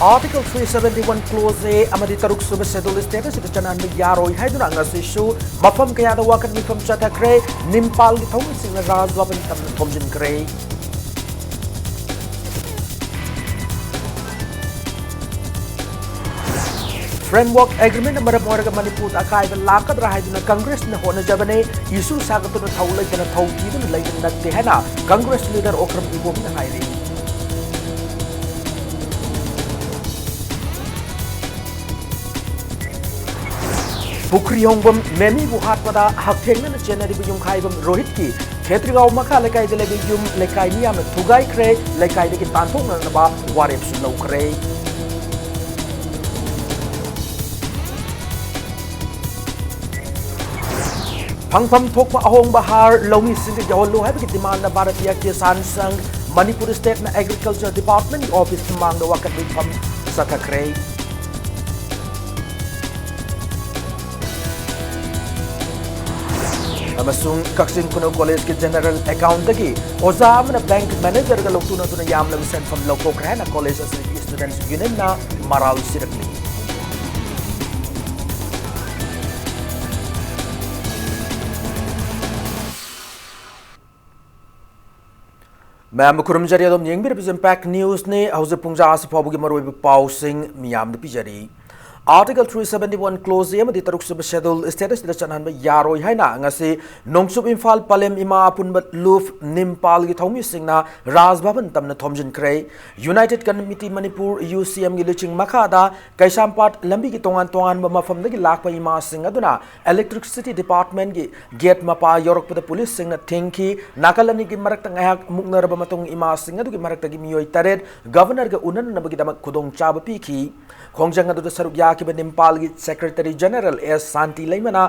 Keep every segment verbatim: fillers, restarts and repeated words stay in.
Article three seventy-one Clause A ꯑꯃꯗꯤ ꯇꯔꯨꯛ ꯁꯨꯕ Schedule State ꯑꯁꯤꯗ ꯆꯠꯅꯍꯟꯕ ꯌꯥꯔꯣꯏ ꯍꯥꯏꯗꯨꯅ ꯉꯁꯤꯁꯨ ꯃꯐꯝ ꯀꯌꯥꯗ ꯋꯥꯀꯠ ꯃꯤꯐꯝ ꯆꯠꯊꯈ꯭ꯔꯦ꯫ ꯅꯤꯝꯄꯥꯜꯒꯤ ꯊꯧꯃꯤꯁꯤꯡꯅ ꯔꯥꯖ ꯚꯕꯟ ꯇꯝꯅ ꯊꯣꯝꯖꯤꯟꯈ꯭ꯔꯦ꯫ Framework Agreement ꯃꯔꯝ ꯑꯣꯏꯔꯒ ꯃꯅꯤꯄꯨꯔꯗ ꯑꯀꯥꯏꯕ ꯂꯥꯛꯀꯗ꯭ꯔꯥ ꯍꯥꯏꯗꯨꯅ ꯀꯪꯒ꯭ꯔꯦꯁꯅ ꯍꯣꯠꯅꯖꯕꯅꯤ꯫ Issue ꯁꯥꯒꯠꯇꯨꯅ ꯊꯧ ꯂꯩꯇꯅ ꯊꯧ ꯊꯤꯗꯨꯅ ꯂꯩꯕ ꯅꯠꯇꯦ ꯍꯥꯏꯅ ꯀꯪꯒ꯭ꯔꯦꯁ leader ꯑꯣꯀ꯭ꯔꯝ ꯏꯕꯣꯕꯤꯅ ꯍꯥꯏꯔꯤ꯫ ꯄꯨꯈ꯭ꯔꯤ ꯍꯣꯡꯕꯝ ꯃꯦꯃꯤꯕꯨ ꯍꯥꯠꯄꯗ ꯍꯛꯊꯦꯡꯅꯅ ꯆꯦꯟꯅꯔꯤꯕ ꯌꯨꯝꯈꯥꯏꯕꯝ ꯔꯣꯍꯤꯠꯀꯤ ꯈꯦꯇ꯭ꯔꯤꯒꯥꯎ ꯃꯈꯥ ꯂꯩꯀꯥꯏꯗ ꯂꯩꯕ ꯌꯨꯝ ꯂꯩꯀꯥꯏ ꯃꯤꯌꯥꯝꯅ ꯊꯨꯒꯥꯏꯈ꯭ꯔꯦ, ꯂꯩꯀꯥꯏꯗꯒꯤ ꯇꯥꯟꯊꯣꯛꯅꯅꯕ ꯋꯥꯔꯦꯞꯁꯨ ꯂꯧꯈ꯭ꯔꯦ꯫ ꯐꯪꯐꯝ ꯊꯣꯛꯄ ꯑꯍꯣꯡꯕ ꯍꯥꯔ ꯂꯧꯃꯤꯁꯤꯡꯗ ꯌꯧꯍꯜꯂꯨ ꯍꯥꯏꯕꯒꯤ demand ꯚꯥꯔꯇꯤꯌ ꯀꯤꯁꯥꯟ ꯁꯪꯘ ꯃꯅꯤꯄꯨꯔ stateꯅ Agriculture Department office ꯃꯃꯥꯡꯗ ꯋꯥꯀꯠ ꯃꯤꯐꯝ ꯆꯠꯊꯈ꯭ꯔꯦ꯫ ꯑꯃꯁꯨꯡ ꯀꯛꯆꯤꯡ ꯈꯨꯅꯧ ꯀꯣꯂꯦꯖꯀꯤ general accountꯇꯒꯤ ꯑꯣꯖꯥ ꯑꯃꯅ bank managerꯒ ꯂꯧꯇꯨꯅꯗꯨꯅ ꯌꯥꯝꯂꯕ ꯁꯦꯟꯐꯝ ꯂꯧꯊꯣꯛꯈ꯭ꯔꯦ ꯍꯥꯏꯅ college ꯑꯁꯤꯒꯤ students unionꯅ ꯃꯔꯥꯜ ꯁꯤꯔꯛꯂꯤ꯫ ꯃꯌꯥꯝꯕꯨ ꯈꯨꯔꯨꯝꯖꯔꯤ, ꯑꯗꯨꯝ ꯌꯦꯡꯕꯤꯔꯤꯕꯁꯤ Impact Newsꯅꯤ꯫ ꯍꯧꯖꯤꯛ ꯄꯨꯡ ꯖꯥ ꯑꯁꯤ ꯐꯥꯎꯕꯒꯤ ꯃꯔꯨꯑꯣꯏꯕ ꯄꯥꯎꯁꯤꯡ ꯃꯤꯌꯥꯝꯗ ꯄꯤꯖꯔꯤ꯫ Article three seventy-one Clause A ꯑꯃꯗꯤ ꯇꯔꯨꯛ ꯁꯨꯕ Schedule State ꯑꯁꯤꯗ ꯆꯠꯍꯟꯕ ꯌꯥꯔꯣꯏ ꯍꯥꯏꯅ ꯉꯁꯤ ꯅꯣꯡꯆꯨꯞ ꯏꯝꯐꯥꯜ ꯄꯂꯦꯝ ꯏꯃꯥ ꯑꯄꯨꯟꯕ ꯂꯨꯞ ꯅꯤꯝꯄꯥꯜꯒꯤ ꯊꯧꯃꯤꯁꯤꯡꯅ ꯔꯥꯖ ꯚꯕꯟ ꯇꯝꯅ ꯊꯣꯝꯖꯤꯟꯈ꯭ꯔꯦ꯫ United Committee Manipur, UCMꯒꯤ ꯂꯨꯆꯤꯡ ꯃꯈꯥꯗ ꯀꯩꯁꯥꯝꯄꯥꯠ ꯂꯝꯕꯤꯒꯤ ꯇꯣꯉꯥꯟ ꯇꯣꯉꯥꯟꯕ ꯃꯐꯝꯗꯒꯤ ꯂꯥꯛꯄ ꯏꯃꯥꯁꯤꯡ ꯑꯗꯨꯅ Electricity Departmentꯀꯤ gate ꯃꯄꯥ ꯌꯧꯔꯛꯄꯗ ꯄꯨꯂꯤꯁꯁꯤꯡꯅ ꯊꯤꯡꯈꯤ꯫ ꯅꯥꯀꯜ ꯑꯅꯤꯒꯤ ꯃꯔꯛꯇ ꯉꯥꯏꯍꯥꯛ ꯃꯨꯛꯅꯔꯕ ꯃꯇꯨꯡ ꯏꯃꯥꯁꯤꯡ ꯑꯗꯨꯒꯤ ꯃꯔꯛꯇꯒꯤ ꯃꯤꯑꯣꯏ ꯇꯔꯦꯠ Governorꯒ ꯎꯅꯅꯕꯒꯤꯗꯃꯛ ꯈꯨꯗꯣꯡꯆꯥꯕ ꯄꯤꯈꯤ꯫ ꯈꯣꯡꯖꯪ ꯑꯗꯨꯗ ꯁꯔꯨꯛ ꯌꯥꯈꯤꯕ ꯅꯤꯝꯄꯥꯜꯒꯤ Secretary General ꯑꯦꯁ ꯁꯥꯟꯇꯤ ꯂꯩꯃꯅ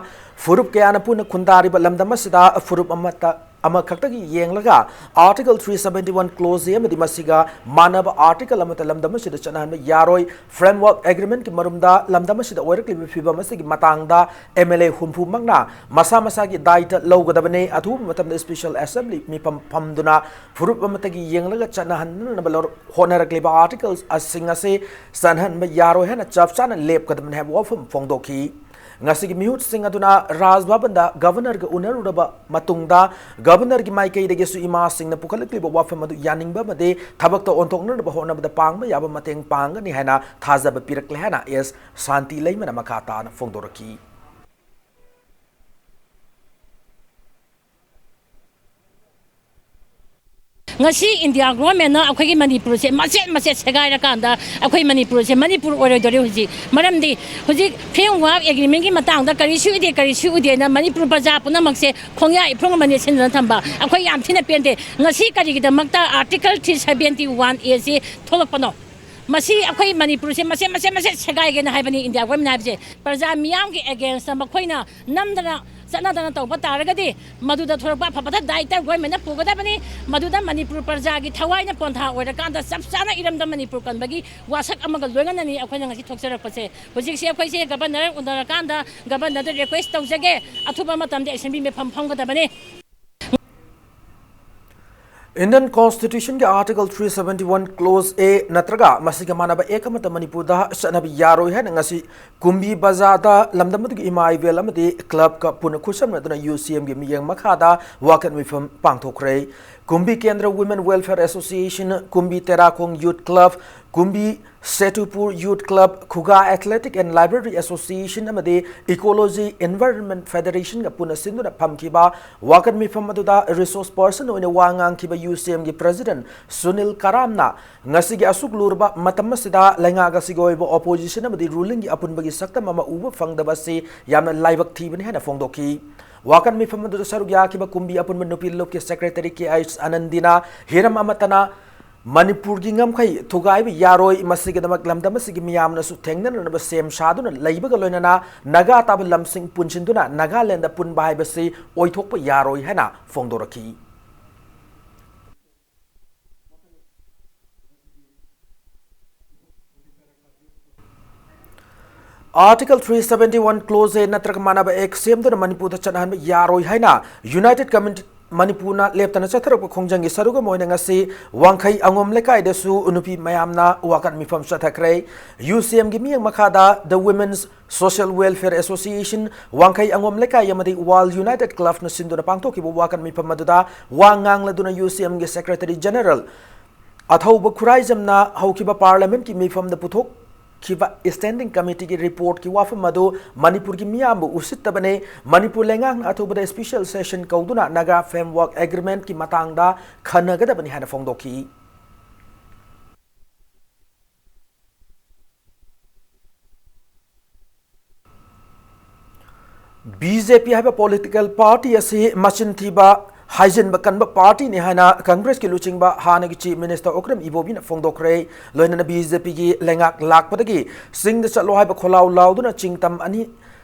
ꯐꯨꯔꯨꯞ ꯀꯌꯥꯅ ꯄꯨꯟꯅ ꯈꯨꯟꯗꯥꯔꯤꯕ ꯂꯝꯗꯝ ꯑꯁꯤꯗ ꯐꯨꯔꯨꯞ ꯑꯃꯠꯇ ꯑꯃꯈꯛꯇꯒꯤ ꯌꯦꯡꯂꯒ Article three seventy one Clause A ꯑꯃꯗꯤ ꯃꯁꯤꯒ ꯃꯥꯟꯅꯕ article ꯑꯃꯠꯇ ꯂꯝꯗꯝ ꯑꯁꯤꯗ ꯆꯠꯅꯍꯟꯕ ꯌꯥꯔꯣꯏ꯫ Framework Agreement ꯀꯤ ꯃꯔꯨꯝꯗ ꯂꯝꯗꯝ ꯑꯁꯤꯗ ꯑꯣꯏꯔꯛꯂꯤꯕ ꯐꯤꯕꯝ ꯑꯁꯤꯒꯤ ꯃꯇꯥꯡꯗ M L A ꯍꯨꯝꯐꯨꯃꯛꯅ ꯃꯁꯥ ꯃꯁꯥꯒꯤ ꯗꯥꯏꯇ ꯂꯧꯒꯗꯕꯅꯤ꯫ ꯑꯊꯨꯕ ꯃꯇꯝꯗ Special Assembly ꯃꯤꯐꯝ ꯐꯝꯗꯨꯅ ꯐꯨꯔꯨꯞ ꯑꯃꯠꯇꯒꯤ ꯌꯦꯡꯂꯒ ꯆꯠꯅꯍꯟꯅꯅꯕ ꯂꯧꯔ-, ꯍꯣꯠꯅꯔꯛꯂꯤꯕ articles ꯑꯁꯤꯡ ꯑꯁꯤ ꯆꯠꯍꯟꯕ ꯌꯥꯔꯣꯏ ꯍꯥꯏꯅ ꯆꯞ ꯆꯥꯅ ꯂꯦꯞꯀꯗꯕꯅꯤ ꯍꯥꯏꯕ ꯋꯥꯐꯝ ꯐꯣꯡꯗꯣꯛꯈꯤ꯫ ꯉꯁꯤꯒꯤ ꯃꯤꯍꯨꯠꯁꯤꯡ ꯑꯗꯨꯅ ꯔꯥꯖ ꯚꯕꯟꯗ Governor ꯒ ꯎꯅꯔꯨꯔꯕ ꯃꯇꯨꯡꯗ Governor ꯒꯤ ꯃꯥꯏꯀꯩꯗꯒꯤꯁꯨ ꯏꯃꯥꯁꯤꯡꯅ ꯄꯨꯈꯠꯂꯛꯂꯤꯕ ꯋꯥꯐꯝ ꯑꯗꯨ ꯌꯥꯅꯤꯡꯕ ꯑꯃꯗꯤ ꯊꯕꯛꯇ ꯑꯣꯟꯊꯣꯛꯅꯅꯕ ꯍꯣꯠꯅꯕꯗ ꯄꯥꯡꯕ ꯌꯥꯕ ꯃꯇꯦꯡ ꯄꯥꯡꯒꯅꯤ ꯍꯥꯏꯅ ꯊꯥꯖꯕ ꯄꯤꯔꯛꯂꯦ ꯍꯥꯏꯅ ꯑꯦꯁ ꯁꯥꯟꯇꯤ ꯂꯩꯃꯅ ꯃꯈꯥ ꯇꯥꯅ ꯐꯣꯡꯗꯣꯔꯛꯈꯤ꯫ ꯉꯁꯤ ꯏꯟꯗꯤꯌꯥ ꯒꯣꯔꯃꯦꯟꯅ ꯑꯩꯈꯣꯏꯒꯤ ꯃꯅꯤꯄꯨꯔꯁꯦ ꯃꯆꯦꯠ ꯃꯆꯦꯠ ꯁꯦꯒꯥꯏꯔꯀꯥꯟꯗ ꯑꯩꯈꯣꯏ ꯃꯅꯤꯄꯨꯔꯁꯦ ꯃꯅꯤꯄꯨꯔ ꯑꯣꯏꯔꯣꯏꯗꯧꯔꯤ꯫ ꯍꯧꯖꯤꯛ ꯃꯔꯝꯗꯤ ꯍꯧꯖꯤꯛ Framework Agreement ꯀꯤ ꯃꯇꯥꯡꯗ ꯀꯔꯤꯁꯨ ꯏꯗꯦ, ꯀꯔꯤꯁꯨ ꯎꯗꯦꯅ ꯃꯅꯤꯄꯨꯔ ꯄ꯭ꯔꯖꯥ ꯄꯨꯝꯅꯃꯛꯁꯦ ꯈꯣꯡꯌꯥ ꯏꯐꯨꯡ ꯑꯃ ꯅꯦꯠꯁꯤꯟꯗꯨꯅ ꯊꯝꯕ ꯑꯩꯈꯣꯏ ꯌꯥꯝ ꯊꯤꯅ ꯄꯦꯟꯗꯦ꯫ ꯉꯁꯤ ꯀꯔꯤꯒꯤꯗꯃꯛꯇ Article three seventy one A ꯁꯤ ꯊꯣꯛꯂꯛꯄꯅꯣ? ꯃꯁꯤ ꯑꯩꯈꯣꯏ ꯃꯅꯤꯄꯨꯔꯁꯦ ꯃꯆꯦꯠ ꯃꯆꯦꯠ ꯃꯆꯦꯠ ꯁꯦꯒꯥꯏꯒꯦꯅ ꯍꯥꯏꯕꯅꯤ ꯏꯟꯗꯤꯌꯥ ꯒꯣꯔꯃꯦꯟ ꯍꯥꯏꯕꯁꯦ꯫ ꯄ꯭ꯔꯖꯥ ꯃꯤꯌꯥꯝꯒꯤ against ꯇ ꯃꯈꯣꯏꯅ ꯅꯝꯗꯅ ꯆꯠꯅꯗꯅ ꯇꯧꯕ ꯇꯥꯔꯒꯗꯤ ꯃꯗꯨꯗ ꯊꯣꯔꯛꯄ ꯑꯐꯕꯗ ꯗꯥꯏꯇ ꯒꯣꯔꯃꯦꯟꯅ ꯄꯨꯒꯗꯕꯅꯤ꯫ ꯃꯗꯨꯗ ꯃꯅꯤꯄꯨꯔ ꯄ꯭ꯔꯖꯥꯒꯤ ꯊꯋꯥꯏꯅ ꯄꯣꯟꯊꯥ ꯑꯣꯏꯔꯀꯥꯟꯗ ꯆꯞ ꯆꯥꯅ ꯏꯔꯝꯗꯝ ꯃꯅꯤꯄꯨꯔ ꯀꯟꯕꯒꯤ ꯋꯥꯁꯛ ꯑꯃꯒ ꯂꯣꯏꯅꯅꯅꯤ ꯑꯩꯈꯣꯏꯅ ꯉꯁꯤ ꯊꯣꯛꯆꯔꯛꯄꯁꯦ꯫ ꯍꯧꯖꯤꯛꯁꯦ ꯑꯩꯈꯣꯏꯁꯦ ꯒꯕꯔꯅꯔ ꯎꯅꯔꯀꯥꯟꯗ ꯒꯕꯔꯅꯔꯗ ꯔꯤꯀ꯭ꯋꯦꯁ ꯇꯧꯖꯒꯦ, ꯑꯊꯨꯕ ꯃꯇꯝꯗ ꯑꯦꯁꯦꯝꯕ꯭ꯂꯤ ꯃꯤꯐꯝ ꯐꯝꯒꯗꯕꯅꯤ꯫ Indian Constitution ꯒꯤ Article three seventy one Clause A ꯅꯠꯇ꯭ꯔꯒ ꯃꯁꯤꯒ ꯃꯥꯟꯅꯕ ꯑꯦꯛ ꯑꯃꯠꯇ ꯃꯅꯤꯄꯨꯔꯗ ꯆꯠꯅꯕ ꯌꯥꯔꯣꯏ ꯍꯥꯏꯅ ꯉꯁꯤ ꯀꯨꯝꯕꯤ ꯕꯖꯥꯔꯗ ꯂꯝꯗꯝ ꯑꯗꯨꯒꯤ ꯏꯃꯥ ꯏꯕꯦꯜ ꯑꯃꯗꯤ ꯀ꯭ꯂꯕꯀ ꯄꯨꯟꯅ ꯈꯨꯠꯁꯝꯅꯗꯨꯅ ꯌꯨ ꯁꯤ ꯑꯦꯝꯒꯤ ꯃꯤꯠꯌꯦꯡ ꯃꯈꯥꯗ ꯋꯥꯀꯠ ꯃꯤꯐꯝ ꯄꯥꯡꯊꯣꯛꯈ꯭ꯔꯦ꯫ ꯀꯨꯝꯕꯤ ꯀꯦꯟꯗ꯭ꯔ Women Welfare Association, ꯀꯨꯝꯕꯤ ꯇꯦꯔꯥꯈꯣꯡ Youth Club, ꯀꯨꯝꯕꯤ ꯁꯦꯇꯨꯄꯨꯔ Youth Club, ꯈꯨꯒꯥ Athletic and Library Association ꯑꯃꯗꯤ Ecology Environment Federation ꯒ ꯄꯨꯟꯅ ꯁꯤꯟꯗꯨꯅ ꯐꯝꯈꯤꯕ ꯋꯥꯀꯠ ꯃꯤꯐꯝ ꯑꯗꯨꯗ resource person ꯑꯣꯏꯅ ꯋꯥ ꯉꯥꯡꯈꯤꯕ ꯌꯨ ꯁꯤ ꯑꯦꯝꯒꯤ President ꯁꯨꯅꯤꯜ ꯀꯔꯥꯝꯅ ꯉꯁꯤꯒꯤ ꯑꯁꯨꯛ ꯂꯨꯔꯕ ꯃꯇꯝ ꯑꯁꯤꯗ ꯂꯩꯉꯥꯛ ꯑꯁꯤꯒꯤ ꯑꯣꯏꯕ opposition ꯑꯃꯗꯤ ruling ꯒꯤ ꯑꯄꯨꯟꯕꯒꯤ ꯁꯛꯇꯝ ꯑꯃ ꯎꯕ ꯐꯪꯗꯕ ꯑꯁꯤ ꯌꯥꯝꯅ ꯂꯥꯏꯕꯛ ꯊꯤꯕꯅꯤ ꯍꯥꯏꯅ ꯐꯣꯡꯗꯣꯛꯈꯤ꯫ ꯋꯥꯀꯠ ꯃꯤꯐꯝ ꯑꯗꯨꯗ ꯁꯔꯨꯛ ꯌꯥꯈꯤꯕ ꯀꯨꯝꯕꯤ ꯑꯄꯨꯟꯕ ꯅꯨꯄꯤ ꯂꯨꯞꯀꯤ Secretary ꯀꯦ ꯑꯩꯆ ꯑꯅꯟꯗꯤꯅ ꯍꯤꯔꯝ ꯑꯃꯠꯇꯅ ꯃꯅꯤꯄꯨꯔꯒꯤ ꯉꯝꯈꯩ ꯊꯨꯒꯥꯏꯕ ꯌꯥꯔꯣꯏ꯫ ꯃꯁꯤꯒꯤꯗꯃꯛ ꯂꯝꯗꯝ ꯑꯁꯤꯒꯤ ꯃꯤꯌꯥꯝꯅꯁꯨ ꯊꯦꯡꯅꯅꯅꯕ ꯁꯦꯝ ꯁꯥꯗꯨꯅ ꯂꯩꯕꯒ ꯂꯣꯏꯅꯅ ꯅꯥꯒꯥ ꯇꯥꯕ ꯂꯝꯁꯤꯡ ꯄꯨꯟꯁꯤꯟꯗꯨꯅ ꯅꯥꯒꯥꯂꯦꯟꯗ ꯄꯨꯟꯕ ꯍꯥꯏꯕꯁꯤ ꯑꯣꯏꯊꯣꯛꯄ ꯌꯥꯔꯣꯏ ꯍꯥꯏꯅ ꯐꯣꯡꯗꯣꯔꯛꯈꯤ꯫ Article three seventy one clause A ꯅꯠꯇ꯭ꯔꯒ ꯃꯥꯟꯅꯕ act ꯁꯦꯝꯗꯨꯅ ꯃꯅꯤꯄꯨꯔꯗ ꯆꯠꯅꯍꯟꯕ ꯌꯥꯔꯣꯏ ꯍꯥꯏꯅ United Community ꯃꯅꯤꯄꯨꯔꯅ ꯂꯦꯞꯇꯅ ꯆꯠꯊꯔꯛꯄ ꯈꯣꯡꯖꯪꯒꯤ ꯁꯔꯨꯛ ꯑꯃ ꯑꯣꯏꯅ ꯉꯁꯤ ꯋꯥꯡꯈꯩ ꯑꯉꯣꯝ ꯂꯩꯀꯥꯏꯗꯁꯨ ꯅꯨꯄꯤ ꯃꯌꯥꯝꯅ ꯋꯥꯀꯠ ꯃꯤꯐꯝ ꯆꯠꯊꯈ꯭ꯔꯦ꯫ UCMꯒꯤ ꯃꯤꯠꯌꯦꯡ ꯃꯈꯥꯗ The Women's Social Welfare Association, ꯋꯥꯡꯈꯩ ꯑꯉꯣꯝ ꯂꯩꯀꯥꯏ ꯑꯃꯗꯤ World United Clubꯅ ꯁꯤꯟꯗꯨꯅ ꯄꯥꯡꯊꯣꯛꯈꯤꯕ ꯋꯥꯀꯠ ꯃꯤꯐꯝ ꯑꯗꯨꯗ ꯋꯥ ꯉꯥꯡꯂꯗꯨꯅ UCMꯒꯤ Secretary General ꯑꯊꯧꯕ ꯈꯨꯔꯥꯏꯖꯝꯅ ꯍꯧꯈꯤꯕ Parliamentꯀꯤ ꯃꯤꯐꯝꯗ ꯄꯨꯊꯣꯛꯈꯤꯕ Standing Committeeꯒꯤ reportꯀꯤ ꯋꯥꯐꯝ ꯑꯗꯨ ꯃꯅꯤꯄꯨꯔꯒꯤ ꯃꯤꯌꯥꯝꯕꯨ ꯎꯁꯤꯠꯇꯕꯅꯤ, ꯃꯅꯤꯄꯨꯔ ꯂꯩꯉꯥꯛꯅ ꯑꯊꯨꯕꯗ special session ꯀꯧꯗꯨꯅ Naga Framework Agreementꯀꯤ ꯃꯇꯥꯡꯗ ꯈꯟꯅꯒꯗꯕꯅꯤ ꯍꯥꯏꯅ ꯐꯣꯡꯗꯣꯛꯈꯤ꯫ BJP ꯍꯥꯏꯕ political party ꯑꯁꯤ ꯃꯆꯤꯟ ꯊꯤꯕ, ꯍꯥꯏꯖꯤꯟꯕ ꯀꯟꯕ partyꯅꯤ ꯍꯥꯏꯅ Congressꯀꯤ ꯂꯨꯆꯤꯡꯕ ꯍꯥꯟꯅꯒꯤ Chief Minister ꯑꯣꯀ꯭ꯔꯝ ꯏꯕꯣꯕꯤꯅ ꯐꯣꯡꯗꯣꯛꯈ꯭ꯔꯦ꯫ ꯂꯣꯏꯅꯅ BJPꯒꯤ ꯂꯩꯉꯥꯛ ꯂꯥꯛꯄꯗꯒꯤ ꯆꯤꯡꯗ ꯆꯠꯂꯣ ꯍꯥꯏꯕ ꯈꯣꯜꯂꯥꯎ ꯂꯥꯎꯗꯨꯅ ꯆꯤꯡ ꯇꯝ ꯑꯅꯤ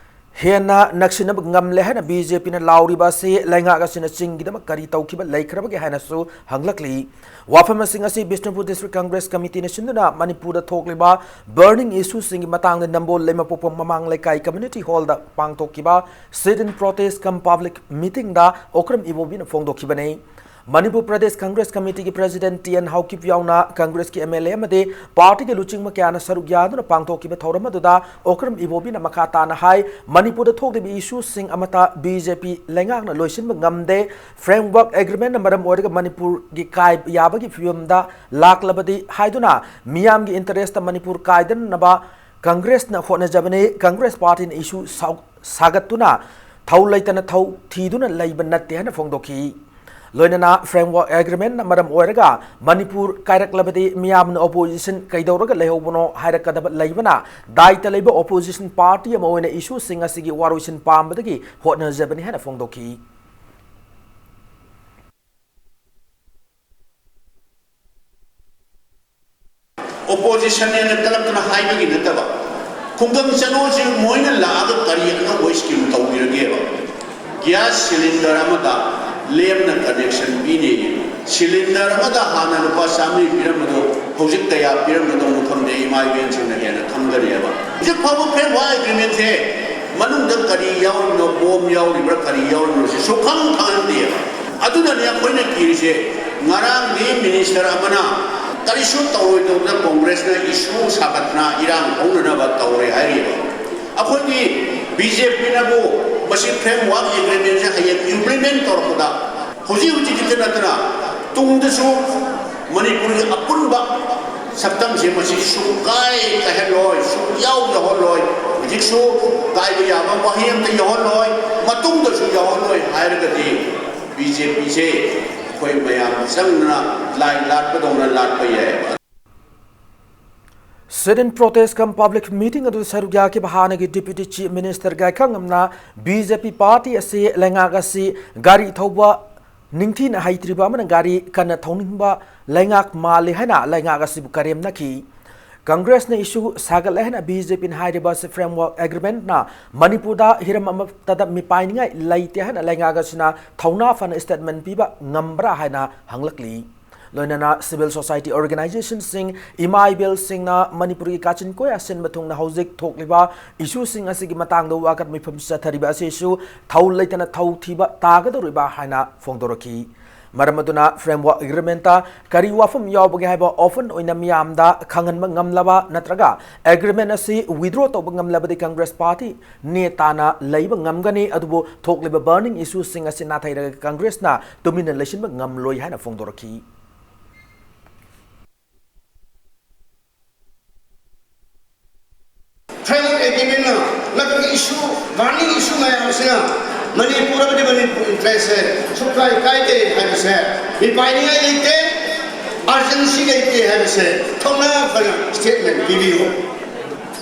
ꯍꯦꯟꯅ ꯅꯛꯁꯤꯟꯅꯕ ꯉꯝꯂꯦ ꯍꯥꯏꯅ BJPꯅ ꯂꯥꯎꯔꯤꯕ ꯑꯁꯤ ꯂꯩꯉꯥꯛ ꯑꯁꯤꯅ ꯆꯤꯡꯒꯤꯗꯃꯛ ꯀꯔꯤ ꯇꯧꯈꯤꯕ ꯂꯩꯈ꯭ꯔꯕꯒꯦ ꯍꯥꯏꯅꯁꯨ ꯍꯪꯂꯛꯂꯤ꯫ ꯋꯥꯐꯝꯁꯤꯡ ꯑꯁꯤ ꯕꯤꯁꯅꯨꯄꯨꯔ District Congress Committeeꯅ ꯁꯤꯟꯗꯨꯅ ꯃꯅꯤꯄꯨꯔꯗ ꯊꯣꯛꯂꯤꯕ burning issueꯁꯤꯡꯒꯤ ꯃꯇꯥꯡꯗ ꯅꯝꯕꯣꯜ ꯂꯩꯃꯄꯣꯛꯄꯝ ꯃꯃꯥꯡ ꯂꯩꯀꯥꯏ community hallꯗ ꯄꯥꯡꯊꯣꯛꯈꯤꯕ sit-in protest cum public meetingꯗ ꯑꯣꯀ꯭ꯔꯝ ꯏꯕꯣꯕꯤꯅ ꯐꯣꯡꯗꯣꯛꯈꯤꯕꯅꯤ꯫ ꯃꯅꯤꯄꯨꯔ ꯄ꯭ꯔꯗꯦꯁ Congress Committeeꯒꯤ President ꯇꯤ ꯑꯦꯟ ꯍꯥꯎꯀꯤꯞ ꯌꯥꯎꯅ Congressꯀꯤ MLA ꯑꯃꯗꯤ partyꯒꯤ ꯂꯨꯆꯤꯡꯕ ꯀꯌꯥꯅ ꯁꯔꯨꯛ ꯌꯥꯗꯨꯅ ꯄꯥꯡꯊꯣꯛꯈꯤꯕ ꯊꯧꯔꯝ ꯑꯗꯨꯗ ꯑꯣꯀ꯭ꯔꯝ ꯏꯕꯣꯕꯤꯅ ꯃꯈꯥ ꯇꯥꯅ ꯍꯥꯏ, ꯃꯅꯤꯄꯨꯔꯗ ꯊꯣꯛꯂꯤꯕ issueꯁꯤꯡ ꯑꯃꯠꯇ BJP ꯂꯩꯉꯥꯛꯅ ꯂꯣꯏꯁꯤꯟꯕ ꯉꯝꯗꯦ꯫ Framework Agreementꯅ ꯃꯔꯝ ꯑꯣꯏꯔꯒ ꯃꯅꯤꯄꯨꯔꯒꯤ ꯀꯥꯏ ꯌꯥꯕꯒꯤ ꯐꯤꯕꯝꯗ ꯂꯥꯛꯂꯕꯗꯤ ꯍꯥꯏꯗꯨꯅ ꯃꯤꯌꯥꯝꯒꯤ interestꯇ ꯃꯅꯤꯄꯨꯔ ꯀꯥꯏꯗꯅꯅꯕ Congressꯅ ꯍꯣꯠꯅꯖꯕꯅꯤ꯫ Congress partyꯅ issue ꯁꯥꯎ-, ꯁꯥꯒꯠꯇꯨꯅ ꯊꯧ ꯂꯩꯇꯅ ꯊꯧ ꯊꯤꯗꯨꯅ ꯂꯩꯕ ꯅꯠꯇꯦ ꯍꯥꯏꯅ ꯐꯣꯡꯗꯣꯛꯈꯤ꯫ ꯂꯣꯏꯅꯅ Framework Agreementꯅ ꯃꯔꯝ ꯑꯣꯏꯔꯒ ꯃꯅꯤꯄꯨꯔ ꯀꯥꯏꯔꯛꯂꯕꯗꯤ ꯃꯤꯌꯥꯝꯅ opposition ꯀꯩꯗꯧꯔꯒ ꯂꯩꯍꯧꯕꯅꯣ ꯍꯥꯏꯔꯛꯀꯗꯕ ꯂꯩꯕꯅ ꯗꯥꯏꯇ ꯂꯩꯕ opposition party ꯑꯃ ꯑꯣꯏꯅ issueꯁꯤꯡ ꯑꯁꯤꯒꯤ ꯋꯥꯔꯣꯏꯁꯤꯟ ꯄꯥꯝꯕꯗꯒꯤ ꯍꯣꯠꯅꯖꯕꯅꯤ ꯍꯥꯏꯅ ꯐꯣꯡꯗꯣꯛꯈꯤ꯫ ꯑꯣꯄꯣꯖꯤꯁꯟꯅꯦꯅ ꯀꯂꯛꯇꯅ ꯍꯥꯏꯕꯒꯤ ꯅꯠꯇꯕ, ꯈꯨꯡꯒꯪ ꯆꯠꯂꯣꯁꯤ ꯃꯣꯏꯅ ꯂꯥꯛꯑꯒ ꯀꯔꯤ ꯑꯅꯧꯕ ꯁ꯭ꯀꯤꯝ ꯇꯧꯕꯤꯔꯒꯦꯕ? ꯒ꯭ꯌꯥꯁ ꯁꯤꯂꯤꯟꯗꯔ ꯑꯃꯗ ꯂꯦꯝꯅ ꯀꯅꯦꯛꯁꯟ ꯄꯤꯅꯦꯌꯦ꯫ ꯁꯤꯂꯤꯟꯗꯔ ꯑꯃꯗ ꯍꯥꯟꯅ ꯂꯨꯄꯥ ꯆꯥꯃꯔꯤ ꯄꯤꯔꯝꯕꯗꯣ ꯍꯧꯖꯤꯛ ꯀꯌꯥ ꯄꯤꯔꯝꯒꯗꯧꯅꯣ ꯈꯪꯗꯦ, ꯏꯃꯥ ꯏꯕꯦꯟꯁꯤꯡꯅ ꯍꯦꯟꯅ ꯈꯪꯒꯅꯦꯕ꯫ ꯍꯧꯖꯤꯛ ꯐꯥꯎꯕ ꯐ꯭ꯔꯦꯝꯋꯥꯔꯛ ꯑꯦꯒ꯭ꯔꯤꯃꯦꯟꯁꯦ ꯃꯅꯨꯡꯗ ꯀꯔꯤ ꯌꯥꯎꯔꯤꯕꯅꯣ, ꯕꯣꯝ ꯌꯥꯎꯔꯤꯕ꯭ꯔꯥ, ꯀꯔꯤ ꯌꯥꯎꯔꯤꯕꯅꯣ, ꯁꯤ ꯁꯨꯛꯈꯪ ꯈꯪꯍꯟꯗꯦꯕ꯫ ꯑꯗꯨꯅꯅꯦ ꯑꯩꯈꯣꯏꯅ ꯀꯤꯔꯤꯁꯦ꯫ ꯉꯔꯥꯡꯗꯤ ꯃꯤꯅꯤꯁꯇꯔ ꯑꯃꯅ ꯀꯔꯤꯁꯨ ꯇꯧꯔꯣꯏꯗꯧꯗ ꯀꯣꯡꯒ꯭ꯔꯦꯁꯅ ꯏꯁꯨ ꯁꯥꯒꯠꯇꯅ ꯏꯔꯥꯡ ꯍꯧꯅꯅꯕ ꯇꯧꯔꯦ ꯍꯥꯏꯔꯤꯕ꯫ ꯑꯩꯈꯣꯏꯒꯤ ꯕꯤ ꯖꯦ ꯄꯤꯅꯕꯨ ꯃꯁꯤ ꯐ꯭ꯔꯦꯝꯋꯥꯔꯛ ꯑꯦꯒ꯭ꯔꯤꯃꯦꯟꯁꯦ ꯍꯌꯦꯡ ꯏꯝꯄ꯭ꯂꯤꯃꯦꯟ ꯇꯧꯔꯛꯄꯗ ꯍꯧꯖꯤꯛ ꯍꯧꯖꯤꯛꯀꯤꯇ ꯅꯠꯇꯅ ꯇꯨꯡꯗꯁꯨ ꯃꯅꯤꯄꯨꯔꯒꯤ ꯑꯄꯨꯟꯕ ꯁꯛꯇꯝꯁꯦ ꯃꯁꯤ ꯁꯨꯡꯀꯥꯏ ꯀꯥꯏꯍꯜꯂꯣꯏ, ꯁꯨꯡꯌꯥꯎ ꯌꯥꯎꯍꯜꯂꯣꯏ, ꯍꯧꯖꯤꯛꯁꯨ ꯀꯥꯏꯕ ꯌꯥꯕ ꯋꯥꯍꯩ ꯑꯝꯇ ꯌꯥꯎꯍꯜꯂꯣꯏ, ꯃꯇꯨꯡꯗꯁꯨ ꯌꯥꯎꯍꯜꯂꯣꯏ ꯍꯥꯏꯔꯒꯗꯤ ꯕꯤ ꯖꯦ ꯄꯤꯁꯦ ꯑꯩꯈꯣꯏ ꯃꯌꯥꯝ ꯆꯪꯗꯅ ꯂꯥꯏ ꯂꯥꯠꯄꯗꯧꯅ ꯂꯥꯠꯄ ꯌꯥꯏ꯫ Sit-in protest cum public meeting ꯑꯗꯨꯗ ꯁꯔꯨꯛ ꯌꯥꯈꯤꯕ ꯍꯥꯟꯅꯒꯤ Deputy Chief Minister ꯒꯥꯏꯈꯪꯉꯝꯅ ꯕꯤ ꯖꯦ ꯄꯤ ꯄꯥꯔꯇꯤ ꯑꯁꯤ ꯂꯩꯉꯥꯛ ꯑꯁꯤ ꯒꯥꯔꯤ ꯊꯧꯕ ꯅꯤꯡꯊꯤꯅ ꯍꯩꯇ꯭ꯔꯤꯕ ꯑꯃꯅ ꯒꯥꯔꯤ ꯀꯟꯅ ꯊꯧꯅꯤꯡꯕ ꯂꯩꯉꯥꯛ ꯃꯥꯜꯂꯤ ꯍꯥꯏꯅ ꯂꯩꯉꯥꯛ ꯑꯁꯤꯕꯨ ꯀꯔꯦꯝꯅꯈꯤ꯫ ꯀꯪꯒ꯭ꯔꯦꯁꯅ issue ꯁꯥꯒꯠꯂꯦ ꯍꯥꯏꯅ ꯕꯤ ꯖꯦ ꯄꯤꯅ ꯍꯥꯏꯔꯤꯕ ꯑꯁꯤ framework agreement ꯅ ꯃꯅꯤꯄꯨꯔꯗ ꯍꯤꯔꯝ ꯑꯃꯠꯇꯗ ꯃꯤꯄꯥꯏꯅꯤꯡꯉꯥꯏ ꯂꯩꯇꯦ ꯍꯥꯏꯅ ꯂꯩꯉꯥꯛ ꯑꯁꯤꯅ ꯊꯧꯅꯥ ꯐꯅ statement ꯄꯤꯕ ꯉꯝꯕ꯭ꯔꯥ ꯍꯥꯏꯅ ꯍꯪꯂꯛꯂꯤ꯫ ꯂꯣꯏꯅꯅ civil society organization ꯁꯤꯡ, ꯏꯃꯥ ꯏꯕꯦꯜꯁꯤꯡꯅ ꯃꯅꯤꯄꯨꯔꯒꯤ ꯀꯥꯆꯤꯟ ꯀꯣꯌꯥ ꯁꯤꯟꯕ ꯊꯨꯡꯅ ꯍꯧꯖꯤꯛ ꯊꯣꯛꯂꯤꯕ issue ꯁꯤꯡ ꯑꯁꯤꯒꯤ ꯃꯇꯥꯡꯗ ꯋꯥꯀꯠ ꯃꯤꯐꯝ ꯆꯠꯊꯔꯤꯕ ꯑꯁꯤꯁꯨ ꯊꯧ ꯂꯩꯇꯅ ꯊꯧ ꯊꯤꯕ ꯇꯥꯒꯗꯧꯔꯤꯕ ꯍꯥꯏꯅ ꯐꯣꯡꯗꯣꯔꯛꯈꯤ꯫ ꯃꯔꯝ ꯑꯗꯨꯅ framework agreement ꯀꯔꯤ ꯋꯥꯐꯝ ꯌꯥꯎꯕꯒꯦ ꯍꯥꯏꯕ open ꯑꯣꯏꯅ ꯃꯤꯌꯥꯝꯗ ꯈꯪꯍꯟꯕ ꯉꯝꯂꯕ ꯅꯠꯇ꯭ꯔꯒ agreement ꯑꯁꯤ withdraw ꯇꯧꯕ ꯉꯝꯂꯕꯗꯤ ꯀꯪꯒ꯭ꯔꯦꯁ ꯄꯥꯔꯇꯤ ꯅꯦ ꯇꯥꯅ ꯂꯩꯕ ꯉꯝꯒꯅꯤ, ꯑꯗꯨꯕꯨ ꯊꯣꯛꯂꯤꯕ burning issue ꯁꯤꯡ ꯑꯁꯤ ꯅꯥꯊꯩꯔꯒ ꯀꯪꯒ꯭ꯔꯦꯁꯅ ꯇꯨꯃꯤꯟꯅ ꯂꯩꯁꯤꯟꯕ ꯉꯝꯂꯣꯏ ꯍꯥꯏꯅ ꯐꯣꯡꯗꯣꯔꯛꯈꯤ꯫ Framework agreement ꯅ ꯅꯠꯇ꯭ꯔꯒ issue, burning issue ꯃꯌꯥꯝ ꯑꯁꯤꯅ ꯃꯅꯤꯄꯨꯔ ꯑꯃꯗꯤ ꯃꯅꯤꯄꯨꯔ interest ꯁꯦ ꯁꯨꯛꯀꯥꯏ ꯀꯥꯏꯗꯦ ꯍꯥꯏꯕꯁꯦ, ꯃꯤꯄꯥꯏꯅꯤꯡꯉꯥꯏ ꯂꯩꯇꯦ, urgency ꯂꯩꯇꯦ ꯍꯥꯏꯕꯁꯦ ꯊꯧꯅꯥ ꯐꯅ statement ꯄꯤꯕꯤꯌꯨ꯫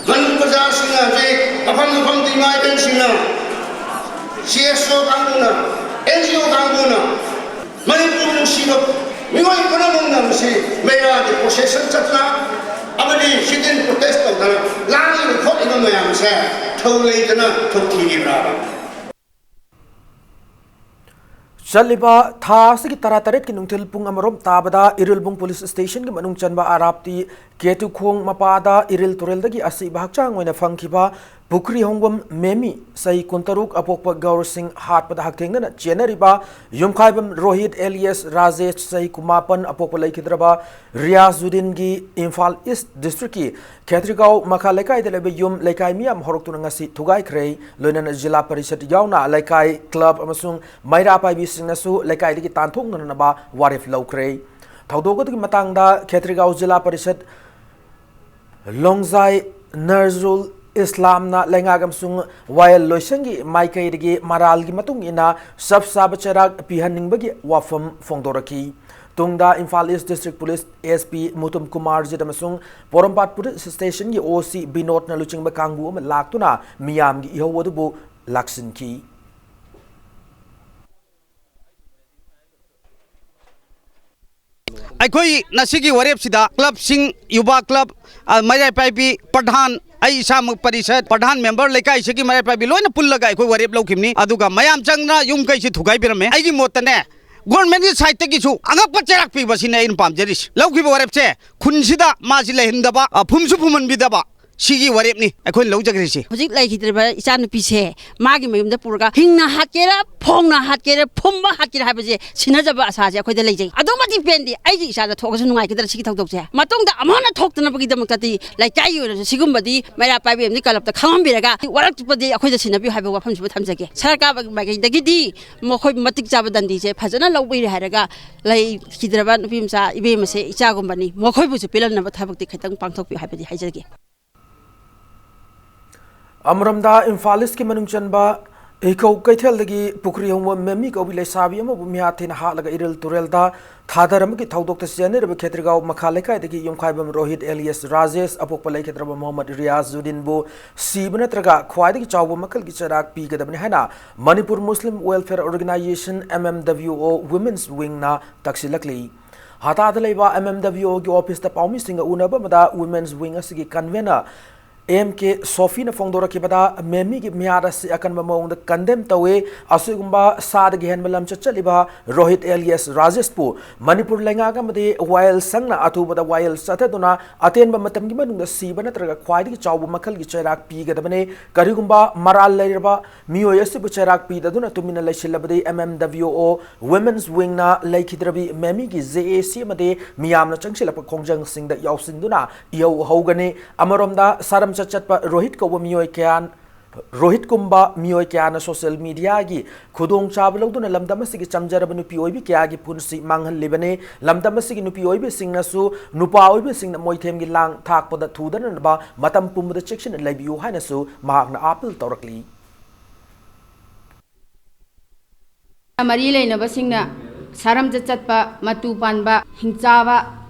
ꯃꯅꯤꯄꯨꯔ ꯄ꯭ꯔꯖꯥꯁꯤꯡꯅ ꯍꯧꯖꯤꯛ ꯃꯐꯝ ꯃꯐꯝꯗ ꯏꯃꯥ ꯏꯕꯦꯟꯁꯤꯡꯅ, C S O ꯀꯥꯡꯕꯨꯅ, N G O ꯀꯥꯡꯕꯨꯅ, ꯃꯅꯤꯄꯨꯔ ꯅꯨꯡꯁꯤꯕ ꯃꯤꯑꯣꯏ ꯄꯨꯝꯅꯃꯛꯅ ꯃꯁꯤ ꯃꯦꯔꯥꯒꯤ procession ꯆꯠꯇꯅ, ꯑꯃꯗꯤ ꯁꯤꯠ ꯏꯟ ꯄ꯭ꯔꯣꯇꯦꯁ ꯇꯧꯗꯅ ꯂꯥꯡꯂꯤꯕ ꯈꯣꯠꯂꯤꯕ ꯃꯌꯥꯝꯁꯦ ꯊꯧ ꯂꯩꯇꯅ ꯊꯧ ꯊꯤꯔꯤꯕ꯭ꯔꯥꯕ? ꯆꯠꯂꯤꯕ ꯊꯥ ꯑꯁꯤꯒꯤ ꯇꯔꯥꯇꯔꯦꯠꯀꯤ ꯅꯨꯡꯊꯤꯜ ꯄꯨꯡ ꯑꯃꯔꯣꯝ ꯇꯥꯕꯗ ꯏꯔꯤꯜꯕꯨꯡ ꯄꯨꯂꯤꯁ ꯁ꯭ꯇꯦꯁꯟꯒꯤ ꯃꯅꯨꯡ ꯆꯟꯕ ꯑꯔꯥꯞꯇꯤ ꯀꯦꯇꯨꯈꯣꯡ ꯃꯄꯥꯗ ꯏꯔꯤꯜ ꯇꯨꯔꯦꯜꯗꯒꯤ ꯑꯁꯤꯕ ꯍꯛꯆꯥꯡ ꯑꯣꯏꯅ ꯐꯪꯈꯤꯕ ꯄꯨꯈ꯭ꯔꯤꯍꯣꯡꯕꯝ ꯃꯦꯃꯤ, ꯆꯍꯤ ꯀꯨꯟꯇꯔꯨꯛ, ꯑꯄꯣꯛꯄ ꯒꯧꯔ ꯁꯤꯡ ꯍꯥꯠꯄꯗ ꯍꯛꯊꯦꯡꯅꯅ ꯆꯦꯟꯅꯔꯤꯕ ꯌꯨꯝꯈꯥꯏꯕꯝ ꯔꯣꯍꯤꯠ ꯑꯦꯂꯤꯌꯥꯁ ꯔꯥꯖꯦꯁ, ꯆꯍꯤ ꯀꯨꯟꯃꯥꯄꯟ, ꯑꯄꯣꯛꯄ ꯂꯩꯈꯤꯗ꯭ꯔꯕ ꯔꯤꯌꯥꯖꯨꯗꯤꯟꯒꯤ ꯏꯝꯐꯥꯜ ꯏꯁ꯭ꯠ ꯗꯤꯁꯇ꯭ꯔꯤꯛꯀꯤ ꯈꯦꯇ꯭ꯔꯤꯒꯥꯎ ꯃꯈꯥ ꯂꯩꯀꯥꯏꯗ ꯂꯩꯕ ꯌꯨꯝ ꯂꯩꯀꯥꯏ ꯃꯤꯌꯥꯝ ꯍꯧꯔꯛꯇꯨꯅ ꯉꯁꯤ ꯊꯨꯒꯥꯏꯈ꯭ꯔꯦ꯫ ꯂꯣꯏꯅꯅ ꯖꯤꯂꯥ ꯄꯔꯤꯁꯠ ꯌꯥꯎꯅ ꯂꯩꯀꯥꯏ, ꯀ꯭ꯂꯕ ꯑꯃꯁꯨꯡ ꯃꯩꯔꯥ ꯄꯥꯏꯕꯤꯁꯤꯡꯅꯁꯨ ꯂꯩꯀꯥꯏꯗꯒꯤ ꯇꯥꯟꯊꯣꯛꯅꯅꯕ ꯋꯥꯔꯦꯞ ꯂꯧꯈ꯭ꯔꯦ꯫ ꯊꯧꯗꯣꯛ ꯑꯗꯨꯒꯤ ꯃꯇꯥꯡꯗ ꯈꯦꯇ꯭ꯔꯤꯒꯥꯎ ꯖꯤꯂꯥ ꯄꯔꯤꯁꯠ ꯂꯣꯡꯖꯥꯏ ꯅꯔꯖꯨꯜ ꯏꯁꯂꯥꯝꯅ ꯂꯩꯉꯥꯛ ꯑꯃꯁꯨꯡ ꯋꯥꯌꯦꯜ ꯂꯣꯏꯁꯪꯒꯤ ꯃꯥꯏꯀꯩꯗꯒꯤ ꯃꯔꯥꯜꯒꯤ ꯃꯇꯨꯡ ꯏꯟꯅ ꯆꯞ ꯆꯥꯕ ꯆꯩꯔꯥꯛ ꯄꯤꯍꯟꯅꯤꯡꯕꯒꯤ ꯋꯥꯐꯝ ꯐꯣꯡꯗꯣꯔꯛꯈꯤ꯫ ꯇꯨꯡꯗ Imphal east district police S P Mutum Kumarjit ꯑꯃꯁꯨꯡ ꯄꯣꯔꯣꯝꯄꯥꯠ ꯄꯨꯂꯤꯁ ꯁ꯭ꯇꯦꯁꯟꯒꯤ ꯑꯣ ꯁꯤ ꯕꯤꯅꯣꯗꯅ ꯂꯨꯆꯤꯡꯕ ꯀꯥꯡꯕꯨ ꯑꯃ ꯂꯥꯛꯇꯨꯅ ꯃꯤꯌꯥꯝꯒꯤ ꯏꯍꯧ ꯑꯗꯨꯕꯨ ꯂꯥꯛꯁꯤꯟꯈꯤ꯫ ꯑꯩꯈꯣꯏ ꯉꯁꯤꯒꯤ ꯋꯥꯔꯦꯞꯁꯤꯗ ꯀ꯭ꯂꯕꯁꯤꯡ, ꯌꯨꯕꯥ ꯀ꯭ꯂꯕ, ꯑ, ꯃꯩꯔꯥ ꯄꯥꯏꯕꯤ, ꯄ꯭ꯔꯙꯥꯟ, ꯑꯩ ꯏꯁꯥꯃꯛ ꯄꯔꯤꯁꯠ, ꯄ꯭ꯔꯙꯥꯟ ꯃꯦꯝꯕꯔ, ꯂꯩꯀꯥꯏꯁꯤꯒꯤ ꯃꯩꯔꯥ ꯄꯥꯏꯕꯤ ꯂꯣꯏꯅ ꯄꯨꯜꯂꯒ ꯑꯩꯈꯣꯏ ꯋꯥꯔꯦꯞ ꯂꯧꯈꯤꯕꯅꯤ꯫ ꯑꯗꯨꯒ ꯃꯌꯥꯝ ꯆꯪꯗꯅ ꯌꯨꯝ ꯀꯩꯁꯤ ꯊꯨꯒꯥꯏꯕꯤꯔꯝꯃꯦ꯫ ꯑꯩꯒꯤ ꯃꯣꯠꯇꯅꯦ, ꯒꯣꯔꯃꯦꯟꯒꯤ ꯁꯥꯏꯠꯇꯒꯤꯁꯨ ꯑꯉꯛꯄ ꯆꯩꯔꯥꯛ ꯄꯤꯕꯁꯤꯅꯦ ꯑꯩꯅ ꯄꯥꯝꯖꯔꯤꯁꯤ꯫ ꯂꯧꯈꯤꯕ ꯋꯥꯔꯦꯞꯁꯦ ꯈꯨꯟꯁꯤꯗ ꯃꯥꯁꯤ ꯂꯩꯍꯟꯗꯕ, ꯑ, ꯐꯨꯝꯁꯨ ꯐꯨꯝꯍꯟꯕꯤꯗꯕ, ꯁꯤꯒꯤ ꯋꯥꯔꯦꯞꯅꯤ ꯑꯩꯈꯣꯏꯅ ꯂꯧꯖꯈ꯭ꯔꯤꯁꯤ꯫ ꯍꯧꯖꯤꯛ ꯂꯩꯈꯤꯗ꯭ꯔꯤꯕ ꯏꯆꯥꯅꯨꯄꯤꯁꯦ ꯃꯥꯒꯤ ꯃꯌꯨꯝꯗ ꯄꯨꯔꯒ ꯍꯤꯡꯅ ꯍꯥꯠꯀꯦꯔꯥ, ꯐꯣꯡꯅ ꯍꯥꯠꯀꯦꯔꯥ, ꯐꯨꯝꯕ ꯍꯥꯠꯀꯦꯔꯥ ꯍꯥꯏꯕꯁꯦ ꯁꯤꯟꯅꯖꯕ ꯑꯁꯥꯁꯦ ꯑꯩꯈꯣꯏꯗ ꯂꯩꯖꯩ꯫ ꯑꯗꯨꯛ ꯃꯇꯤꯛ ꯄꯦꯟꯗꯦ꯫ ꯑꯩꯒꯤ ꯏꯆꯥꯗ ꯊꯣꯛꯑꯒꯁꯨ ꯅꯨꯡꯉꯥꯏꯒꯗ꯭ꯔꯥ ꯁꯤꯒꯤ ꯊꯧꯗꯣꯛꯁꯦ? ꯃꯇꯨꯡꯗ ꯑꯃꯨꯛ ꯍꯟꯅ ꯊꯣꯛꯇꯅꯕꯒꯤꯗꯃꯛꯇꯗꯤ ꯂꯩꯀꯥꯏꯒꯤ ꯑꯣꯏꯅꯁꯨ ꯁꯤꯒꯨꯝꯕꯗꯤ ꯃꯩꯔꯥ ꯄꯥꯏꯕꯤ ꯑꯃꯗꯤ ꯀꯂꯞꯇ ꯈꯪꯍꯟꯕꯤꯔꯒ ꯋꯥꯔꯛꯄꯗꯤ ꯑꯩꯈꯣꯏꯗ ꯁꯤꯟꯅꯕꯤꯌꯨ ꯍꯥꯏꯕ ꯋꯥꯐꯝꯁꯤꯃ ꯊꯝꯖꯒꯦ꯫ ꯁꯔꯀꯥꯔ ꯃꯥꯏꯀꯩꯗꯒꯤꯗꯤ ꯃꯈꯣꯏ ꯃꯇꯤꯛ ꯆꯥꯕ ꯗꯟꯗꯤꯁꯦ ꯐꯖꯅ ꯂꯧꯕꯤꯔꯦ ꯍꯥꯏꯔꯒ ꯂꯩꯈꯤꯗ꯭ꯔꯕ ꯅꯨꯄꯤ ꯃꯆꯥ ꯏꯕꯦꯝꯃꯁꯦ ꯏꯆꯥꯒꯨꯝꯕꯅꯤ, ꯃꯈꯣꯏꯕꯨꯁꯨ ꯄꯦꯜꯍꯟꯅꯕ ꯊꯕꯛꯇꯤ ꯈꯤꯇꯪ ꯄꯥꯡꯊꯣꯛꯄꯤꯌꯨ ꯍꯥꯏꯕꯗꯤ ꯍꯥꯏꯖꯒꯦ꯫ ꯑꯃꯔꯣꯝꯗ ꯏꯝꯐꯥꯜ ꯏꯁ꯭ꯠꯀꯤ ꯃꯅꯨꯡ ꯆꯟꯕ ꯏꯀꯧ ꯀꯩꯊꯦꯜꯗꯒꯤ ꯄꯨꯈ꯭ꯔꯤ ꯍꯣꯡꯕ ꯃꯦꯃꯤ ꯀꯧꯕꯤ ꯂꯩꯁꯥꯕꯤ ꯑꯃꯕꯨ ꯃꯤꯍꯥꯠ ꯊꯤꯅ ꯍꯥꯠꯂꯒ ꯏꯔꯤꯜ ꯇꯨꯔꯦꯜꯗ ꯊꯥꯗꯔꯝꯕꯒꯤ ꯊꯧꯗꯣꯛꯇ ꯆꯦꯟꯅꯔꯤꯕ ꯈꯦꯇ꯭ꯔꯤꯒꯥꯎ ꯃꯈꯥ ꯂꯩꯀꯥꯏꯗꯒꯤ ꯌꯨꯝꯈꯥꯏꯕꯝ ꯔꯣꯍꯤꯠ ꯑꯦꯂꯤꯌꯥꯁ ꯔꯥꯖꯦꯁ, ꯑꯄꯣꯛꯄ ꯂꯩꯈꯤꯗ꯭ꯔꯕ ꯃꯣꯍꯝꯃꯗ ꯔꯤꯌꯥꯖꯨꯗꯤꯟꯕꯨ ꯁꯤꯕ ꯅꯠꯇ꯭ꯔꯒ ꯈ꯭ꯋꯥꯏꯗꯒꯤ ꯆꯥꯎꯕ ꯃꯈꯜꯒꯤ ꯆꯩꯔꯥꯛ ꯄꯤꯒꯗꯕꯅꯤ ꯍꯥꯏꯅ Manipur Muslim welfare organisation, M M W O, women's ꯋꯤꯡꯅ ꯇꯛꯁꯤꯜꯂꯛꯂꯤ꯫ ꯍꯇꯥꯗ ꯂꯩꯕ M M W O ꯒꯤ office ꯇ ꯄꯥꯎꯃꯤꯁꯤꯡꯒ ꯎꯅꯕ ꯑꯃꯗ Women's Wing ꯑꯁꯤꯒꯤ convener M K ꯁꯣꯐꯤꯅ ꯐꯣꯡꯗꯣꯔꯛꯈꯤꯕꯗ, ꯃꯦꯃꯤꯒꯤ ꯃꯤꯍꯥꯠ ꯑꯁꯤ ꯑꯀꯟꯕ ꯃꯑꯣꯡꯗ condemn ꯇꯧꯏ꯫ ꯑꯁꯤꯒꯨꯝꯕ ꯁꯥꯗꯒꯤ ꯍꯦꯟꯕ ꯂꯝꯆꯠ ꯆꯠꯂꯤꯕ ꯔꯣꯍꯤꯠ alias ꯔꯥꯖꯦꯁꯄꯨ ꯃꯅꯤꯄꯨꯔ ꯂꯩꯉꯥꯛ ꯑꯃꯗꯤ ꯋꯥꯌꯦꯜ ꯁꯪꯅ ꯑꯊꯨꯕꯗ ꯋꯥꯌꯦꯜ ꯆꯠꯊꯗꯨꯅ ꯑꯇꯦꯟꯕ ꯃꯇꯝꯒꯤ ꯃꯅꯨꯡꯗ ꯁꯤꯕ ꯅꯠꯇ꯭ꯔꯒ ꯈ꯭ꯋꯥꯏꯗꯒꯤ ꯆꯥꯎꯕ ꯃꯈꯜꯒꯤ ꯆꯩꯔꯥꯛ ꯄꯤꯒꯗꯕꯅꯤ꯫ ꯀꯔꯤꯒꯨꯝꯕ ꯃꯔꯥꯜ ꯂꯩꯔꯕ ꯃꯤꯑꯣꯏ ꯑꯁꯤꯕꯨ ꯆꯩꯔꯥꯛ ꯄꯤꯗꯗꯨꯅ ꯇꯨꯃꯤꯟꯅ ꯂꯩꯁꯤꯜꯂꯕꯗꯤ M M W O Women's Wing ꯅ ꯂꯩꯈꯤꯗ꯭ꯔꯕꯤ ꯃꯦꯃꯤꯒꯤ J A C ꯑꯃꯗꯤ ꯃꯤꯌꯥꯝꯅ ꯆꯪꯁꯤꯜꯂꯛꯄ ꯈꯣꯡꯖꯪꯁꯤꯡꯗ ꯌꯥꯎꯁꯤꯟꯗꯨꯅ ꯏꯍꯧ ꯍꯧꯒꯅꯤ꯫ ꯑꯃꯔꯣꯝꯗ ꯁꯥꯔꯝꯆꯠ ꯆꯠꯄ ꯔꯣꯍꯤꯠ ꯀꯧꯕ ꯃꯤꯑꯣꯏ ꯀꯌꯥ, ꯔꯣꯍꯤꯠꯀꯨꯝꯕ ꯃꯤꯑꯣꯏ ꯀꯌꯥꯅ social media ꯒꯤ ꯈꯨꯗꯣꯡꯆꯥꯕ ꯂꯧꯗꯨꯅ ꯂꯝꯗꯝ ꯑꯁꯤꯒꯤ ꯆꯝꯖꯔꯕ ꯅꯨꯄꯤ ꯑꯣꯏꯕꯤ ꯀꯌꯥꯒꯤ ꯄꯨꯟꯁꯤ ꯃꯥꯡꯍꯜꯂꯤꯕꯅꯤ꯫ ꯂꯝꯗꯝ ꯑꯁꯤꯒꯤ ꯅꯨꯄꯤ ꯑꯣꯏꯕꯤꯁꯤꯡꯅꯁꯨ ꯅꯨꯄꯥ ꯑꯣꯏꯕꯤꯁꯤꯡꯅ ꯃꯣꯏꯊꯦꯝꯒꯤ ꯂꯥꯡ ꯊꯥꯛꯄꯗ ꯊꯨꯗꯅꯅꯕ ꯃꯇꯝ ꯄꯨꯝꯕꯗ ꯆꯦꯛꯁꯤꯟꯅ ꯂꯩꯕꯤꯌꯨ ꯍꯥꯏꯅꯁꯨ ꯃꯍꯥꯛꯅ appeal ꯇꯧꯔꯛꯂꯤ꯫ ꯃꯔꯤ ꯂꯩꯅꯕꯁꯤꯡꯅ ꯁꯥꯔꯝꯆꯠ ꯆꯠꯄ ꯃꯇꯨ ꯄꯥꯟꯕ ꯍꯤꯡꯆꯥꯕ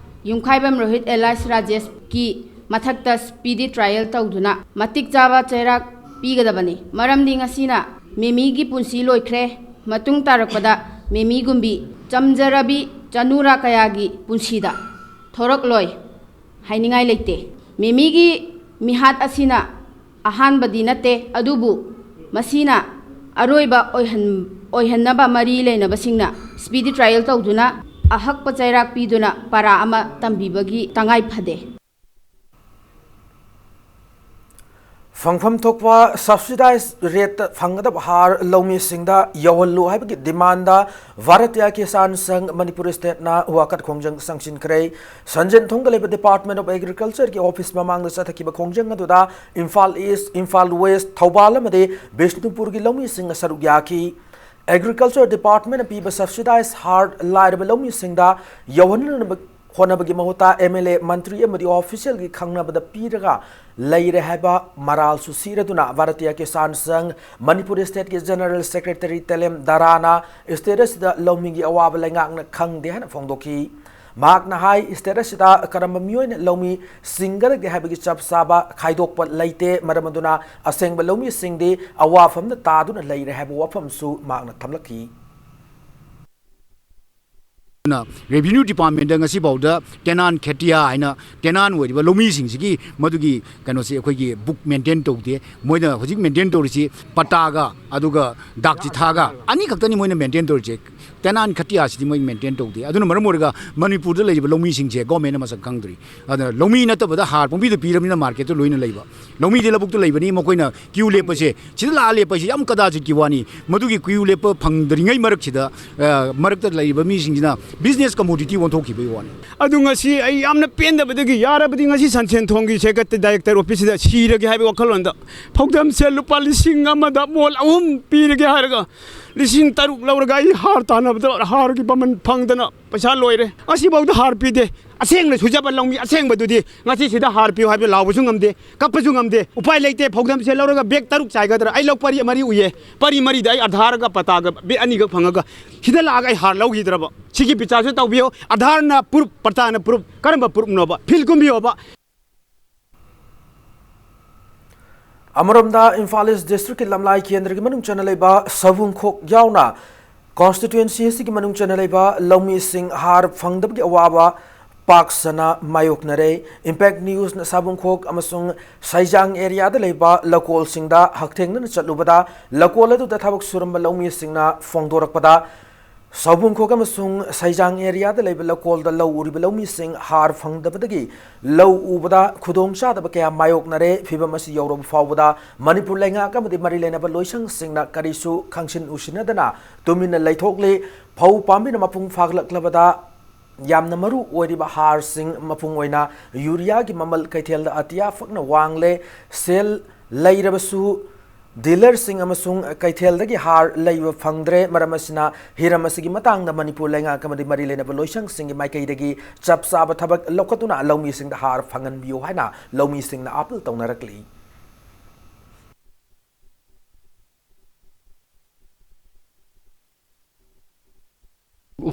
ꯌꯨꯝꯈꯥꯏꯕꯝ ꯔꯣꯍꯤꯠ alias ꯔꯥꯖꯦꯁꯀꯤ ꯃꯊꯛꯇ speedy trial ꯇꯧꯗꯨꯅ ꯃꯇꯤꯛ ꯆꯥꯕ ꯆꯩꯔꯥꯛ ꯄꯤꯒꯗꯕꯅꯤ꯫ ꯃꯔꯝꯗꯤ ꯉꯁꯤꯅ ꯃꯦꯃꯤꯒꯤ ꯄꯨꯟꯁꯤ ꯂꯣꯏꯈ꯭ꯔꯦ꯫ ꯃꯇꯨꯡ ꯇꯥꯔꯛꯄꯗ ꯃꯦꯃꯤꯒꯨꯝꯕꯤ ꯆꯝꯖꯔꯕꯤ ꯆꯅꯨꯔꯥ ꯀꯌꯥꯒꯤ ꯄꯨꯟꯁꯤꯗ ꯊꯣꯔꯛꯂꯣꯏ ꯍꯥꯏꯅꯤꯡꯉꯥꯏ ꯂꯩꯇꯦ꯫ ꯃꯦꯃꯤꯒꯤ ꯃꯤꯍꯥꯠ ꯑꯁꯤꯅ ꯑꯍꯥꯟꯕꯗꯤ ꯅꯠꯇꯦ, ꯑꯗꯨꯕꯨ ꯃꯁꯤꯅ ꯑꯔꯣꯏꯕ ꯑꯣꯏꯍꯟ-, ꯑꯣꯏꯍꯟꯅꯕ ꯃꯔꯤ ꯂꯩꯅꯕꯁꯤꯡꯅ speedy trial ꯇꯧꯗꯨꯅ ꯑꯍꯛꯄ ꯆꯩꯔꯥꯛ ꯄꯤꯗꯨꯅ ꯄꯥꯔꯥ ꯑꯃ ꯇꯝꯕꯤꯕꯒꯤ ꯇꯉꯥꯏ ꯐꯗꯦ꯫ ꯐꯪꯐꯝ ꯊꯣꯛꯄ subsidized rate ꯇ ꯐꯪꯒꯗꯕ ꯍꯥꯔ ꯂꯧꯃꯤꯁꯤꯡꯗ ꯌꯧꯍꯜꯂꯨ ꯍꯥꯏꯕꯒꯤ demand ꯗ ꯚꯥꯔꯇꯤꯌꯥ ꯀꯤꯁꯥꯟ ꯁꯪꯘ ꯃꯅꯤꯄꯨꯔ state ꯅ ꯋꯥꯀꯠ ꯈꯣꯡꯖꯪ ꯆꯪꯁꯤꯟꯈ꯭ꯔꯦ꯫ ꯁꯟꯖꯦꯟꯊꯣꯡꯗ ꯂꯩꯕ Department of Agriculture ꯒꯤ office ꯃꯃꯥꯡꯗ ꯆꯠꯊꯈꯤꯕ ꯈꯣꯡꯖꯪ ꯑꯗꯨꯗ ꯏꯝꯐꯥꯜ East, ꯏꯝꯐꯥꯜ West, ꯊꯧꯕꯥꯜ ꯑꯃꯗꯤ ꯕꯤꯁꯅꯨꯄꯨꯔꯒꯤ ꯂꯧꯃꯤꯁꯤꯡꯅ ꯁꯔꯨꯛ ꯌꯥꯈꯤ꯫ Agriculture Department ꯅ ꯄꯤꯕ subsidized ꯍꯥꯔ ꯂꯥꯏꯔꯕ ꯂꯧꯃꯤꯁꯤꯡꯗ ꯌꯧꯍꯟꯅꯅꯕ ꯍꯣꯠꯅꯕꯒꯤ ꯃꯍꯨꯠꯇ M L A, ꯃꯟꯇ꯭ꯔꯤ ꯑꯃꯗꯤ official ꯒꯤ ꯈꯪꯅꯕꯗ ꯄꯤꯔꯒ ꯂꯩꯔꯦ ꯍꯥꯏꯕ ꯃꯔꯥꯜꯁꯨ ꯁꯤꯔꯗꯨꯅ ꯚꯥꯔꯇꯤꯌꯥ ꯀꯤꯁꯥꯟ ꯁꯪꯘ ꯃꯅꯤꯄꯨꯔ state ꯀꯤ General Secretary ꯇꯦꯂꯦꯝ ꯗꯥꯔꯥꯅ state ꯑꯁꯤꯗ ꯂꯧꯃꯤꯒꯤ ꯑꯋꯥꯕ ꯂꯩꯉꯥꯛꯅ ꯈꯪꯗꯦ ꯍꯥꯏꯅ ꯐꯣꯡꯗꯣꯛꯈꯤ꯫ ꯃꯍꯥꯛꯅ ꯍꯥꯏ, state ꯑꯁꯤꯗ ꯀꯔꯝꯕ ꯃꯤꯑꯣꯏꯅ ꯂꯧꯃꯤ ꯁꯤꯡꯒꯗꯒꯦ ꯍꯥꯏꯕꯒꯤ ꯆꯞ ꯆꯥꯕ ꯈꯥꯏꯗꯣꯛꯄ ꯂꯩꯇꯦ, ꯃꯔꯝ ꯑꯗꯨꯅ ꯑꯁꯦꯡꯕ ꯂꯧꯃꯤꯁꯤꯡꯗꯤ ꯑꯋꯥꯐꯝꯗ ꯇꯥꯗꯨꯅ ꯂꯩꯔꯦ ꯍꯥꯏꯕ ꯋꯥꯐꯝꯁꯨ ꯃꯍꯥꯛꯅ ꯊꯝꯂꯛꯈꯤ꯫ ꯑꯗꯨꯅ ꯔꯦꯚꯤꯅ꯭ꯌꯨ ꯗꯤꯄꯥꯔꯠꯃꯦꯟꯗ ꯉꯁꯤꯐꯥꯎꯗ ꯇꯦꯅꯥꯟ ꯈꯦꯇꯤꯌꯥ ꯍꯥꯏꯅ ꯇꯦꯅꯥꯟ ꯑꯣꯏꯔꯤꯕ ꯂꯧꯃꯤꯁꯤꯡꯁꯤꯒꯤ ꯃꯗꯨꯒꯤ ꯀꯩꯅꯣꯁꯤ ꯑꯩꯈꯣꯏꯒꯤ ꯕꯨꯛ ꯃꯦꯟꯇꯦꯟ ꯇꯧꯗꯦ꯫ ꯃꯣꯏꯅ ꯍꯧꯖꯤꯛ ꯃꯦꯟꯇꯦꯟ ꯇꯧꯔꯤꯁꯤ ꯄꯇꯥꯒ ꯑꯗꯨꯒ ꯗꯥꯛ ꯆꯤꯊꯥꯒ ꯑꯅꯤꯈꯛꯇꯅꯤ ꯃꯣꯏꯅ ꯃꯦꯟꯇꯦꯟ ꯇꯧꯔꯤꯁꯦ꯫ ꯇꯦꯅꯥꯟ ꯈꯇꯤꯌꯥꯁꯤꯗꯤ ꯃꯣꯏ ꯃꯦꯟꯇꯦꯟ ꯇꯧꯗꯦ꯫ ꯑꯗꯨꯅ ꯃꯔꯝ ꯑꯣꯏꯔꯒ ꯃꯅꯤꯄꯨꯔꯗ ꯂꯩꯔꯤꯕ ꯂꯧꯃꯤꯁꯤꯡꯁꯦ ꯒꯣꯔꯃꯦꯟꯅ ꯃꯁꯛ ꯈꯪꯗ꯭ꯔꯤ꯫ ꯑꯗꯨꯅ ꯂꯧꯃꯤ ꯅꯠꯇꯕꯗ ꯍꯥꯔ ꯄꯨꯡꯄꯤꯗ ꯄꯤꯔꯕꯅꯤꯅ ꯃꯥꯔꯀꯦꯠꯇ ꯂꯣꯏꯅ ꯂꯩꯕ꯫ ꯂꯧꯃꯤꯗꯤ ꯂꯧꯕꯨꯛꯇ ꯂꯩꯕꯅꯤ, ꯃꯈꯣꯏꯅ ꯀ꯭ꯌꯨ ꯂꯦꯞꯄꯁꯦ, ꯁꯤꯗ ꯂꯥꯛꯑ ꯂꯦꯞꯄꯁꯦ ꯌꯥꯝ ꯀꯗꯥꯖꯤꯠꯀꯤ ꯋꯥꯅꯤ꯫ ꯃꯗꯨꯒꯤ ꯀ꯭ꯌꯨ ꯂꯦꯞꯄ ꯐꯪꯗ꯭ꯔꯤꯉꯩ ꯃꯔꯛꯁꯤꯗ, ꯑ, ꯃꯔꯛꯇ ꯂꯩꯔꯤꯕ ꯃꯤꯁꯤꯡꯁꯤꯅ ꯕꯤꯖꯤꯅꯦꯁ ꯀꯃꯣꯗꯤꯇꯤ ꯑꯣꯟꯊꯣꯛꯈꯤꯕꯒꯤ ꯋꯥꯅꯤ꯫ ꯑꯗꯨ ꯉꯁꯤ ꯑꯩ ꯌꯥꯝꯅ ꯄꯦꯟꯗꯕꯗꯒꯤ, ꯌꯥꯔꯕꯗꯤ ꯉꯁꯤ ꯁꯟꯁꯦꯟ ꯊꯣꯡꯒꯤ ꯁꯦꯀ꯭ꯔꯦꯇꯔꯤ ꯗꯥꯏꯔꯦꯛꯇꯔ ꯑꯣꯐꯤꯁꯁꯤꯗ ꯁꯤꯔꯒꯦ ꯍꯥꯏꯕ ꯋꯥꯈꯜꯂꯣꯟꯗ ꯐꯧꯗꯝꯁꯦ ꯂꯨꯄꯥ ꯂꯤꯁꯤꯡ ꯑꯃꯗ ꯃꯣꯜ ꯑꯍꯨꯝ ꯄꯤꯔꯒꯦ ꯍꯥꯏꯔꯒ ꯂꯤꯁꯤꯡ ꯇꯔꯨꯛ ꯂꯧꯔꯒ ꯑꯩ ꯍꯥꯔ ꯇꯥꯟꯅꯕꯗ ꯍꯥꯔꯒꯤ ꯃꯃꯜ ꯐꯪꯗꯅ ꯄꯩꯁꯥ ꯂꯣꯏꯔꯦ꯫ ꯉꯁꯤꯐꯥꯎꯗ ꯍꯥꯔ ꯄꯤꯗꯦ꯫ ꯑꯁꯦꯡꯅ ꯁꯨꯖꯕ ꯂꯧꯃꯤ ꯑꯁꯦꯡꯕꯗꯨꯗꯤ ꯉꯁꯤ ꯁꯤꯗ ꯍꯥꯔ ꯄꯤꯌꯨ ꯍꯥꯏꯕ ꯂꯥꯎꯕꯁꯨ ꯉꯝꯗꯦ, ꯀꯞꯄꯁꯨ ꯉꯝꯗꯦ꯫ ꯎꯄꯥꯏ ꯂꯩꯇꯦ꯫ ꯐꯧꯗꯝꯁꯦ ꯂꯧꯔꯒ ꯕꯦꯒ ꯇꯔꯨꯛ ꯆꯥꯏꯒꯗ꯭ꯔꯥ? ꯑꯩ ꯂꯧ ꯄꯔꯤ ꯃꯔꯤ ꯎꯏꯌꯦ꯫ ꯄꯔꯤ ꯃꯔꯤꯗ ꯑꯩ ꯑꯙꯥꯔꯒ ꯄꯇꯥꯒ ꯕꯦꯒ ꯑꯅꯤꯈꯛ ꯐꯪꯉꯒ ꯁꯤꯗ ꯂꯥꯛꯑꯒ ꯑꯩ ꯍꯥꯔ ꯂꯧꯈꯤꯗ꯭ꯔꯕ? ꯁꯤꯒꯤ ꯕꯤꯆꯥꯔꯁꯨ ꯇꯧꯕꯤꯌꯨ꯫ ꯑꯙꯥꯔꯅ ꯄ꯭ꯔꯨꯞ, ꯄꯇꯥꯅ ꯄ꯭ꯔꯨꯞ, ꯀꯔꯝꯕ ꯄ꯭ꯔꯨꯞꯅꯣꯕ? ꯐꯤꯜ ꯀꯨꯝꯕꯤꯌꯣꯕ꯫ ꯑꯃꯔꯣꯝꯗ, ꯏꯝꯐꯥꯜ ꯏꯁ ꯗꯤꯁꯇ꯭ꯔꯤꯛꯀꯤ ꯂꯝꯂꯥꯏ ꯀꯦꯟꯗ꯭ꯔꯒꯤ ꯃꯅꯨꯡ ꯆꯟꯅ ꯂꯩꯕ ꯁꯕꯨꯡꯈꯣꯛ ꯌꯥꯎꯅ ꯀꯣꯟꯁꯇꯤꯇ꯭ꯋꯦꯟꯁꯤ ꯑꯁꯤꯒꯤ ꯃꯅꯨꯡ ꯆꯟꯅ ꯂꯩꯕ ꯂꯧꯃꯤꯁꯤꯡ ꯍꯥꯔ ꯐꯪꯗꯕꯒꯤ ꯑꯋꯥꯕ ꯄꯥꯛ ꯁꯟꯅ ꯃꯥꯌꯣꯛꯅꯔꯦ꯫ ꯏꯝꯄꯦꯛ ꯅ꯭ꯌꯨꯁꯅ ꯁꯕꯨꯡꯈꯣꯛ ꯑꯃꯁꯨꯡ ꯁꯩꯖꯥꯡ ꯑꯦꯔꯤꯌꯥꯗ ꯂꯩꯕ ꯂꯀꯣꯜꯁꯤꯡꯗ ꯍꯛꯊꯦꯡꯅꯅ ꯆꯠꯂꯨꯕꯗ, ꯂꯀꯣꯜ ꯑꯗꯨꯗ ꯊꯕꯛ ꯁꯨꯔꯝꯕ ꯂꯧꯃꯤꯁꯤꯡꯅ ꯐꯣꯡꯗꯣꯔꯛꯄꯗ, ꯁꯥꯎꯕꯨꯡꯈꯣꯛ ꯑꯃꯁꯨꯡ ꯁꯩꯖꯥꯡ ꯑꯦꯔꯤꯌꯥꯗ ꯂꯩꯕ ꯂꯀꯣꯜꯗ ꯂꯧ ꯎꯔꯤꯕ ꯂꯧꯃꯤꯁꯤꯡ ꯍꯥꯔ ꯐꯪꯗꯕꯗꯒꯤ ꯂꯧ ꯎꯕꯗ ꯈꯨꯗꯣꯡꯆꯥꯗꯕ ꯀꯌꯥ ꯃꯥꯌꯣꯛꯅꯔꯦ꯫ ꯐꯤꯚꯝ ꯑꯁꯤ ꯌꯧꯔꯕ ꯐꯥꯎꯕꯗ ꯃꯅꯤꯄꯨꯔ ꯂꯩꯉꯥꯛ ꯑꯃꯗꯤ ꯃꯔꯤ ꯂꯩꯅꯕ ꯂꯣꯏꯁꯪꯁꯤꯡꯅ ꯀꯔꯤꯁꯨ ꯈꯪꯁꯤꯟ ꯎꯁꯤꯟꯅꯗꯅ ꯇꯨꯃꯤꯟꯅ ꯂꯩꯊꯣꯛꯂꯤ꯫ ꯐꯧ ꯄꯥꯝꯕꯤꯅ ꯃꯄꯨꯡ ꯐꯥꯒꯠꯂꯛꯂꯕꯗ ꯌꯥꯝꯅ ꯃꯔꯨ ꯑꯣꯏꯔꯤꯕ ꯍꯥꯔꯁꯤꯡ, ꯃꯄꯨꯡ ꯑꯣꯏꯅ ꯌꯨꯔꯤꯌꯥꯒꯤ ꯃꯃꯜ ꯀꯩꯊꯦꯜꯗ ꯑꯇꯤꯌꯥ ꯐꯛꯅ ꯋꯥꯡꯂꯦ꯫ ꯁꯦꯜ ꯂꯩꯔꯕꯁꯨ ꯗꯤꯂꯔꯁꯤꯡ ꯑꯃꯁꯨꯡ ꯀꯩꯊꯦꯜꯗꯒꯤ ꯍꯥꯔ ꯂꯩꯕ ꯐꯪꯗ꯭ꯔꯦ꯫ ꯃꯔꯝ ꯑꯁꯤꯅ ꯍꯤꯔꯝ ꯑꯁꯤꯒꯤ ꯃꯇꯥꯡꯗ ꯃꯅꯤꯄꯨꯔ ꯂꯩꯉꯥꯛ ꯑꯃꯗꯤ ꯃꯔꯤ ꯂꯩꯅꯕ ꯂꯣꯏꯁꯪꯁꯤꯡꯒꯤ ꯃꯥꯏꯀꯩꯗꯒꯤ ꯆꯞ ꯆꯥꯕ ꯊꯕꯛ ꯂꯧꯈꯠꯇꯨꯅ ꯂꯧꯃꯤꯁꯤꯡꯗ ꯍꯥꯔ ꯐꯪꯍꯟꯕꯤꯌꯨ ꯍꯥꯏꯅ ꯂꯧꯃꯤꯁꯤꯡꯅ ꯑꯥꯄꯤꯜ ꯇꯧꯅꯔꯛꯂꯤ꯫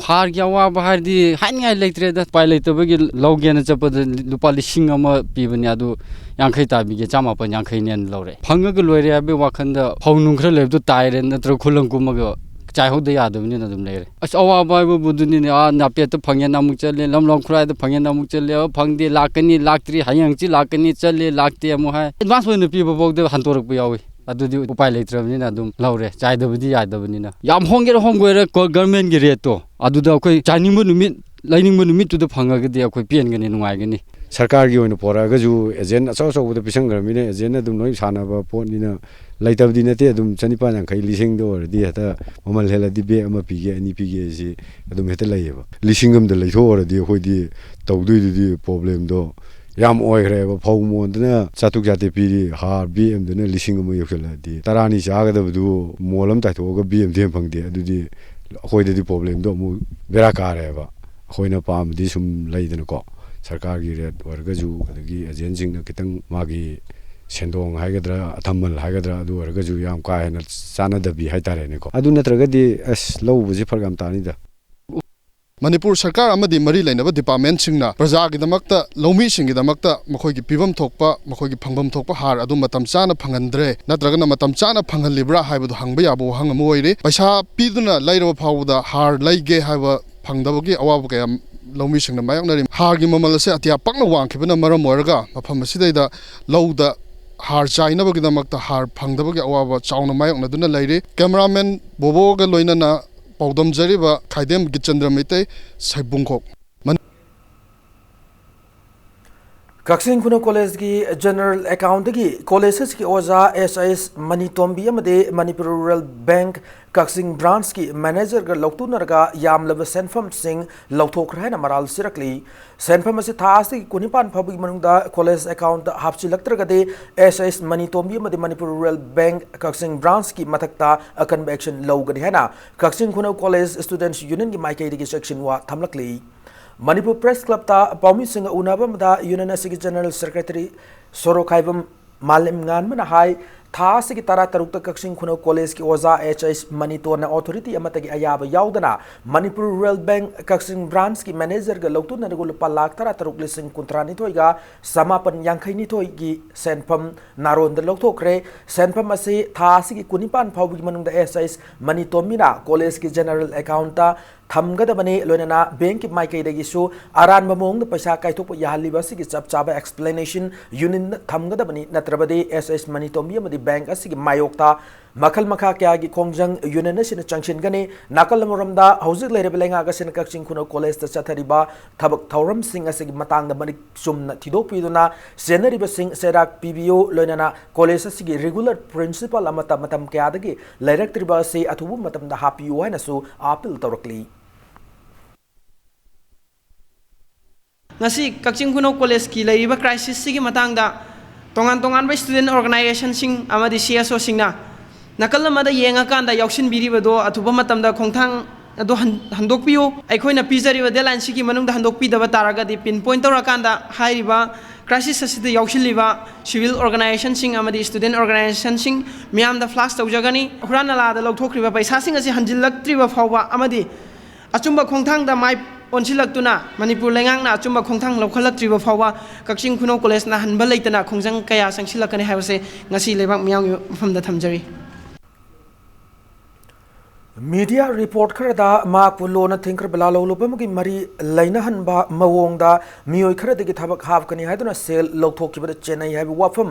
ꯍꯥꯔꯒꯤ ꯑꯋꯥꯕ ꯍꯥꯏꯔꯗꯤ ꯍꯥꯏꯅꯤꯡꯉꯥꯏ ꯂꯩꯇ꯭ꯔꯦꯗ꯫ ꯎꯄꯥꯏ ꯂꯩꯇꯕꯒꯤ ꯂꯧꯒꯦꯅ ꯆꯠꯄꯗ ꯂꯨꯄꯥ ꯂꯤꯁꯤꯡ ꯑꯃ ꯄꯤꯕꯅꯦ, ꯑꯗꯨ ꯌꯥꯡꯈꯩ ꯇꯥꯕꯤꯒꯦ, ꯆꯃꯥꯄꯟ ꯌꯥꯡꯈꯩꯅꯦꯅ ꯂꯧꯔꯦ꯫ ꯐꯪꯉꯒ ꯂꯣꯏꯔꯦ ꯍꯥꯏꯕꯒꯤ ꯋꯥꯈꯜꯗ ꯐꯧ ꯅꯨꯡ ꯈꯔ ꯂꯩꯕꯗꯨ ꯇꯥꯏꯔꯦ, ꯅꯠꯇ꯭ꯔꯒ ꯈꯨꯂꯪ ꯀꯨꯝꯃꯒ ꯆꯥꯏꯍꯧꯗ ꯌꯥꯗꯕꯅꯤꯅ ꯑꯗꯨꯝ ꯂꯩꯔꯦ꯫ ꯑꯁ, ꯑꯋꯥꯕ ꯍꯥꯏꯕꯕꯨ ꯑꯗꯨꯅꯤꯅꯦ, ꯑꯥ ꯅꯥꯄꯦꯠꯇ ꯐꯪꯉꯦꯅ ꯑꯃꯨꯛ ꯆꯠꯂꯦ, ꯂꯝꯂꯣꯡ ꯈꯨꯔꯥꯏꯗ ꯐꯪꯉꯦꯅ ꯑꯃꯨꯛ ꯆꯠꯂꯦ, ꯑ, ꯐꯪꯗꯦ, ꯂꯥꯛꯀꯅꯤ, ꯂꯥꯛꯇ꯭ꯔꯤ, ꯍꯌꯦꯡ ꯍꯪꯆꯤꯠ ꯂꯥꯛꯀꯅꯤ, ꯆꯠꯂꯦ, ꯂꯥꯛꯇꯦ ꯑꯃꯨꯛ ꯍꯥꯏ꯫ ꯑꯦꯗꯚꯥꯟꯁ ꯑꯣꯏꯅ ꯄꯤꯕ ꯐꯥꯎꯗ ꯍꯟꯇꯣꯔꯛꯄ ꯌꯥꯎꯏ꯫ ꯑꯗꯨꯗꯤ ꯎꯄꯥꯏ ꯂꯩꯇ꯭ꯔꯕꯅꯤꯅ ꯑꯗꯨꯝ ꯂꯧꯔꯦ, ꯆꯥꯏꯗꯕꯗꯤ ꯌꯥꯗꯕꯅꯤꯅ꯫ ꯌꯥꯝ ꯍꯣꯡꯒꯦꯔꯥ ꯍꯣꯡꯒꯣꯏꯔꯥ ꯀꯣ-, ꯒꯔꯃꯦꯟꯒꯤ ꯔꯦꯠꯇꯣ ꯑꯗꯨꯗ ꯑꯩꯈꯣꯏ ꯆꯥꯏꯅꯤꯡꯕ ꯅꯨꯃꯤꯠ, ꯂꯩꯅꯤꯡꯕ ꯅꯨꯃꯤꯠꯇꯨꯗ ꯐꯪꯉꯒꯗꯤ ꯑꯩꯈꯣꯏ ꯄꯦꯟꯒꯅꯤ, ꯅꯨꯡꯉꯥꯏꯒꯅꯤ꯫ ꯁꯔꯀꯥꯔꯒꯤ ꯑꯣꯏꯅ ꯄꯣꯔꯛꯑꯒꯁꯨ ꯑꯦꯖꯦꯟ ꯑꯆꯧ ꯑꯆꯧꯕꯗ ꯄꯤꯁꯟꯈ꯭ꯔꯕꯅꯤꯅ ꯑꯦꯖꯦꯟꯅ ꯑꯗꯨꯝ ꯂꯣꯏ ꯁꯥꯟꯅꯕ ꯄꯣꯠꯅꯤꯅ ꯂꯩꯇꯕꯗꯤ ꯅꯠꯇꯦ꯫ ꯑꯗꯨꯝ ꯆꯅꯤꯄꯥꯟ ꯌꯥꯡꯈꯩ, ꯂꯤꯁꯤꯡꯗ ꯑꯣꯏꯔꯗꯤ ꯍꯦꯛꯇ ꯃꯃꯜ ꯍꯦꯜꯂꯗꯤ ꯕꯦꯒ ꯑꯃ ꯄꯤꯒꯦ, ꯑꯅꯤ ꯄꯤꯒꯦ ꯍꯥꯏꯁꯤ ꯑꯗꯨꯝ ꯍꯦꯛꯇ ꯂꯩꯌꯦꯕ꯫ ꯂꯤꯁꯤꯡ ꯑꯃꯗ ꯂꯩꯊꯣꯛꯑꯣꯔꯗꯤ ꯑꯩꯈꯣꯏꯗꯤ ꯇꯧꯗꯣꯏꯗꯨꯗꯤ ꯄ꯭ꯔꯣꯕ꯭ꯂꯦꯝꯗꯣ ꯌꯥꯝ ꯑꯣꯏꯈ꯭ꯔꯦꯕ꯫ ꯐꯧ ꯃꯣꯟꯗꯅ ꯆꯥꯇ꯭ꯔꯨꯛ ꯆꯥꯇ꯭ꯔꯦꯠ ꯄꯤꯔꯤ, ꯍꯥꯔ ꯕꯦꯒ ꯑꯃꯗꯅ ꯂꯤꯁꯤꯡ ꯑꯃ ꯌꯧꯁꯜꯂꯛꯑꯗꯤ ꯇꯔꯥꯅꯤ ꯆꯥꯒꯗꯕꯗꯨ ꯃꯣꯟ ꯑꯃ ꯇꯥꯏꯊꯣꯛꯑꯒ ꯕꯦꯒ ꯑꯃꯗꯤ ꯍꯦꯟꯅ ꯐꯪꯗꯦ꯫ ꯑꯗꯨꯗꯤ ꯑꯩꯈꯣꯏꯗꯗꯤ ꯄ꯭ꯔꯣꯕ꯭ꯂꯦꯝꯗꯣ ꯑꯃꯨꯛ ꯕꯦꯔꯥ ꯀꯥꯔꯦꯕ꯫ ꯑꯩꯈꯣꯏꯅ ꯄꯥꯝꯕꯗꯤ ꯁꯨꯝ ꯂꯩꯗꯅꯀꯣ, ꯁꯔꯀꯥꯔꯒꯤ ꯔꯦꯠ ꯑꯣꯏꯔꯒꯁꯨ, ꯑꯗꯒꯤ ꯑꯦꯖꯦꯟꯁꯤꯡꯅ ꯈꯤꯇꯪ ꯃꯥꯒꯤ ꯁꯦꯟꯗꯣꯡ ꯍꯥꯏꯒꯗ꯭ꯔꯥ, ꯑꯊꯝꯕꯜ ꯍꯥꯏꯒꯗ꯭ꯔꯥ, ꯑꯗꯨ ꯑꯣꯏꯔꯒꯁꯨ ꯌꯥꯝ ꯀꯥ ꯍꯦꯟꯅ ꯆꯥꯟꯅꯗꯕꯤ ꯍꯥꯏꯇꯥꯔꯦꯅꯦꯀꯣ꯫ ꯑꯗꯨ ꯅꯠꯇ꯭ꯔꯒꯗꯤ ꯑꯁ, ꯂꯧ ꯎꯕꯁꯦ ꯐꯔꯛ ꯌꯥꯝ ꯇꯥꯅꯤꯗ꯫ ꯃꯅꯤꯄꯨꯔ ꯁꯔꯀꯥꯔ ꯑꯃꯗꯤ ꯃꯔꯤ ꯂꯩꯅꯕ ꯗꯤꯄꯥꯔꯠꯃꯦꯟꯁꯤꯡꯅ ꯄ꯭ꯔꯖꯥꯒꯤꯗꯃꯛꯇ, ꯂꯧꯃꯤꯁꯤꯡꯒꯤꯗꯃꯛꯇ ꯃꯈꯣꯏꯒꯤ ꯄꯤꯐꯝ ꯊꯣꯛꯄ, ꯃꯈꯣꯏꯒꯤ ꯐꯪꯐꯝ ꯊꯣꯛꯄ ꯍꯥꯔ ꯑꯗꯨ ꯃꯇꯝ ꯆꯥꯅ ꯐꯪꯍꯟꯗ꯭ꯔꯦ, ꯅꯠꯇ꯭ꯔꯒꯅ ꯃꯇꯝ ꯆꯥꯅ ꯐꯪꯍꯜꯂꯤꯕ꯭ꯔꯥ ꯍꯥꯏꯕꯗꯨ ꯍꯪꯕ ꯌꯥꯕ ꯋꯥꯍꯪ ꯑꯃ ꯑꯣꯏꯔꯤ꯫ ꯄꯩꯁꯥ ꯄꯤꯗꯨꯅ ꯂꯩꯔꯕ ꯐꯥꯎꯕꯗ ꯍꯥꯔ ꯂꯩꯒꯦ ꯍꯥꯏꯕ ꯐꯪꯗꯕꯒꯤ ꯑꯋꯥꯕ ꯀꯌꯥ ꯂꯧꯃꯤꯁꯤꯡꯅ ꯃꯥꯌꯣꯛꯅꯔꯤ꯫ ꯍꯥꯔꯒꯤ ꯃꯃꯜ ꯑꯁꯦ ꯑꯇꯤꯌꯥ ꯄꯥꯛꯅ ꯋꯥꯡꯈꯤꯕꯅ ꯃꯔꯝ ꯑꯣꯏꯔꯒ ꯃꯐꯝ ꯑꯁꯤꯗꯩꯗ ꯂꯧꯗ ꯍꯥꯔ ꯆꯥꯏꯅꯕꯒꯤꯗꯃꯛꯇ ꯍꯥꯔ ꯐꯪꯗꯕꯒꯤ ꯑꯋꯥꯕ ꯆꯥꯎꯅ ꯃꯥꯌꯣꯛꯅꯗꯨꯅ ꯂꯩꯔꯤ꯫ ꯀꯦꯃꯦꯔꯥꯃꯦꯟ ꯕꯣꯕꯣꯒ ꯂꯣꯏꯅꯅ ꯄꯥꯎꯗꯝꯖꯔꯤꯕ ꯈꯥꯏꯗꯦꯝ ꯒꯤꯠꯆꯟꯗ꯭ꯔ ꯃꯩꯇꯩ, ꯁꯩꯕꯨꯡꯈꯣꯛ꯫ ꯀꯛꯆꯤꯡ ꯈꯨꯅꯧ ꯀꯣꯂꯦꯖꯀꯤ ꯖꯦꯅꯔꯦꯜ ꯑꯦꯀꯥꯎꯟꯗꯒꯤ ꯀꯣꯂꯦꯖ ꯑꯁꯤꯒꯤ ꯑꯣꯖꯥ ꯑꯦꯁ ꯑꯦꯁ ꯃꯅꯤꯇꯣꯝꯕꯤ ꯑꯃꯗꯤ ꯃꯅꯤꯄꯨꯔ ꯔꯨꯔꯦꯜ ꯕꯦꯡꯛ ꯀꯛꯆꯤꯡ ꯕ꯭ꯔꯥꯟꯁꯀꯤ ꯃꯦꯅꯦꯖꯔꯒ ꯂꯧꯊꯣꯛꯅꯔꯒ ꯌꯥꯝꯂꯕ ꯁꯦꯟꯐꯝꯁꯤꯡ ꯂꯧꯊꯣꯛꯈ꯭ꯔꯦ ꯍꯥꯏꯅ ꯃꯔꯥꯜ ꯁꯤꯔꯛꯂꯤ꯫ ꯁꯦꯟꯐꯝ ꯑꯁꯤ ꯊꯥ ꯑꯁꯤꯒꯤ ꯀꯨꯟꯅꯤꯄꯥꯟ ꯐꯥꯎꯕꯒꯤ ꯃꯅꯨꯡꯗ ꯀꯣꯂꯦꯖ ꯑꯦꯀꯥꯎꯟꯗ ꯍꯥꯞꯆꯤꯜꯂꯛꯇ꯭ꯔꯒꯗꯤ ꯑꯦꯁ ꯑꯦꯁ ꯃꯅꯤꯇꯣꯝꯕꯤ ꯑꯃꯗꯤ ꯃꯅꯤꯄꯨꯔ ꯔꯨꯔꯦꯜ ꯕꯦꯡꯛ ꯀꯛꯆꯤꯡ ꯕ꯭ꯔꯥꯟꯁꯀꯤ ꯃꯊꯛꯇ ꯑꯀꯟꯕ ꯑꯦꯛꯁꯟ ꯂꯧꯒꯅꯤ ꯍꯥꯏꯅ ꯀꯛꯆꯤꯡ ꯈꯨꯅꯧ ꯀꯣꯂꯦꯖ ꯁ꯭ꯇꯨꯗꯦꯟꯠꯁ ꯌꯨꯅꯤꯌꯟꯒꯤ ꯃꯥꯏꯀꯩꯗꯒꯤ ꯆꯦꯛꯁꯤꯟꯋꯥ ꯊꯝꯂꯛꯂꯤ꯫ ꯃꯅꯤꯄꯨꯔ ꯄ꯭ꯔꯦꯁ ꯀ꯭ꯂꯕꯇ ꯄꯥꯎꯃꯤꯁꯤꯡꯒ ꯎꯅꯕ ꯑꯃꯗ ꯌꯨꯅꯤꯌꯟ ꯑꯁꯤꯒꯤ ꯖꯦꯅꯔꯦꯜ ꯁꯦꯀ꯭ꯔꯦꯇꯔꯤ ꯁꯣꯔꯣꯈꯥꯏꯕꯝ ꯃꯥꯂꯦꯝꯉꯥꯟꯕꯅ ꯍꯥꯏ, ꯊꯥ ꯑꯁꯤꯒꯤ ꯇꯔꯥ ꯇꯔꯨꯛꯇ ꯀꯛꯆꯤꯡ ꯈꯨꯅꯧ ꯀꯣꯂꯦꯖꯀꯤ ꯑꯣꯖꯥ ꯑꯦꯆ ꯑꯩꯁ ꯃꯅꯤꯇꯣꯟꯅ ꯑꯣꯊꯣꯔꯤꯇꯤ ꯑꯃꯠꯇꯒꯤ ꯑꯌꯥꯕ ꯌꯥꯎꯗꯅ ꯃꯅꯤꯄꯨꯔ ꯔꯨꯔꯦꯜ ꯕꯦꯡꯛ ꯀꯛꯆꯤꯡ ꯕ꯭ꯔꯥꯟꯁꯀꯤ ꯃꯦꯅꯦꯖꯔꯒ ꯂꯧꯊꯣꯛꯅꯔꯒ ꯂꯨꯄꯥ ꯂꯥꯈ ꯇꯔꯥ ꯇꯔꯨꯛ ꯂꯤꯁꯤꯡ ꯀꯨꯟꯊ꯭ꯔꯥ ꯅꯤꯊꯣꯏꯒ ꯆꯃꯥꯄꯟ ꯌꯥꯡꯈꯩ ꯅꯤꯊꯣꯏꯒꯤ ꯁꯦꯟꯐꯝ ꯅꯥꯔꯣꯟꯗ ꯂꯧꯊꯣꯛꯈ꯭ꯔꯦ꯫ ꯁꯦꯟꯐꯝ ꯑꯁꯤ ꯊꯥ ꯑꯁꯤꯒꯤ ꯀꯨꯟꯅꯤꯄꯥꯟ ꯐꯥꯎꯕꯒꯤ ꯃꯅꯨꯡꯗ ꯑꯦꯆ ꯑꯩꯁ ꯃꯅꯤꯇꯣꯝꯕꯤꯅ ꯀꯣꯂꯦꯖꯀꯤ ꯖꯦꯅꯔꯦꯜ ꯑꯦꯀꯥꯎꯟꯇ ꯊꯝꯒꯗꯕꯅꯤ꯫ ꯂꯣꯏꯅꯅ ꯕꯦꯡꯛꯀꯤ ꯃꯥꯏꯀꯩꯗꯒꯤꯁꯨ ꯑꯔꯥꯟꯕ ꯃꯑꯣꯡꯗ ꯄꯩꯁꯥ ꯀꯥꯏꯊꯣꯛꯄ ꯌꯥꯍꯜꯂꯤꯕ ꯑꯁꯤꯒꯤ ꯆꯞ ꯆꯥꯕ ꯑꯦꯛꯁꯄ꯭ꯂꯦꯅꯦꯁꯟ ꯌꯨꯅꯤꯌꯟꯗ ꯊꯝꯒꯗꯕꯅꯤ, ꯅꯠꯇ꯭ꯔꯕꯗꯤ ꯑꯦꯆ ꯑꯩꯁ ꯃꯅꯤꯇꯣꯝꯕꯤ ꯑꯃꯗꯤ ꯕꯦꯡꯛ ꯑꯁꯤꯒꯤ ꯃꯥꯌꯣꯛꯇ ꯃꯈꯜ ꯃꯈꯥ ꯀꯌꯥꯒꯤ ꯈꯣꯡꯖꯪ ꯌꯨꯅꯤꯌꯟ ꯑꯁꯤꯅ ꯆꯪꯁꯤꯟꯒꯅꯤ꯫ ꯅꯥꯀꯜ ꯑꯃꯔꯣꯝꯗ, ꯍꯧꯖꯤꯛ ꯂꯩꯔꯤꯕ ꯂꯩꯉꯥꯛ ꯑꯁꯤꯅ ꯀꯛꯆꯤꯡ ꯈꯨꯅꯧ ꯀꯣꯂꯦꯖꯇ ꯆꯠꯊꯔꯤꯕ ꯊꯕꯛ ꯊꯧꯔꯝꯁꯤꯡ ꯑꯁꯤꯒꯤ ꯃꯇꯥꯡꯗ ꯃꯔꯤꯛ ꯆꯨꯝꯅ ꯊꯤꯗꯣꯛꯄꯤꯗꯨꯅ ꯆꯦꯟꯅꯔꯤꯕꯁꯤꯡ ꯆꯩꯔꯥꯛ ꯄꯤꯕꯤꯌꯨ, ꯂꯣꯏꯅꯅ ꯀꯣꯂꯦꯖ ꯑꯁꯤꯒꯤ ꯔꯤꯒꯨꯂꯔ ꯄ꯭ꯔꯤꯟꯁꯤꯄꯥꯜ ꯑꯃꯠꯇ ꯃꯇꯝ ꯀꯌꯥꯗꯒꯤ ꯂꯩꯔꯛꯇ꯭ꯔꯤꯕ ꯑꯁꯤ ꯑꯊꯨꯕ ꯃꯇꯝꯗ ꯍꯥꯞꯄꯤꯌꯨ ꯍꯥꯏꯅꯁꯨ ꯑꯥꯄꯤꯜ ꯇꯧꯔꯛꯂꯤ꯫ ꯉꯁꯤ ꯀꯛꯆꯤꯡ ꯈꯨꯅꯧ ꯀꯣꯂꯦꯖꯀꯤ ꯂꯩꯔꯤꯕ ꯀ꯭ꯔꯥꯏꯁꯤꯁꯁꯤꯒꯤ ꯃꯇꯥꯡꯗ ꯇꯣꯉꯥꯟ ꯇꯣꯉꯥꯟꯕ ꯁ꯭ꯇꯨꯗꯦꯟ ꯑꯣꯔꯒꯅꯥꯏꯖꯦꯁꯟꯁꯤꯡ ꯑꯃꯗꯤ ꯁꯤ ꯑꯦꯁ ꯑꯣꯁꯤꯡꯅ ꯅꯥꯀꯜ ꯑꯃꯗ ꯌꯦꯡꯉꯀꯥꯟꯗ ꯌꯥꯎꯁꯤꯟꯕꯤꯔꯤꯕꯗꯣ ꯑꯊꯨꯕ ꯃꯇꯝꯗ ꯈꯣꯡꯊꯥꯡ ꯑꯗꯨ ꯍꯟ-, ꯍꯟꯗꯣꯛꯄꯤꯌꯨ꯫ ꯑꯩꯈꯣꯏꯅ ꯄꯤꯖꯔꯤꯕ ꯗꯦꯗꯂꯥꯏꯟꯁꯤꯒꯤ ꯃꯅꯨꯡꯗ ꯍꯟꯗꯣꯛꯄꯤꯗꯕ ꯇꯥꯔꯒꯗꯤ, ꯄꯤꯟ ꯄꯣꯏꯟ ꯇꯧꯔꯀꯥꯟꯗ ꯍꯥꯏꯔꯤꯕ ꯀ꯭ꯔꯥꯏꯁꯤꯁ ꯑꯁꯤꯗ ꯌꯥꯎꯁꯤꯜꯂꯤꯕ ꯁꯤꯚꯤꯜ ꯑꯣꯔꯒꯅꯥꯏꯖꯦꯁꯟꯁꯤꯡ ꯑꯃꯗꯤ ꯁ꯭ꯇꯨꯗꯦꯟ ꯑꯣꯔꯒꯅꯥꯏꯖꯦꯁꯟꯁꯤꯡ ꯃꯤꯌꯥꯝꯗ ꯐ꯭ꯂꯥꯁ ꯇꯧꯖꯒꯅꯤ꯫ ꯍꯨꯔꯥꯟ ꯅꯂꯥꯗ ꯂꯧꯊꯣꯛꯈ꯭ꯔꯤꯕ ꯄꯩꯁꯥꯁꯤꯡ ꯑꯁꯤ ꯍꯟꯖꯤꯜꯂꯛꯇ꯭ꯔꯤꯕ ꯐꯥꯎꯕ ꯑꯃꯗꯤ ꯑꯆꯨꯝꯕ ꯈꯣꯡꯊꯥꯡꯗ ꯃꯥꯏ ꯑꯣꯟꯁꯤꯜꯂꯛꯇꯨꯅ ꯃꯅꯤꯄꯨꯔ ꯂꯩꯉꯥꯛꯅ ꯑꯆꯨꯝꯕ ꯈꯣꯡꯊꯥꯡ ꯂꯧꯈꯠꯂꯛꯇ꯭ꯔꯤꯕ ꯐꯥꯎꯕ ꯀꯛꯆꯤꯡ ꯈꯨꯅꯧ ꯀꯣꯂꯦꯖꯅ ꯍꯟꯕ ꯂꯩꯇꯅ ꯈꯣꯡꯖꯪ ꯀꯌꯥ ꯆꯪꯁꯤꯜꯂꯛꯀꯅꯤ ꯍꯥꯏꯕꯁꯦ ꯉꯁꯤ ꯂꯩꯕꯥꯛ ꯃꯤꯌꯥꯝꯒꯤ ꯃꯐꯝꯗ ꯊꯝꯖꯔꯤ꯫ ꯃꯤꯗꯤꯌꯥ ꯔꯤꯄꯣꯔꯠ ꯈꯔꯗ ꯃꯍꯥꯛꯄꯨ ꯂꯣꯟꯅ ꯊꯤꯡꯈ꯭ꯔꯕ ꯂꯥꯜꯍꯧꯂꯨꯕ ꯑꯃꯒꯤ ꯃꯔꯤ ꯂꯩꯅꯍꯟꯕ ꯃꯑꯣꯡꯗ ꯃꯤꯑꯣꯏ ꯈꯔꯗꯒꯤ ꯊꯕꯛ ꯍꯥꯞꯀꯅꯤ ꯍꯥꯏꯗꯨꯅ ꯁꯦꯜ ꯂꯧꯊꯣꯛꯈꯤꯕꯗ ꯆꯦꯟꯅꯩ ꯍꯥꯏꯕ ꯋꯥꯐꯝ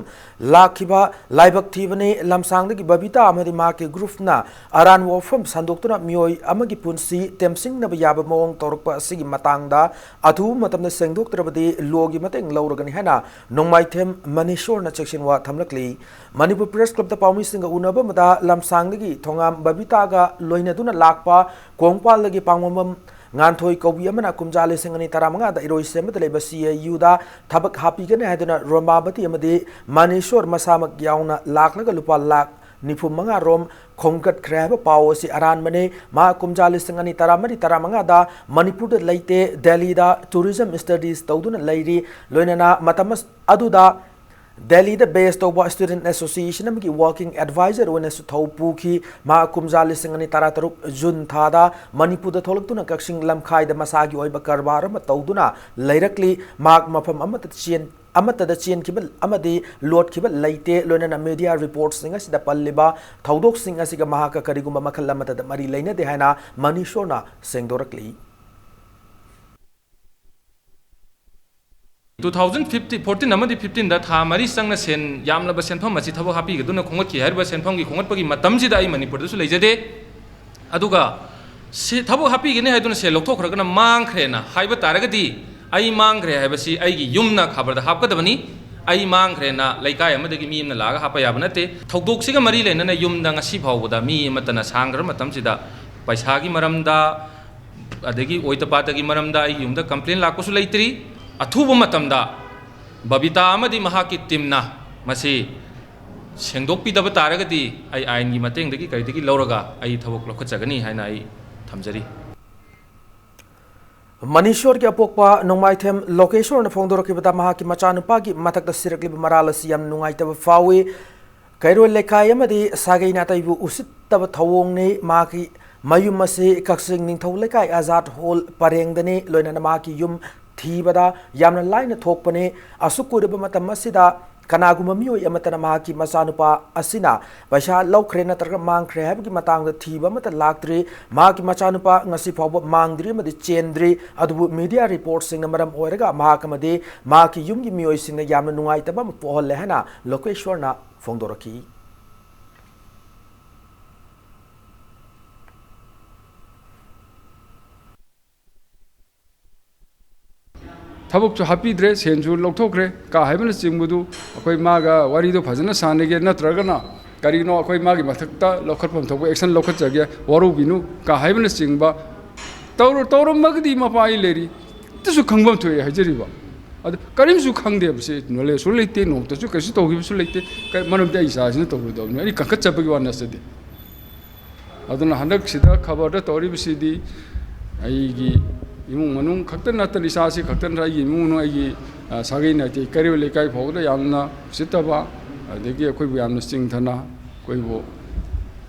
ꯂꯥꯛꯈꯤꯕ ꯂꯥꯏꯕꯛ ꯊꯤꯕꯅꯤ꯫ ꯂꯝꯁꯥꯡꯗꯒꯤ ꯕꯕꯤꯇꯥ ꯑꯃꯗꯤ ꯃꯍꯥꯛꯀꯤ ꯒ꯭ꯔꯨꯞꯅ ꯑꯔꯥꯟꯕ ꯋꯥꯐꯝ ꯁꯟꯗꯣꯛꯇꯨꯅ ꯃꯤꯑꯣꯏ ꯑꯃꯒꯤ ꯄꯨꯟꯁꯤ ꯇꯦꯝꯁꯤꯡꯅꯕ ꯌꯥꯕ ꯃꯑꯣꯡ ꯇꯧꯔꯛꯄ ꯑꯁꯤꯒꯤ ꯃꯇꯥꯡꯗ ꯑꯊꯨꯕ ꯃꯇꯝꯗ ꯁꯦꯡꯗꯣꯛꯇ꯭ꯔꯕꯗꯤ ꯂꯣꯒꯤ ꯃꯇꯦꯡ ꯂꯧꯔꯒꯅꯤ ꯍꯥꯏꯅ ꯅꯣꯡꯃꯥꯏꯊꯦꯝ ꯃꯅꯤꯁꯣꯔꯅ ꯆꯦꯛꯁꯤꯟꯋꯥ ꯊꯝꯂꯛꯂꯤ꯫ ꯃꯅꯤꯄꯨꯔ ꯄ꯭ꯔꯦꯁ ꯀ꯭ꯂꯕꯇ ꯄꯥꯎꯃꯤꯁꯤꯡꯒ ꯎꯅꯕ ꯑꯃꯗ ꯂꯝꯁꯥꯡꯗꯒꯤ ꯊꯣꯉꯥꯝ ꯕꯕꯤꯇꯥꯒ ꯂꯣꯏꯅꯗꯨꯅ ꯂꯥꯛꯄ ꯀꯣꯡꯄꯥꯜꯗꯒꯤ ꯄꯥꯡꯕꯝꯕꯝ ꯉꯥꯟꯊꯣꯏ ꯀꯧꯕꯤ ꯑꯃꯅ ꯀꯨꯝꯖꯥ ꯂꯤꯁꯤꯡ ꯑꯅꯤ ꯇꯔꯥꯃꯉꯥꯗ ꯏꯔꯣꯏꯁꯦꯝꯕꯗ ꯂꯩꯕ ꯁꯤ ꯑꯦ ꯌꯨꯗ ꯊꯕꯛ ꯍꯥꯞꯄꯤꯒꯅꯤ ꯍꯥꯏꯗꯨꯅ ꯔꯣꯃꯥꯕꯇꯤ ꯑꯃꯗꯤ ꯃꯅꯤꯁꯣꯔ ꯃꯁꯥꯃꯛ ꯌꯥꯎꯅ ꯂꯥꯛꯂꯒ ꯂꯨꯄꯥ ꯂꯥꯈ ꯅꯤꯐꯨ ꯃꯉꯥ ꯔꯣꯝ ꯈꯣꯝꯒꯠꯈ꯭ꯔꯦ ꯍꯥꯏꯕ ꯄꯥꯎ ꯑꯁꯤ ꯑꯔꯥꯟꯕꯅꯤ꯫ ꯃꯍꯥꯛ ꯀꯨꯝꯖꯥ ꯂꯤꯁꯤꯡ ꯑꯅꯤ ꯇꯔꯥꯃꯔꯤ ꯇꯔꯥꯃꯉꯥꯗ ꯃꯅꯤꯄꯨꯔꯗ ꯂꯩꯇꯦ, ꯗꯦꯜꯂꯤꯗ ꯇꯨꯔꯤꯖꯝ ꯁ꯭ꯇꯗꯤꯁ ꯇꯧꯗꯨꯅ ꯂꯩꯔꯤ꯫ ꯂꯣꯏꯅꯅ ꯃꯇꯝ ꯑꯁ-, ꯑꯗꯨꯗ ꯗꯦꯜꯂꯤꯗ ꯕꯦꯁ ꯇꯧꯕ ꯁ꯭ꯇꯨꯗꯦꯟꯠ ꯑꯦꯁꯣꯁꯤꯌꯦꯁꯟ ꯑꯃꯒꯤ ꯋꯥꯔꯀꯤꯡ ꯑꯦꯗꯚꯥꯏꯖꯔ ꯑꯣꯏꯅꯁꯨ ꯊꯧ ꯄꯨꯈꯤ꯫ ꯃꯍꯥꯛ ꯀꯨꯝꯖꯥ ꯂꯤꯁꯤꯡ ꯑꯅꯤ ꯇꯔꯥꯇꯔꯨꯛ ꯖꯨꯟ ꯊꯥꯗ ꯃꯅꯤꯄꯨꯔꯗ ꯊꯣꯛꯂꯛꯇꯨꯅ ꯀꯛꯆꯤꯡ ꯂꯝꯈꯥꯏꯗ ꯃꯁꯥꯒꯤ ꯑꯣꯏꯕ ꯀꯔꯕꯥꯔ ꯑꯃ ꯇꯧꯗꯨꯅ ꯂꯩꯔꯛꯂꯤ꯫ ꯃꯍꯥꯛ ꯃꯐꯝ ꯑꯃꯠꯇ ꯆꯦꯟ-, ꯑꯃꯠꯇꯗ ꯆꯦꯟꯈꯤꯕ ꯑꯃꯗꯤ ꯂꯣꯠꯈꯤꯕ ꯂꯩꯇꯦ꯫ ꯂꯣꯏꯅꯅ ꯃꯤꯗꯤꯌꯥ ꯔꯤꯄꯣꯔꯠꯁꯤꯡ ꯑꯁꯤꯗ ꯄꯜꯂꯤꯕ ꯊꯧꯗꯣꯛꯁꯤꯡ ꯑꯁꯤꯒ ꯃꯍꯥꯛꯀ ꯀꯔꯤꯒꯨꯝꯕ ꯃꯈꯜ ꯑꯃꯠꯇꯗ ꯃꯔꯤ ꯂꯩꯅꯗꯦ ꯍꯥꯏꯅ ꯃꯅꯤꯁꯣꯔꯅ ꯁꯦꯡꯗꯣꯔꯛꯂꯤ꯫ ꯇꯨ ꯊꯥꯎꯖꯟ ꯐꯤꯐꯇꯤꯟ, ꯐꯣꯔꯇꯤꯟ ꯑꯃꯗꯤ ꯐꯤꯐꯇꯤꯟꯗ ꯊꯥ ꯃꯔꯤ ꯆꯪꯅ ꯁꯦꯟ ꯌꯥꯝꯂꯕ ꯁꯦꯟꯐꯝ ꯑꯁꯤ ꯊꯕꯛ ꯍꯥꯞꯄꯤꯒꯗꯨꯅ ꯈꯣꯝꯒꯠꯈꯤ꯫ ꯍꯥꯏꯔꯤꯕ ꯁꯦꯟꯐꯝꯒꯤ ꯈꯣꯝꯒꯠꯄꯒꯤ ꯃꯇꯝꯁꯤꯗ ꯑꯩ ꯃꯅꯤꯄꯨꯔꯗꯁꯨ ꯂꯩꯖꯗꯦ꯫ ꯑꯗꯨꯒ ꯁꯤ ꯊꯕꯛ ꯍꯥꯞꯄꯤꯒꯅꯤ ꯍꯥꯏꯗꯨꯅ ꯁꯦꯜ ꯂꯧꯊꯣꯛꯈ꯭ꯔꯒꯅ ꯃꯥꯡꯈ꯭ꯔꯦꯅ ꯍꯥꯏꯕ ꯇꯥꯔꯒꯗꯤ, ꯑꯩ ꯃꯥꯡꯈ꯭ꯔꯦ ꯍꯥꯏꯕꯁꯤ ꯑꯩꯒꯤ ꯌꯨꯝꯅ ꯈꯕꯔꯗ ꯍꯥꯞꯀꯗꯕꯅꯤ꯫ ꯑꯩ ꯃꯥꯡꯈ꯭ꯔꯦꯅ ꯂꯩꯀꯥꯏ ꯑꯃꯗꯒꯤ ꯃꯤ ꯑꯃꯅ ꯂꯥꯛꯑꯒ ꯍꯥꯞꯄ ꯌꯥꯕ ꯅꯠꯇꯦ꯫ ꯊꯧꯗꯣꯛꯁꯤꯒ ꯃꯔꯤ ꯂꯩꯅꯅ ꯌꯨꯝꯗ ꯉꯁꯤ ꯐꯥꯎꯕꯗ ꯃꯤ ꯑꯃꯠꯇꯅ ꯁꯥꯡꯈ꯭ꯔꯕ ꯃꯇꯝꯁꯤꯗ ꯄꯩꯁꯥꯒꯤ ꯃꯔꯝꯗ, ꯑꯗꯒꯤ ꯑꯣꯏꯗ ꯄꯥꯗꯒꯤ ꯃꯔꯝꯗ ꯑꯩꯒꯤ ꯌꯨꯝꯗ ꯀꯝꯄ꯭ꯂꯦꯟ ꯂꯥꯛꯄꯁꯨ ꯂꯩꯇ꯭ꯔꯤ꯫ ꯑꯊꯨꯕ ꯃꯇꯝꯗ ꯕꯕꯤꯇꯥ ꯑꯃꯗꯤ ꯃꯍꯥꯛꯀꯤ ꯇꯤꯝꯅ ꯃꯁꯤ ꯁꯦꯡꯗꯣꯛꯄꯤꯗꯕ ꯇꯥꯔꯒꯗꯤ, ꯑꯩ ꯑꯥꯏꯟꯒꯤ ꯃꯇꯦꯡꯗꯒꯤ ꯀꯔꯤꯗꯒꯤ ꯂꯧꯔꯒ ꯑꯩ ꯊꯕꯛ ꯂꯧꯈꯠꯆꯒꯅꯤ ꯍꯥꯏꯅ ꯑꯩ ꯊꯝꯖꯔꯤ꯫ ꯃꯅꯤꯁꯣꯔꯒꯤ ꯑꯄꯣꯛꯄ ꯅꯣꯡꯃꯥꯏꯊꯦꯝ ꯂꯣꯀꯦꯁꯣꯔꯅ ꯐꯣꯡꯗꯣꯔꯛꯈꯤꯕꯗ ꯃꯍꯥꯛꯀꯤ ꯃꯆꯥꯅꯨꯄꯥꯒꯤ ꯃꯊꯛꯇ ꯁꯤꯔꯛꯂꯤꯕ ꯃꯔꯥꯜ ꯑꯁꯤ ꯌꯥꯝꯅ ꯅꯨꯡꯉꯥꯏꯇꯕ ꯐꯥꯎꯏ꯫ ꯀꯩꯔꯣꯏ ꯂꯩꯀꯥꯏ ꯑꯃꯗꯤ ꯁꯥꯒꯩ ꯅꯥꯇꯩꯕꯨ ꯎꯁꯤꯠꯇꯕ ꯊꯧꯑꯣꯡꯅꯤ꯫ ꯃꯍꯥꯛꯀꯤ ꯃꯌꯨꯝ ꯑꯁꯤ ꯀꯛꯆꯤꯡ ꯅꯤꯡꯊꯧ ꯂꯩꯀꯥꯏ ꯑꯥꯖꯥꯗ ꯍꯣꯜ ꯄꯔꯦꯡꯗꯅꯤ꯫ ꯂꯣꯏꯅꯅ ꯃꯍꯥꯛꯀꯤ ꯌꯨꯝ ꯊꯤꯕꯗ ꯌꯥꯝꯅ ꯂꯥꯏꯅ ꯊꯣꯛꯄꯅꯤ꯫ ꯑꯁꯨꯛ ꯀꯨꯏꯔꯕ ꯃꯇꯝ ꯑꯁꯤꯗ ꯀꯅꯥꯒꯨꯝꯕ ꯃꯤꯑꯣꯏ ꯑꯃꯠꯇꯅ ꯃꯍꯥꯛꯀꯤ ꯃꯆꯥꯅꯨꯄꯥ ꯑꯁꯤꯅ ꯄꯩꯁꯥ ꯂꯧꯈ꯭ꯔꯦ ꯅꯠꯇ꯭ꯔꯒ ꯃꯥꯡꯈ꯭ꯔꯦ ꯍꯥꯏꯕꯒꯤ ꯃꯇꯥꯡꯗ ꯊꯤꯕ ꯑꯃꯠꯇ ꯂꯥꯛꯇ꯭ꯔꯤ꯫ ꯃꯍꯥꯛꯀꯤ ꯃꯆꯥꯅꯨꯄꯥ ꯉꯁꯤ ꯐꯥꯎꯕ ꯃꯥꯡꯗ꯭ꯔꯤ ꯑꯃꯗꯤ ꯆꯦꯟꯗ꯭ꯔꯤ꯫ ꯑꯗꯨꯕꯨ ꯃꯤꯗꯤꯌꯥ ꯔꯤꯄꯣꯔꯠꯁꯤꯡꯅ ꯃꯔꯝ ꯑꯣꯏꯔꯒ ꯃꯍꯥꯛ ꯑꯃꯗꯤ ꯃꯍꯥꯛꯀꯤ ꯌꯨꯝꯒꯤ ꯃꯤꯑꯣꯏꯁꯤꯡꯅ ꯌꯥꯝꯅ ꯅꯨꯡꯉꯥꯏꯇꯕ ꯑꯃ ꯄꯣꯛꯍꯜꯂꯦ ꯍꯥꯏꯅ ꯂꯣꯀꯦꯁꯣꯔꯅ ꯐꯣꯡꯗꯣꯔꯛꯈꯤ꯫ ꯊꯕꯛꯁꯨ ꯍꯥꯞꯄꯤꯗ꯭ꯔꯦ, ꯁꯦꯟꯁꯨ ꯂꯧꯊꯣꯛꯈ꯭ꯔꯦ꯫ ꯀꯥ ꯍꯥꯏꯕꯅꯆꯤꯡꯕꯗꯨ ꯑꯩꯈꯣꯏ ꯃꯥꯒ ꯋꯥꯔꯤꯗꯣ ꯐꯖꯅ ꯁꯥꯟꯅꯒꯦ, ꯅꯠꯇ꯭ꯔꯒꯅ ꯀꯔꯤꯅꯣ ꯑꯩꯈꯣꯏ ꯃꯥꯒꯤ ꯃꯊꯛꯇ ꯂꯧꯈꯠꯐꯝ ꯊꯣꯛꯄ action ꯂꯧꯈꯠꯆꯒꯦ, ꯋꯥꯔꯧꯕꯤꯅꯨ ꯀꯥ ꯍꯥꯏꯕꯅꯆꯤꯡꯕ ꯇꯧꯔ-, ꯇꯧꯔꯝꯃꯒꯗꯤ ꯃꯄꯥ ꯑꯩ ꯂꯩꯔꯤ, ꯑꯗꯨꯁꯨ ꯈꯪꯐꯝ ꯊꯣꯛꯑꯦ ꯍꯥꯏꯖꯔꯤꯕ꯫ ꯑꯗꯨ ꯀꯔꯤꯝꯁꯨ ꯈꯪꯗꯦꯕꯁꯦ, knowledgeꯁꯨ ꯂꯩꯇꯦ, ꯅꯣꯡꯃꯇꯁꯨ ꯀꯩꯁꯨ ꯇꯧꯈꯤꯕꯁꯨ ꯂꯩꯇꯦ꯫ ꯀ-, ꯃꯔꯝꯗꯤ ꯑꯩ ꯏꯆꯥꯁꯤꯅ ꯇꯧꯔꯨꯗꯕꯅꯤ, ꯑꯩ ꯀꯟꯈꯠꯆꯕꯒꯤ ꯋꯥ ꯅꯠꯆꯗꯦ꯫ ꯑꯗꯨꯅ ꯍꯟꯗꯛꯁꯤꯗ ꯈꯕꯔꯗ ꯇꯧꯔꯤꯕꯁꯤꯗꯤ ꯑꯩꯒꯤ ꯏꯃꯨꯡ ꯃꯅꯨꯡ ꯈꯛꯇ ꯅꯠꯇꯅ, ꯏꯆꯥꯁꯤ ꯈꯛꯇ ꯅꯠꯇꯅ, ꯑꯩꯒꯤ ꯏꯃꯨꯡ ꯃꯅꯨꯡ, ꯑꯩꯒꯤ, ꯑ, ꯁꯥꯒꯩ ꯅꯥꯇꯩ ꯀꯩꯔꯣꯜ ꯂꯩꯀꯥꯏ ꯐꯥꯎꯕꯗ ꯌꯥꯝꯅ ꯎꯁꯤꯠꯇꯕ, ꯑꯗꯒꯤ ꯑꯩꯈꯣꯏꯕꯨ ꯌꯥꯝꯅ ꯆꯤꯡꯊꯅ, ꯑꯩꯈꯣꯏꯕꯨ,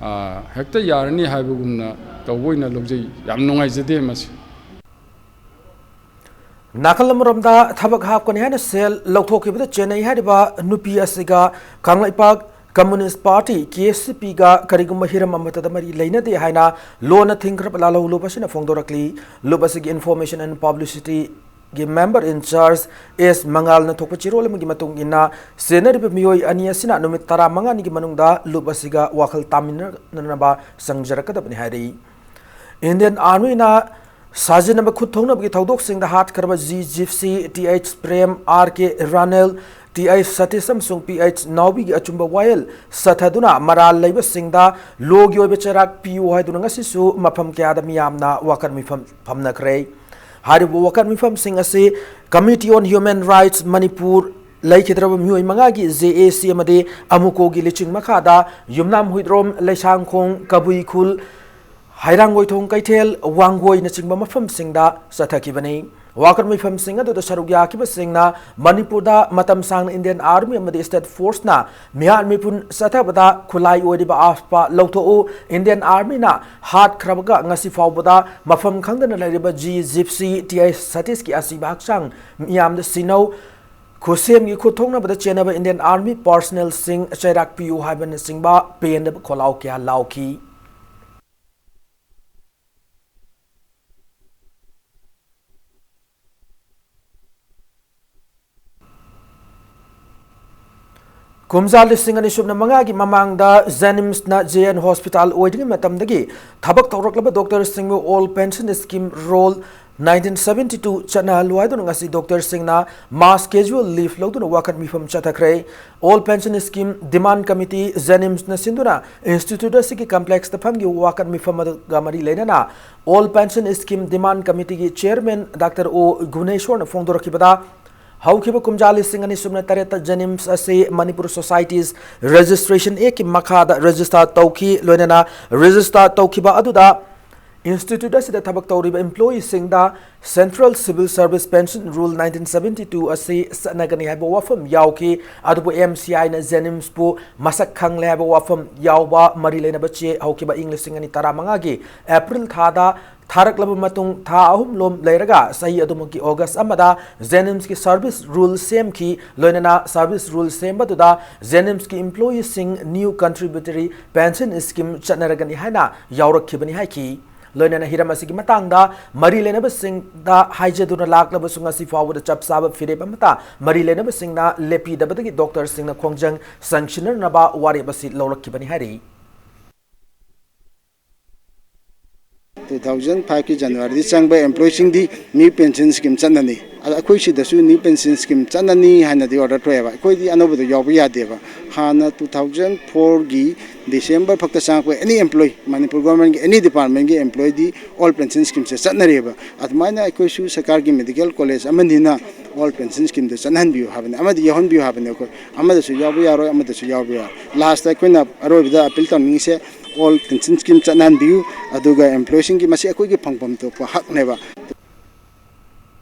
ꯑ, ꯍꯦꯛꯇ ꯌꯥꯔꯅꯤ ꯍꯥꯏꯕꯒꯨꯝꯅ ꯇꯧꯕ ꯑꯣꯏꯅ ꯂꯧꯖꯩ꯫ ꯌꯥꯝ ꯅꯨꯡꯉꯥꯏꯖꯗꯦ ꯃꯁꯤ꯫ ꯅꯥꯀꯜ ꯑꯃꯔꯣꯝꯗ, ꯊꯕꯛ ꯍꯥꯞꯀꯅꯤ ꯍꯥꯏꯅ ꯁꯦꯜ ꯂꯧꯊꯣꯛꯈꯤꯕꯗ ꯆꯦꯟꯅꯩ ꯍꯥꯏꯔꯤꯕ ꯅꯨꯄꯤ ꯑꯁꯤꯒ ꯀꯪꯂꯩꯄꯥꯛ ꯀꯝꯃꯨꯅꯤꯁ ꯄꯥꯔꯇꯤ, ꯀꯦ ꯑꯦꯁ ꯄꯤꯒ ꯀꯔꯤꯒꯨꯝꯕ ꯍꯤꯔꯝ ꯑꯃꯠꯇꯗ ꯃꯔꯤ ꯂꯩꯅꯗꯦ ꯍꯥꯏꯅ ꯂꯣꯟꯅ ꯊꯤꯡꯈ꯭ꯔꯕ ꯂꯥꯜꯍꯧ ꯂꯨꯞ ꯑꯁꯤꯅ ꯐꯣꯡꯗꯣꯔꯛꯂꯤ꯫ ꯂꯨꯞ ꯑꯁꯤꯒꯤ Information and Publicity ꯒꯤ member in charge ꯑꯦꯁ ꯃꯉꯥꯜꯅ ꯊꯣꯛꯄ ꯆꯦꯔꯣꯜ ꯑꯃꯒꯤ ꯃꯇꯨꯡ ꯏꯟꯅ, ꯆꯦꯟꯅꯔꯤꯕ ꯃꯤꯑꯣꯏ ꯑꯅꯤ ꯑꯁꯤꯅ ꯅꯨꯃꯤꯠ ꯇꯔꯥꯃꯉꯥꯅꯤꯒꯤ ꯃꯅꯨꯡꯗ ꯂꯨꯞ ꯑꯁꯤꯒ ꯋꯥꯈꯜ ꯇꯥꯃꯤꯟꯅꯅꯕ ꯆꯪꯖꯔꯛꯀꯗꯕꯅꯤ ꯍꯥꯏꯔꯤ꯫ Indian Armyꯅ ꯁꯥꯖꯤꯟꯅꯕ ꯈꯨꯠ ꯊꯧꯅꯕꯒꯤ ꯊꯧꯗꯣꯛꯁꯤꯡꯗ ꯍꯥꯠꯈ꯭ꯔꯕ G Jipsy, T H Prem, R K Ranel, T H Satish ꯑꯃꯁꯨꯡ ꯄꯤ ꯑꯩꯆ ꯅꯥꯎꯕꯤꯒꯤ ꯑꯆꯨꯝꯕ ꯋꯥꯌꯦꯜ ꯆꯠꯊꯗꯨꯅ ꯃꯔꯥꯜ ꯂꯩꯕꯁꯤꯡꯗ ꯂꯣꯒꯤ ꯑꯣꯏꯕ ꯆꯩꯔꯥꯛ ꯄꯤꯌꯨ ꯍꯥꯏꯗꯨꯅ ꯉꯁꯤꯁꯨ ꯃꯐꯝ ꯀꯌꯥꯗ ꯃꯤꯌꯥꯝꯅ ꯋꯥꯀꯠ ꯃꯤꯐꯝ ꯐꯝꯅꯈ꯭ꯔꯦ꯫ ꯍꯥꯏꯔꯤꯕ ꯋꯥꯀꯠ ꯃꯤꯐꯝꯁꯤꯡ ꯑꯁꯤ Committee on Human Rights Manipur, ꯂꯩꯈꯤꯗ꯭ꯔꯕ ꯃꯤꯑꯣꯏ ꯃꯉꯥꯒꯤ ꯖꯦ ꯑꯦ ꯁꯤ ꯑꯃꯗꯤ ꯑꯃꯨꯀꯣꯒꯤ ꯂꯨꯆꯤꯡ ꯃꯈꯥꯗ ꯌꯨꯝꯅꯥꯝ ꯍꯨꯏꯗ꯭ꯔꯣꯝ, ꯂꯩꯁꯥꯡꯈꯣꯡ, ꯀꯕꯨꯏ ꯈꯨꯜ, ꯍꯩꯔꯥꯡꯒꯣꯏꯊꯣꯡ ꯀꯩꯊꯦꯜ, ꯋꯥꯡꯒꯣꯏꯅꯆꯤꯡꯕ ꯃꯐꯝꯁꯤꯡꯗ ꯆꯠꯊꯈꯤꯕꯅꯤ꯫ ꯋꯥꯀꯠ ꯃꯤꯐꯝꯁꯤꯡ ꯑꯗꯨꯗ ꯁꯔꯨꯛ ꯌꯥꯈꯤꯕꯁꯤꯡꯅ ꯃꯅꯤꯄꯨꯔꯗ ꯃꯇꯝ ꯁꯥꯡꯅ Indian Army ꯑꯃꯗꯤ State Forceꯅ ꯃꯤꯍꯥꯠ ꯃꯤꯄꯨꯟ ꯆꯠꯊꯕꯗ ꯈꯨꯠꯂꯥꯏ ꯑꯣꯏꯔꯤꯕ ꯑꯥꯐꯄꯥ ꯂꯧꯊꯣꯛꯎ, Indian Armyꯅ ꯍꯥꯠꯈ꯭ꯔꯕꯒ ꯉꯁꯤ ꯐꯥꯎꯕꯗ ꯃꯐꯝ ꯈꯪꯗꯅ ꯂꯩꯔꯤꯕ ꯖꯤ ꯖꯤꯞꯁꯤ, ꯇꯤ ꯑꯩꯆ ꯁꯇꯤꯁꯀꯤ ꯑꯁꯤꯕ ꯍꯛꯆꯥꯡ ꯃꯤꯌꯥꯝꯗ ꯁꯤꯟꯅꯧ, ꯈꯨꯠꯁꯦꯝꯒꯤ ꯈꯨꯠ ꯊꯣꯛꯅꯕꯗ ꯆꯦꯟꯅꯕ Indian Army personnelꯁꯤꯡ ꯆꯩꯔꯥꯛ ꯄꯤꯌꯨ ꯍꯥꯏꯕꯅꯆꯤꯡꯕ ꯄꯦꯟꯗꯕ ꯈꯣꯜꯂꯥꯎ ꯀꯌꯥ ꯂꯥꯎꯈꯤ꯫ ꯀꯨꯝꯖꯥ ꯂꯤꯁꯤꯡ ꯑꯅꯤ ꯁꯨꯞꯅ ꯃꯉꯥꯒꯤ ꯃꯃꯥꯡꯗ JNIMSꯅ J N Hospital ꯑꯣꯏꯔꯤꯉꯩ ꯃꯇꯝꯗꯒꯤ ꯊꯕꯛ ꯇꯧꯔꯛꯂꯕ doctorꯁꯤꯡꯕꯨ Old Pension Scheme Roll nineteen seventy two ꯆꯠꯅꯍꯜꯂꯨ ꯍꯥꯏꯗꯨꯅ ꯉꯁꯤ doctorꯁꯤꯡꯅ mass casual leave ꯂꯧꯗꯨꯅ ꯋꯥꯀꯠ ꯃꯤꯐꯝ ꯆꯠꯊꯈ꯭ꯔꯦ꯫ Old Pension Scheme Demand Committee, JNIMSꯅ ꯁꯤꯟꯗꯨꯅ institute ꯑꯁꯤꯒꯤ complexꯇ ꯐꯝꯈꯤꯕ ꯋꯥꯀꯠ ꯃꯤꯐꯝ ꯑꯗꯨꯒ ꯃꯔꯤ ꯂꯩꯅꯅ Old Pension Scheme Demand Committeeꯒꯤ chairman Doctor O ꯒꯨꯅꯦꯁꯣꯔꯅ ꯐꯣꯡꯗꯣꯔꯛꯈꯤꯕꯗ, ꯍꯧꯈꯤꯕ ꯀꯨꯝꯖꯥ ꯂꯤꯁꯤꯡ ꯑꯅꯤ ꯁꯨꯞꯅ ꯇꯔꯦꯠꯇ JNIMS ꯑꯁꯤ Manipur Societies Registration Actꯀꯤ ꯃꯈꯥꯗ register ꯇꯧꯈꯤ꯫ ꯂꯣꯏꯅꯅ register ꯇꯧꯈꯤꯕ ꯑꯗꯨꯗ Institute ꯑꯁꯤꯗ ꯊꯕꯛ ꯇꯧꯔꯤꯕ employeeꯁꯤꯡꯗ Central Civil Service Pension Rule nineteen seventy two ꯑꯁꯤ ꯆꯠꯅꯒꯅꯤ ꯍꯥꯏꯕ ꯋꯥꯐꯝ ꯌꯥꯎꯈꯤ꯫ ꯑꯗꯨꯕꯨ M C Iꯅ JNIMSꯄꯨ ꯃꯁꯛ ꯈꯪꯂꯦ ꯍꯥꯏꯕ ꯋꯥꯐꯝ ꯌꯥꯎꯕ ꯃꯔꯤ ꯂꯩꯅꯕ ꯆꯦ ꯍꯧꯈꯤꯕ ꯏꯪ ꯂꯤꯁꯤꯡ ꯑꯅꯤ ꯇꯔꯥꯃꯉꯥꯒꯤ April ꯊꯥꯗ ꯊꯥꯔꯛꯂꯕ ꯃꯇꯨꯡ, ꯊꯥ ꯑꯍꯨꯝ ꯂꯣꯝ ꯂꯩꯔꯒ ꯆꯍꯤ ꯑꯗꯨꯃꯛꯀꯤ August ꯑꯃꯗ JNIMSꯀꯤ service rule ꯁꯦꯝꯈꯤ꯫ ꯂꯣꯏꯅꯅ service rule ꯁꯦꯝꯕꯗꯨꯗ JNIMSꯀꯤ employeeꯁꯤꯡ new contributory pension scheme ꯆꯠꯅꯔꯒꯅꯤ ꯍꯥꯏꯅ ꯌꯥꯎꯔꯛꯈꯤꯕꯅꯤ ꯍꯥꯏꯈꯤ꯫ ꯂꯣꯏꯅꯅ ꯍꯤꯔꯝ ꯑꯁꯤꯒꯤ ꯃꯇꯥꯡꯗ ꯃꯔꯤ ꯂꯩꯅꯕꯁꯤꯡꯗ ꯍꯥꯏꯖꯗꯨꯅ ꯂꯥꯛꯂꯕꯁꯨ, ꯉꯁꯤ ꯐꯥꯎꯕꯗ ꯆꯞ ꯆꯥꯕ ꯐꯤꯔꯦꯞ ꯑꯃꯠꯇ ꯃꯔꯤ ꯂꯩꯅꯕꯁꯤꯡꯅ ꯂꯦꯞꯄꯤꯗꯕꯗꯒꯤ doctorꯁꯤꯡꯅ ꯈꯣꯡꯖꯪ ꯆꯪꯁꯤꯟꯅꯅꯕ ꯋꯥꯔꯦꯞ ꯑꯁꯤ ꯂꯧꯔꯛꯈꯤꯕꯅꯤ ꯍꯥꯏꯔꯤ꯫ Two thousand fiveꯀꯤ Januaryꯗꯤ ꯆꯪꯕ employeeꯁꯤꯡꯗꯤ new pension scheme ꯆꯠꯅꯅꯤ꯫ ꯑꯗ ꯑꯩꯈꯣꯏ ꯁꯤꯗꯁꯨ new pension scheme ꯆꯠꯅꯅꯤ ꯍꯥꯏꯅꯗꯤ order ꯊꯣꯛꯑꯦꯕ꯫ ꯑꯩꯈꯣꯏꯗꯤ ꯑꯅꯧꯕꯗꯣ ꯌꯥꯎꯕ ꯌꯥꯗꯦꯕ꯫ ꯍꯥꯟꯅ two thousand fourꯒꯤ December ꯐꯥꯎꯇ ꯆꯪꯉꯛꯄ any employee, Manipur governmentꯀꯤ any departmentꯀꯤ employeeꯗꯤ old pension schemeꯁꯦ ꯆꯠꯅꯔꯤꯑꯕ꯫ ꯑꯗꯨꯃꯥꯏꯅ ꯑꯩꯈꯣꯏꯁꯨ ꯁꯔꯀꯥꯔꯒꯤ medical college ꯑꯃꯅꯤꯅ old pension schemeꯗ ꯆꯠꯅꯍꯟꯕꯤꯌꯨ ꯍꯥꯏꯕꯅꯤ, ꯑꯃꯗꯤ ꯌꯥꯎꯍꯟꯕꯤꯌꯨ ꯍꯥꯏꯕꯅꯤ꯫ ꯑꯩꯈꯣꯏ ꯑꯃꯗꯁꯨ ꯌꯥꯎꯕ ꯌꯥꯔꯣꯏ, ꯑꯃꯗꯁꯨ ꯌꯥꯎꯕ ꯌꯥꯔꯣꯏ꯫ Lastꯇ ꯑꯩꯈꯣꯏꯅ ꯑꯔꯣꯏꯕꯗ appeal ꯇꯧꯅꯤꯡꯉꯤꯁꯦ, old pension scheme ꯆꯠꯅꯍꯟꯕꯤꯌꯨ꯫ ꯑꯗꯨꯒ employeeꯁꯤꯡꯒꯤ, ꯃꯁꯤ ꯑꯩꯈꯣꯏꯒꯤ ꯐꯪꯐꯝ ꯊꯣꯛꯄ ꯍꯛꯅꯦꯕ꯫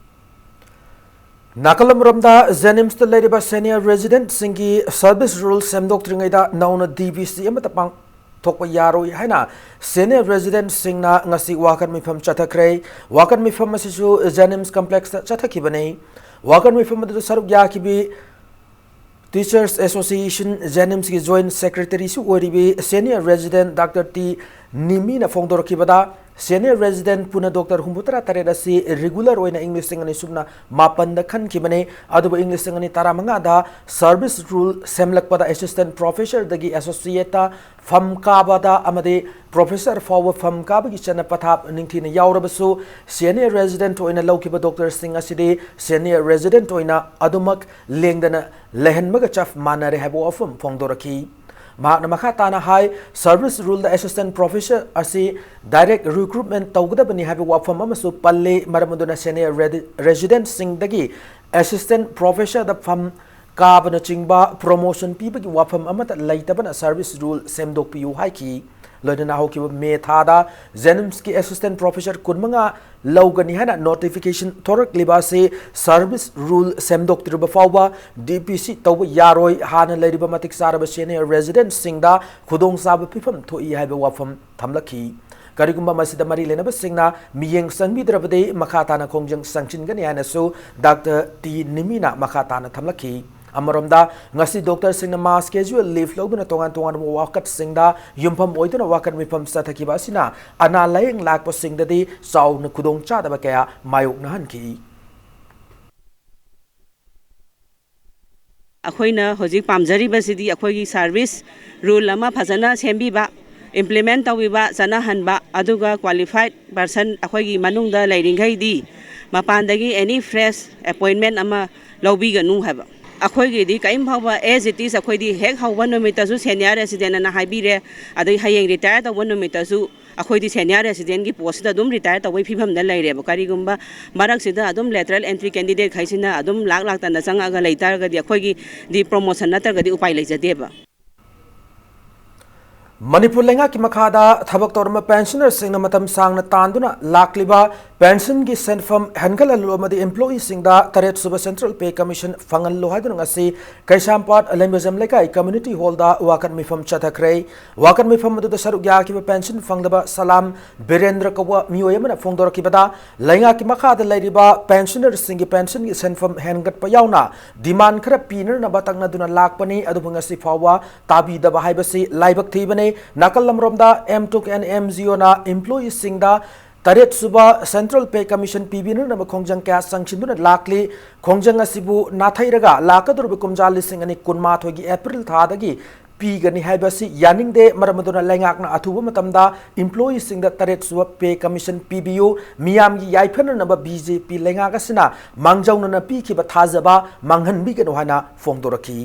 ꯅꯥꯀꯜ ꯑꯃꯔꯣꯝꯗ, JNIMSꯇ ꯂꯩꯔꯤꯕ senior residentꯁꯤꯡꯒꯤ service rule ꯁꯦꯝꯗꯣꯛꯇ꯭ꯔꯤꯉꯩꯗ ꯅꯧꯅ D B C ꯑꯃꯠꯇ ꯄꯥꯡꯊꯣꯛꯄ ꯌꯥꯔꯣꯏ ꯍꯥꯏꯅ senior residentꯁꯤꯡꯅ ꯉꯁꯤ ꯋꯥꯀꯠ ꯃꯤꯐꯝ ꯆꯠꯊꯈ꯭ꯔꯦ꯫ ꯋꯥꯀꯠ ꯃꯤꯐꯝ ꯑꯁꯤꯁꯨ JNIMS complexꯇ ꯆꯠꯊꯈꯤꯕꯅꯤ꯫ ꯋꯥꯀꯠ ꯃꯤꯐꯝ ꯑꯗꯨꯗ ꯁꯔꯨꯛ ꯌꯥꯈꯤꯕꯤ Teachers Association, JNIMSꯀꯤ joint secretaryꯁꯨ ꯑꯣꯏꯔꯤꯕꯤ senior resident Doctor T ꯅꯤꯃꯤꯅ ꯐꯣꯡꯗꯣꯔꯛꯈꯤꯕꯗ, senior resident ꯄꯨꯟꯅ doctor ꯍꯨꯝꯐꯨꯇꯔꯥ ꯇꯔꯦꯠ ꯑꯁꯤ regular ꯑꯣꯏꯅ ꯏꯪ ꯂꯤꯁꯤꯡ ꯑꯅꯤ ꯁꯨꯞꯅ ꯃꯥꯄꯟꯗ ꯈꯟꯈꯤꯕꯅꯤ꯫ ꯑꯗꯨꯕꯨ ꯏꯪ ꯂꯤꯁꯤꯡ ꯑꯅꯤ ꯇꯔꯥꯃꯉꯥꯗ service rule ꯁꯦꯝꯂꯛꯄꯗ assistant professorꯗꯒꯤ associateꯇ ꯐꯝ ꯀꯥꯕꯗ ꯑꯃꯗꯤ professor ꯐꯥꯎꯕ ꯐꯝ ꯀꯥꯕꯒꯤ ꯆꯠꯅ ꯄꯊꯥꯞ ꯅꯤꯡꯊꯤꯅ ꯌꯥꯎꯔꯕꯁꯨ, senior resident ꯑꯣꯏꯅ ꯂꯧꯈꯤꯕ doctorꯁꯤꯡ ꯑꯁꯤꯗꯤ senior resident ꯑꯣꯏꯅ ꯑꯗꯨꯃꯛ ꯂꯦꯡꯗꯅ ꯂꯩꯍꯟꯕꯒ ꯆꯞ ꯃꯥꯟꯅꯔꯦ ꯍꯥꯏꯕ ꯋꯥꯐꯝ ꯐꯣꯡꯗꯣꯔꯛꯈꯤ꯫ ꯃꯍꯥꯛꯅ ꯃꯈꯥ ꯇꯥꯅ ꯍꯥꯏ, service ruleꯗ assistant professor ꯑꯁꯤ direct recruitment ꯇꯧꯒꯗꯕꯅꯤ ꯍꯥꯏꯕ ꯋꯥꯐꯝ ꯑꯃꯁꯨ ꯄꯜꯂꯤ꯫ ꯃꯔꯝ ꯑꯗꯨꯅ senior redi-, residentꯁꯤꯡꯗꯒꯤ assistant professorꯗ ꯐꯝ ꯀꯥꯕꯅꯆꯤꯡꯕ promotion ꯄꯤꯕꯒꯤ ꯋꯥꯐꯝ ꯑꯃꯠꯇ ꯂꯩꯇꯕꯅ service rule ꯁꯦꯝꯗꯣꯛꯄꯤꯌꯨ ꯍꯥꯏꯈꯤ꯫ ꯂꯣꯏꯅꯅ ꯍꯧꯈꯤꯕ ꯃꯦ ꯊꯥꯗ JNIMSꯀꯤ assistant professor ꯀꯨꯟꯃꯉꯥ ꯂꯧꯒꯅꯤ ꯍꯥꯏꯅ notification ꯊꯣꯔꯛꯂꯤꯕ ꯑꯁꯤ service rule ꯁꯦꯝꯗꯣꯛꯇ꯭ꯔꯤꯕ ꯐꯥꯎꯕ DPC ꯇꯧꯕ ꯌꯥꯔꯣꯏ꯫ ꯍꯥꯟꯅ ꯂꯩꯔꯤꯕ ꯃꯇꯤꯛ ꯆꯥꯔꯕ senior residentꯁꯤꯡꯗ ꯈꯨꯗꯣꯡꯆꯥꯕ ꯄꯤꯐꯝ ꯊꯣꯛꯏ ꯍꯥꯏꯕ ꯋꯥꯐꯝ ꯊꯝꯂꯛꯈꯤ꯫ ꯀꯔꯤꯒꯨꯝꯕ ꯃꯁꯤꯗ ꯃꯔꯤ ꯂꯩꯅꯕꯁꯤꯡꯅ ꯃꯤꯠꯌꯦꯡ ꯆꯪꯕꯤꯗ꯭ꯔꯕꯗꯤ ꯃꯈꯥ ꯇꯥꯅ ꯈꯣꯡꯖꯪ ꯆꯪꯁꯤꯟꯒꯅꯤ ꯍꯥꯏꯅꯁꯨ ꯗꯥꯛꯇꯔ ꯇꯤ ꯅꯤꯃꯤꯅ ꯃꯈꯥ ꯇꯥꯅ ꯊꯝꯂꯛꯈꯤ꯫ ꯑꯃꯔꯣꯝꯗ, ꯉꯁꯤ ꯗꯣꯛꯇꯔꯁꯤꯡꯅ mass casual leave ꯂꯧꯗꯨꯅ ꯇꯣꯉꯥꯟ ꯇꯣꯉꯥꯟꯕ ꯋꯥꯀꯠꯁꯤꯡꯗ ꯌꯨꯝꯐꯝ ꯑꯣꯏꯗꯨꯅ ꯋꯥꯀꯠ ꯃꯤꯐꯝ ꯆꯠꯊꯈꯤꯕ ꯑꯁꯤꯅ ꯑꯅꯥ ꯂꯥꯌꯦꯡ ꯂꯥꯛꯄꯁꯤꯡꯗꯗꯤ ꯆꯥꯎꯅ ꯈꯨꯗꯣꯡꯆꯥꯗꯕ ꯀꯌꯥ ꯃꯥꯌꯣꯛꯅꯍꯟꯈꯤ꯫ ꯑꯩꯈꯣꯏꯅ ꯍꯧꯖꯤꯛ ꯄꯥꯝꯖꯔꯤꯕꯁꯤꯗꯤ ꯑꯩꯈꯣꯏꯒꯤ service rule ꯑꯃ ꯐꯖꯅ ꯁꯦꯝꯕꯤꯕ, implement ꯇꯧꯕꯤꯕ, ꯆꯠꯅꯍꯟꯕ, ꯑꯗꯨꯒ qualified person ꯑꯩꯈꯣꯏꯒꯤ ꯃꯅꯨꯡꯗ ꯂꯩꯔꯤꯈꯩꯗꯤ ꯃꯄꯥꯟꯗꯒꯤ any fresh appointment ꯑꯃ ꯂꯧꯕꯤꯒꯅꯨ ꯍꯥꯏꯕ꯫ ꯑꯩꯈꯣꯏꯒꯤꯗꯤ ꯀꯔꯤꯝ ꯐꯥꯎꯕ as it is ꯑꯩꯈꯣꯏꯗꯤ ꯍꯦꯛ ꯍꯧꯕ ꯅꯨꯃꯤꯠꯇꯁꯨ senior resident ꯑꯅ ꯍꯥꯏꯕꯤꯔꯦ, ꯑꯗꯩ ꯍꯌꯦꯡ retire ꯇꯧꯕ ꯅꯨꯃꯤꯠꯇꯁꯨ ꯑꯩꯈꯣꯏꯗꯤ senior residentꯀꯤ postꯁꯤꯗ ꯑꯗꯨꯝ retire ꯇꯧꯕꯒꯤ ꯐꯤꯕꯝꯗ ꯂꯩꯔꯦꯕ꯫ ꯀꯔꯤꯒꯨꯝꯕ ꯃꯔꯛꯁꯤꯗ ꯑꯗꯨꯝ lateral entry candidateꯈꯩꯁꯤꯅ ꯑꯗꯨꯝ ꯂꯥꯛ ꯂꯥꯛꯇꯅ ꯆꯪꯉꯛꯑꯒ ꯂꯩ ꯇꯥꯔꯒꯗꯤ ꯑꯩꯈꯣꯏꯒꯤꯗꯤ promotion ꯅꯠꯇ꯭ꯔꯒꯗꯤ ꯎꯄꯥꯏ ꯂꯩꯖꯗꯦꯕ꯫ ꯃꯅꯤꯄꯨꯔ ꯂꯩꯉꯥꯛꯀꯤ ꯃꯈꯥꯗ ꯊꯕꯛ ꯇꯧꯔꯝꯕ pensionerꯁꯤꯡꯅ ꯃꯇꯝ ꯁꯥꯡꯅ ꯇꯥꯟꯗꯨꯅ ꯂꯥꯛꯂꯤꯕ pensionꯒꯤ ꯁꯦꯟꯐꯝ ꯍꯦꯟꯒꯠꯍꯜꯂꯨ ꯑꯃꯗꯤ employeeꯁꯤꯡꯗ ꯇꯔꯦꯠ ꯁꯨꯕ Central Pay Commission ꯐꯪꯍꯜꯂꯨ ꯍꯥꯏꯗꯨꯅ ꯉꯁꯤ ꯀꯩꯁꯥꯝꯄꯥꯠ ꯂꯩꯃꯖꯝ ꯂꯩꯀꯥꯏ community hallꯗ ꯋꯥꯀꯠ ꯃꯤꯐꯝ ꯆꯠꯊꯈ꯭ꯔꯦ꯫ ꯋꯥꯀꯠ ꯃꯤꯐꯝ ꯑꯗꯨꯗ ꯁꯔꯨꯛ ꯌꯥꯈꯤꯕ pension ꯐꯪꯗꯕ ꯁꯂꯥꯝ ꯕꯤꯔꯦꯟꯗ꯭ꯔ ꯀꯧꯕ ꯃꯤꯑꯣꯏ ꯑꯃꯅ ꯐꯣꯡꯗꯣꯔꯛꯈꯤꯕꯗ, ꯂꯩꯉꯥꯛꯀꯤ ꯃꯈꯥꯗ ꯂꯩꯔꯤꯕ pensionerꯁꯤꯡꯒꯤ pensionꯒꯤ ꯁꯦꯟꯐꯝ ꯍꯦꯟꯒꯠꯄ ꯌꯥꯎꯅ demand ꯈꯔ ꯄꯤꯅꯅꯕ ꯇꯛꯅꯗꯨꯅ ꯂꯥꯛꯄꯅꯤ, ꯑꯗꯨꯕꯨ ꯉꯁꯤ ꯐꯥꯎꯕ ꯇꯥꯕꯤꯗꯕ ꯍꯥꯏꯕꯁꯤ ꯂꯥꯏꯕꯛ ꯊꯤꯕꯅꯤ꯫ ꯅꯥꯀꯜ ꯑꯃꯔꯣꯝꯗ, M Talk and NGOꯅ employeeꯁꯤꯡꯗ ꯇꯔꯦꯠ ꯁꯨꯕ Central Pay Commission ꯄꯤꯕꯤꯅꯅꯕ ꯈꯣꯡꯖꯪ ꯀꯌꯥ ꯆꯪꯁꯤꯟꯗꯨꯅ ꯂꯥꯛꯂꯤ꯫ ꯈꯣꯡꯖꯪ ꯑꯁꯤꯕꯨ ꯅꯥꯊꯩꯔꯒ ꯂꯥꯛꯀꯗꯧꯔꯤꯕ ꯀꯨꯝꯖꯥ ꯂꯤꯁꯤꯡ ꯑꯅꯤ ꯀꯨꯟꯃꯥꯊꯣꯏꯒꯤ April ꯊꯥꯗꯒꯤ ꯄꯤꯒꯅꯤ ꯍꯥꯏꯕꯁꯤ ꯌꯥꯅꯤꯡꯗꯦ꯫ ꯃꯔꯝ ꯑꯗꯨꯅ ꯂꯩꯉꯥꯛꯅ ꯑꯊꯨꯕ ꯃꯇꯝꯗ employeeꯁꯤꯡꯗ ꯇꯔꯦꯠ ꯁꯨꯕ Pay Commission ꯄꯤꯕꯤꯌꯨ, ꯃꯤꯌꯥꯝꯒꯤ ꯌꯥꯏꯐꯅꯅꯕ BJP ꯂꯩꯉꯥꯛ ꯑꯁꯤꯅ ꯃꯥꯡꯖꯧꯅꯅ ꯄꯤꯈꯤꯕ ꯊꯥꯖꯕ ꯃꯥꯡꯍꯟꯕꯤꯒꯅꯨ ꯍꯥꯏꯅ ꯐꯣꯡꯗꯣꯔꯛꯈꯤ꯫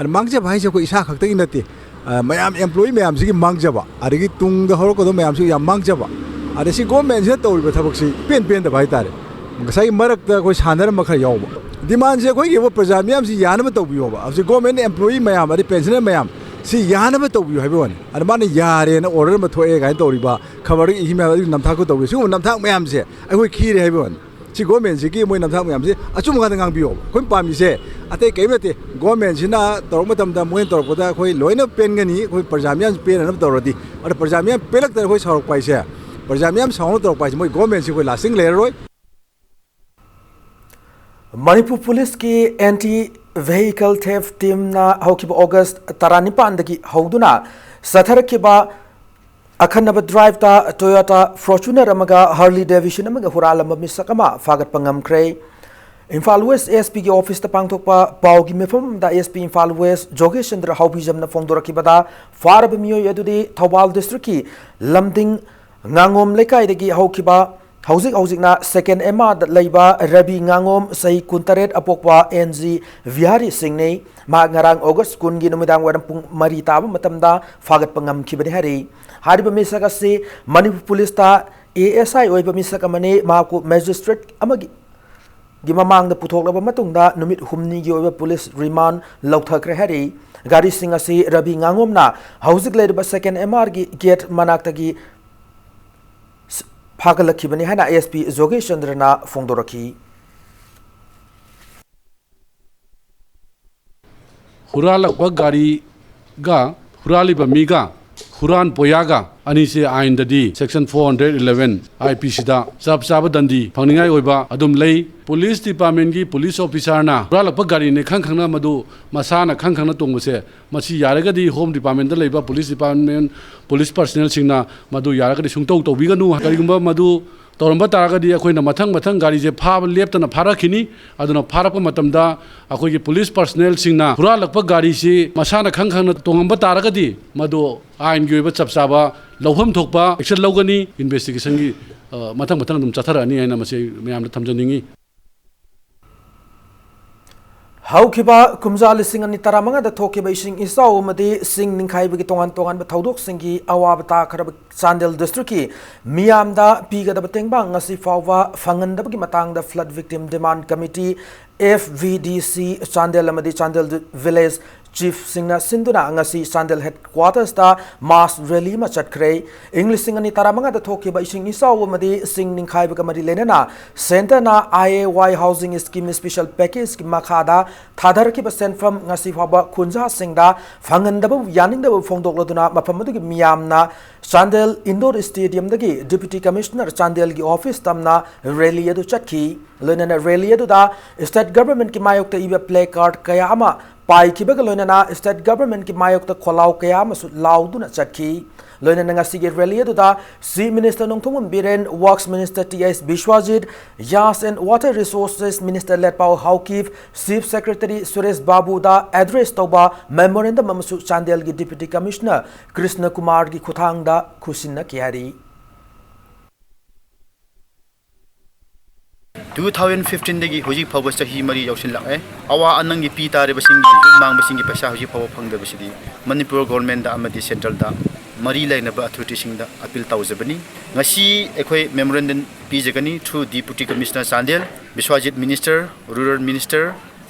ꯑꯗ ꯃꯥꯡꯖꯕ ꯍꯥꯏꯁꯦ ꯑꯩꯈꯣꯏ ꯏꯁꯥ ꯈꯛꯇꯒꯤ ꯅꯠꯇꯦ, ꯑ, ꯃꯌꯥꯝ employee ꯃꯌꯥꯝꯁꯤꯒꯤ ꯃꯥꯡꯖꯕ, ꯑꯗꯒꯤ ꯇꯨꯡꯗ ꯍꯧꯔꯛꯀꯗꯕ ꯃꯌꯥꯝꯁꯨ ꯌꯥꯝ ꯃꯥꯡꯖꯕ꯫ ꯑꯗ ꯁꯤ governmentꯁꯤꯅ ꯇꯧꯔꯤꯕ ꯊꯕꯛꯁꯤ ꯏꯄꯦꯟ ꯄꯦꯟꯗꯕ ꯍꯥꯏꯇꯥꯔꯦ꯫ ꯉꯁꯥꯏꯒꯤ ꯃꯔꯛꯇ ꯑꯩꯈꯣꯏ ꯁꯥꯟꯅꯔꯝꯕ ꯈꯔ ꯌꯥꯎꯕ꯫ Demandꯁꯦ ꯑꯩꯈꯣꯏꯒꯤ ꯄ꯭ꯔꯖꯥ ꯃꯤꯌꯥꯝꯁꯤ ꯌꯥꯅꯕ ꯇꯧꯕꯤꯌꯣꯕ꯫ ꯍꯧꯖꯤꯛ government employee ꯃꯌꯥꯝ, ꯑꯗꯩ pensioner ꯃꯌꯥꯝ ꯁꯤ ꯌꯥꯅꯕ ꯇꯧꯕꯤꯌꯨ ꯍꯥꯏꯕ ꯋꯥꯅꯤ꯫ ꯑꯗ ꯃꯥꯅ ꯌꯥꯔꯦꯅ order ꯑꯃ ꯊꯣꯛꯑꯦ ꯀꯥꯏꯅ ꯇꯧꯔꯤꯕ, ꯈꯕꯔꯗ ꯏ ꯃꯌꯥꯝ, ꯑꯗꯨꯒꯤ ꯅꯝꯊꯥꯛꯇ ꯇꯧꯕꯤ, ꯁꯤꯒꯨꯝꯕ ꯅꯝꯊꯥꯛ ꯃꯌꯥꯝꯁꯦ ꯑꯩꯈꯣꯏ ꯈꯤꯔꯦ ꯍꯥꯏꯕ ꯋꯥꯅꯤ꯫ ꯁꯤ governmentꯁꯤꯒꯤ ꯃꯣꯏ ꯅꯝꯊꯥꯛ ꯃꯌꯥꯝꯁꯤ ꯑꯆꯨꯝꯕ ꯉꯥꯛꯇ ꯉꯥꯡꯕꯤꯌꯣꯕ꯫ ꯑꯩꯈꯣꯏꯅ ꯄꯥꯝꯃꯤꯁꯦ ꯑꯇꯩ ꯀꯔꯤꯝ ꯅꯠꯇꯦ, governmentꯁꯤꯅ ꯇꯧꯔꯛꯄ ꯃꯇꯝꯗ ꯃꯣꯏꯅ ꯇꯧꯔꯛꯄꯗ ꯑꯩꯈꯣꯏ ꯂꯣꯏꯅ ꯄꯦꯟꯒꯅꯤ, ꯑꯩꯈꯣꯏ ꯄ꯭ꯔꯖꯥ ꯃꯤꯌꯥꯝꯁꯤ ꯄꯦꯟꯅꯅꯕ ꯇꯧꯔꯗꯤ꯫ ꯑꯗ ꯄ꯭ꯔꯖꯥ ꯃꯤꯌꯥꯝ ꯄꯦꯜꯂꯛꯇꯅ ꯑꯩꯈꯣꯏ ꯁꯥꯎꯔꯛꯄ ꯍꯥꯏꯁꯦ, ꯄ꯭ꯔꯖꯥ ꯃꯤꯌꯥꯝ ꯁꯥꯎꯅ ꯇꯧꯔꯛꯄ ꯍꯥꯏꯁꯦ ꯃꯣꯏ governmentꯁꯤ ꯑꯩꯈꯣꯏ lasting ꯂꯩꯔꯔꯣꯏ꯫ ꯃꯅꯤꯄꯨꯔ ꯄꯨꯂꯤꯁꯀꯤ Anti Vehicle Theft Teamꯅ ꯍꯧꯈꯤꯕ August ꯇꯔꯥꯅꯤꯄꯥꯟꯗꯒꯤ ꯍꯧꯗꯨꯅ ꯆꯠꯊꯔꯛꯈꯤꯕ ꯑꯈꯟꯅꯕ driveꯇ Toyota Fortuner ꯑꯃꯒ Harley Davidson ꯑꯃꯒ ꯍꯨꯔꯥꯜꯂꯝꯕ ꯃꯤꯁꯛ ꯑꯃ ꯐꯥꯒꯠꯄ ꯉꯝꯈ꯭ꯔꯦ꯫ ꯏꯝꯐꯥꯜ West SP ꯒꯤ officeꯇ ꯄꯥꯡꯊꯣꯛꯄ ꯄꯥꯎꯒꯤ ꯃꯤꯐꯝ ꯑꯃꯗ SP ꯏꯝꯐꯥꯜ West ꯖꯣꯒꯦꯁ ꯆꯟꯗ꯭ꯔ ꯍꯥꯎꯕꯤꯖꯝꯅ ꯐꯣꯡꯗꯣꯔꯛꯈꯤꯕꯗ, ꯐꯥꯔꯕ ꯃꯤꯑꯣꯏ ꯑꯗꯨꯗꯤ ꯊꯧꯕꯥꯜ districtꯀꯤ ꯂꯝꯗꯤꯡ ꯉꯥꯉꯣꯝ ꯂꯩꯀꯥꯏꯗꯒꯤ ꯍꯧꯈꯤꯕ ꯍꯧꯖꯤꯛ ꯍꯧꯖꯤꯛꯅ second M R ꯗ ꯂꯩꯕ ꯔꯕꯤ ꯉꯥꯉꯣꯝ, ꯆꯍꯤ ꯀꯨꯟꯇꯔꯦꯠ ꯑꯄꯣꯛꯄ, N G ꯕꯤꯍꯥꯔꯤ ꯁꯤꯡꯅꯤ꯫ ꯃꯍꯥꯛ ꯉꯔꯥꯡ August ꯀꯨꯟꯒꯤ ꯅꯨꯃꯤꯗꯥꯡ ꯋꯥꯏꯔꯝ ꯄꯨꯡ ꯃꯔꯤ ꯇꯥꯕ ꯃꯇꯝꯗ ꯐꯥꯒꯠꯄ ꯉꯝꯈꯤꯕꯅꯤ ꯍꯥꯏꯔꯤ꯫ ꯍꯥꯏꯔꯤꯕ ꯃꯤꯁꯛ ꯑꯁꯤ ꯃꯅꯤꯄꯨꯔ ꯄꯨꯂꯤꯁꯇ A S I ꯑꯣꯏꯕ ꯃꯤꯁꯛ ꯑꯃꯅꯤ꯫ ꯃꯍꯥꯛꯄꯨ magistrate ꯑꯃꯒꯤ ꯒꯤ ꯃꯃꯥꯡꯗ ꯄꯨꯊꯣꯛꯂꯕ ꯃꯇꯨꯡꯗ ꯅꯨꯃꯤꯠ ꯍꯨꯝꯅꯤꯒꯤ ꯑꯣꯏꯕ ꯄꯨꯂꯤꯁ remand ꯂꯧꯊꯈ꯭ꯔꯦ ꯍꯥꯏꯔꯤ꯫ ꯒꯥꯔꯤꯁꯤꯡ ꯑꯁꯤ ꯔꯕꯤ ꯉꯥꯉꯣꯝꯅ ꯍꯧꯖꯤꯛ ꯂꯩꯔꯤꯕ second M R ꯒꯤ gate ꯃꯅꯥꯛꯇꯒꯤ ꯐꯥꯒꯠꯂꯛꯈꯤꯕꯅꯤ ꯍꯥꯏꯅ SP ꯖꯣꯒꯦꯁ ꯆꯟꯗ꯭ꯔꯅ ꯐꯣꯡꯗꯣꯔꯛꯈꯤ꯫ ꯍꯨꯔꯥꯜꯂꯛꯄ ꯒꯥꯔꯤꯒ ꯍꯨꯔꯥꯜꯂꯤꯕ ꯃꯤꯒ ꯍꯨꯔꯥꯟ ꯄꯣꯌꯥꯒ ꯑꯅꯤꯁꯦ ꯑꯥꯏꯟꯗꯗꯤ section four hundred eleven I P C ꯗ ꯆꯞ ꯆꯥꯕ ꯗꯟꯗꯤ ꯐꯪꯅꯤꯡꯉꯥꯏ ꯑꯣꯏꯕ ꯑꯗꯨꯝ ꯂꯩ꯫ Police department ꯀꯤ police officer ꯅ ꯍꯨꯔꯥꯜꯂꯛꯄ ꯒꯥꯔꯤꯅꯦ ꯈꯪ ꯈꯪꯅ ꯃꯗꯨ ꯃꯁꯥꯅ ꯈꯪ ꯈꯪꯅ ꯇꯣꯡꯕꯁꯦ, ꯃꯁꯤ ꯌꯥꯔꯒꯗꯤ Home Department ꯗ ꯂꯩꯕ police department, police personnel ꯁꯤꯡꯅ ꯃꯗꯨ ꯌꯥꯔꯒꯗꯤ ꯁꯨꯡꯇꯧ ꯇꯧꯕꯤꯒꯅꯨ꯫ ꯀꯔꯤꯒꯨꯝꯕ ꯃꯗꯨ ꯇꯧꯔꯝꯕ ꯇꯥꯔꯒꯗꯤ ꯑꯩꯈꯣꯏꯅ ꯃꯊꯪ ꯃꯊꯪ ꯒꯥꯔꯤꯁꯦ ꯐꯥꯕ ꯂꯦꯞꯇꯅ ꯐꯥꯔꯛꯈꯤꯅꯤ꯫ ꯑꯗꯨꯅ ꯐꯥꯔꯛꯄ ꯃꯇꯝꯗ ꯑꯩꯈꯣꯏꯒꯤ police personnel ꯁꯤꯡꯅ ꯍꯨꯔꯥꯜꯂꯛꯄ ꯒꯥꯔꯤꯁꯤ ꯃꯁꯥꯅ ꯈꯪ ꯈꯪꯅ ꯇꯣꯡꯉꯝꯕ ꯇꯥꯔꯒꯗꯤ ꯃꯗꯨ ꯑꯥꯏꯟꯒꯤ ꯑꯣꯏꯕ ꯆꯞ ꯆꯥꯕ ꯂꯧꯐꯝ ꯊꯣꯛꯄ action ꯂꯧꯒꯅꯤ꯫ Investigation ꯒꯤ, ꯑ, ꯃꯊꯪ ꯃꯊꯪ ꯑꯗꯨꯝ ꯆꯠꯊꯔꯛꯑꯅꯤ ꯍꯥꯏꯅ ꯃꯁꯤ ꯑꯩ ꯃꯌꯥꯝꯗ ꯊꯝꯖꯅꯤꯡꯉꯤ꯫ ꯍꯧꯈꯤꯕ ꯀꯨꯝꯖꯥ ꯂꯤꯁꯤꯡ ꯑꯅꯤ ꯇꯔꯥꯃꯉꯥꯗ ꯊꯣꯛꯈꯤꯕ ꯏꯁꯤꯡ ꯏꯆꯥꯎ ꯑꯃꯗꯤ ꯁꯤꯡ ꯅꯤꯡꯈꯥꯏꯕꯒꯤ ꯇꯣꯉꯥꯟ ꯇꯣꯉꯥꯟꯕ ꯊꯧꯗꯣꯛꯁꯤꯡꯒꯤ ꯑꯋꯥꯕ ꯇꯥꯈ꯭ꯔꯕ ꯆꯥꯟꯗꯦꯜ ꯗꯤꯁꯇ꯭ꯔꯤꯛꯀꯤ ꯃꯤꯌꯥꯝꯗ ꯄꯤꯒꯗꯕ ꯇꯦꯡꯕꯥꯡ ꯉꯁꯤ ꯐꯥꯎꯕ ꯐꯪꯍꯟꯗꯕꯒꯤ ꯃꯇꯥꯡꯗ Flood Victim Demand Committee, F V D C, Chandel ꯑꯃꯗꯤ ꯆꯥꯟꯗꯦꯜ ꯚꯤꯂꯦꯖ ꯆꯤꯐꯁꯤꯡꯅ ꯁꯤꯟꯗꯨꯅ ꯉꯁꯤ ꯆꯥꯟꯗꯦꯜ ꯍꯦꯗꯀ꯭ꯋꯥꯇꯔꯁꯇ ꯃꯥꯁ ꯔꯦꯂꯤ ꯑꯃ ꯆꯠꯈ꯭ꯔꯦ꯫ ꯏꯪ ꯂꯤꯁꯤꯡ ꯑꯅꯤ ꯇꯔꯥꯃꯉꯥꯗ ꯊꯣꯛꯈꯤꯕ ꯏꯁꯤꯡ ꯏꯆꯥꯎ ꯑꯃꯗꯤ ꯁꯤꯡ ꯅꯤꯡꯈꯥꯏꯕꯒ ꯃꯔꯤ ꯂꯩꯅꯅ ꯁꯦꯟꯇꯔꯅ I A Y Housing Scheme Special Packageꯀꯤ ꯃꯈꯥꯗ ꯊꯥꯗꯔꯛꯈꯤꯕ ꯁꯦꯟꯐꯝ ꯉꯁꯤ ꯐꯥꯎꯕ ꯈꯨꯟꯖꯥꯁꯤꯡꯗ ꯐꯪꯍꯟꯗꯕ ꯌꯥꯅꯤꯡꯗꯕ ꯐꯣꯡꯗꯣꯛꯂꯗꯨꯅ ꯃꯐꯝ ꯑꯗꯨꯒꯤ ꯃꯤꯌꯥꯝꯅ ꯆꯥꯟꯗꯦꯜ ꯏꯟꯗꯣꯔ ꯁ꯭ꯇꯦꯗꯤꯌꯝꯗꯒꯤ ꯗꯤꯄ꯭ꯌꯨꯇꯤ ꯀꯃꯤꯁꯅꯔ ꯆꯥꯟꯗꯦꯜꯒꯤ ꯑꯣꯐꯤꯁ ꯇꯝꯅ ꯔꯦꯂꯤ ꯑꯗꯨ ꯆꯠꯈꯤ꯫ ꯂꯣꯏꯅꯅ ꯔꯦꯂꯤ ꯑꯗꯨꯗ ꯁ꯭ꯇꯦꯠ ꯒꯚꯔꯟꯃꯦꯟꯠꯀꯤ ꯃꯥꯌꯣꯛꯇ ꯏꯕ ꯄ꯭ꯂꯦ ꯀꯥꯔꯗ ꯀꯌꯥ ꯑꯃ ꯄꯥꯏꯈꯤꯕꯒ ꯂꯣꯏꯅꯅ ꯁ꯭ꯇꯦꯠ ꯒꯚꯔꯟꯃꯦꯟꯠꯀꯤ ꯃꯥꯌꯣꯛꯇ ꯈꯣꯜꯂꯥꯎ ꯀꯌꯥ ꯑꯃꯁꯨ ꯂꯥꯎꯗꯨꯅ ꯆꯠꯈꯤ꯫ ꯂꯣꯏꯅꯅ ꯉꯁꯤꯒꯤ ꯔꯦꯂꯤ ꯑꯗꯨꯗ Chief Minister Nongthombam Biren, Works Minister T S Biswajit, Gas and Water Resources Minister Letpao Haokip, Chief Secretary Suresh ꯕꯥꯕꯨꯗ ꯑꯦꯗ꯭ꯔꯦꯁ ꯇꯧꯕ ꯃꯦꯃꯣꯔꯦꯟꯗꯝ ꯑꯃꯁꯨ ꯆꯥꯟꯗꯦꯜꯒꯤ ꯗꯤꯄ꯭ꯌꯨꯇꯤ ꯀꯃꯤꯁꯅꯔ ꯀ꯭ꯔꯤꯁꯅ ꯀꯨꯃꯥꯔꯒꯤ ꯈꯨꯠꯊꯥꯡꯗ ꯈꯨꯠꯁꯤꯟꯅꯈꯤ ꯍꯥꯏꯔꯤ꯫ Two thousand fifteenꯗꯒꯤ ꯍꯧꯖꯤꯛ ꯐꯥꯎꯕ ꯆꯍꯤ ꯃꯔꯤ ꯌꯧꯁꯤꯜꯂꯛꯑꯦ꯫ ꯑꯋꯥ ꯑꯅꯪꯒꯤ ꯄꯤ ꯇꯥꯔꯤꯕꯁꯤꯡꯒꯤ, ꯌꯨꯝ ꯃꯥꯡꯕꯁꯤꯡꯒꯤ ꯄꯩꯁꯥ ꯍꯧꯖꯤꯛ ꯐꯥꯎꯕ ꯐꯪꯗꯕꯁꯤꯗꯤ ꯃꯅꯤꯄꯨꯔ ꯒꯣꯔꯃꯦꯟꯗ ꯑꯃꯗꯤ ꯁꯦꯟꯇ꯭ꯔꯦꯜꯗ ꯃꯔꯤ ꯂꯩꯅꯕ ꯑꯊꯣꯔꯤꯇꯤꯁꯤꯡꯗ ꯑꯄꯤꯜ ꯇꯧꯖꯕꯅꯤ꯫ ꯉꯁꯤ ꯑꯩꯈꯣꯏ ꯃꯦꯃꯣꯔꯦꯟꯗꯝ ꯄꯤꯖꯒꯅꯤ through Deputy Commissioner Chandel, ꯕꯤꯁ꯭ꯋꯥꯖꯤꯠ Minister, Rural Minister,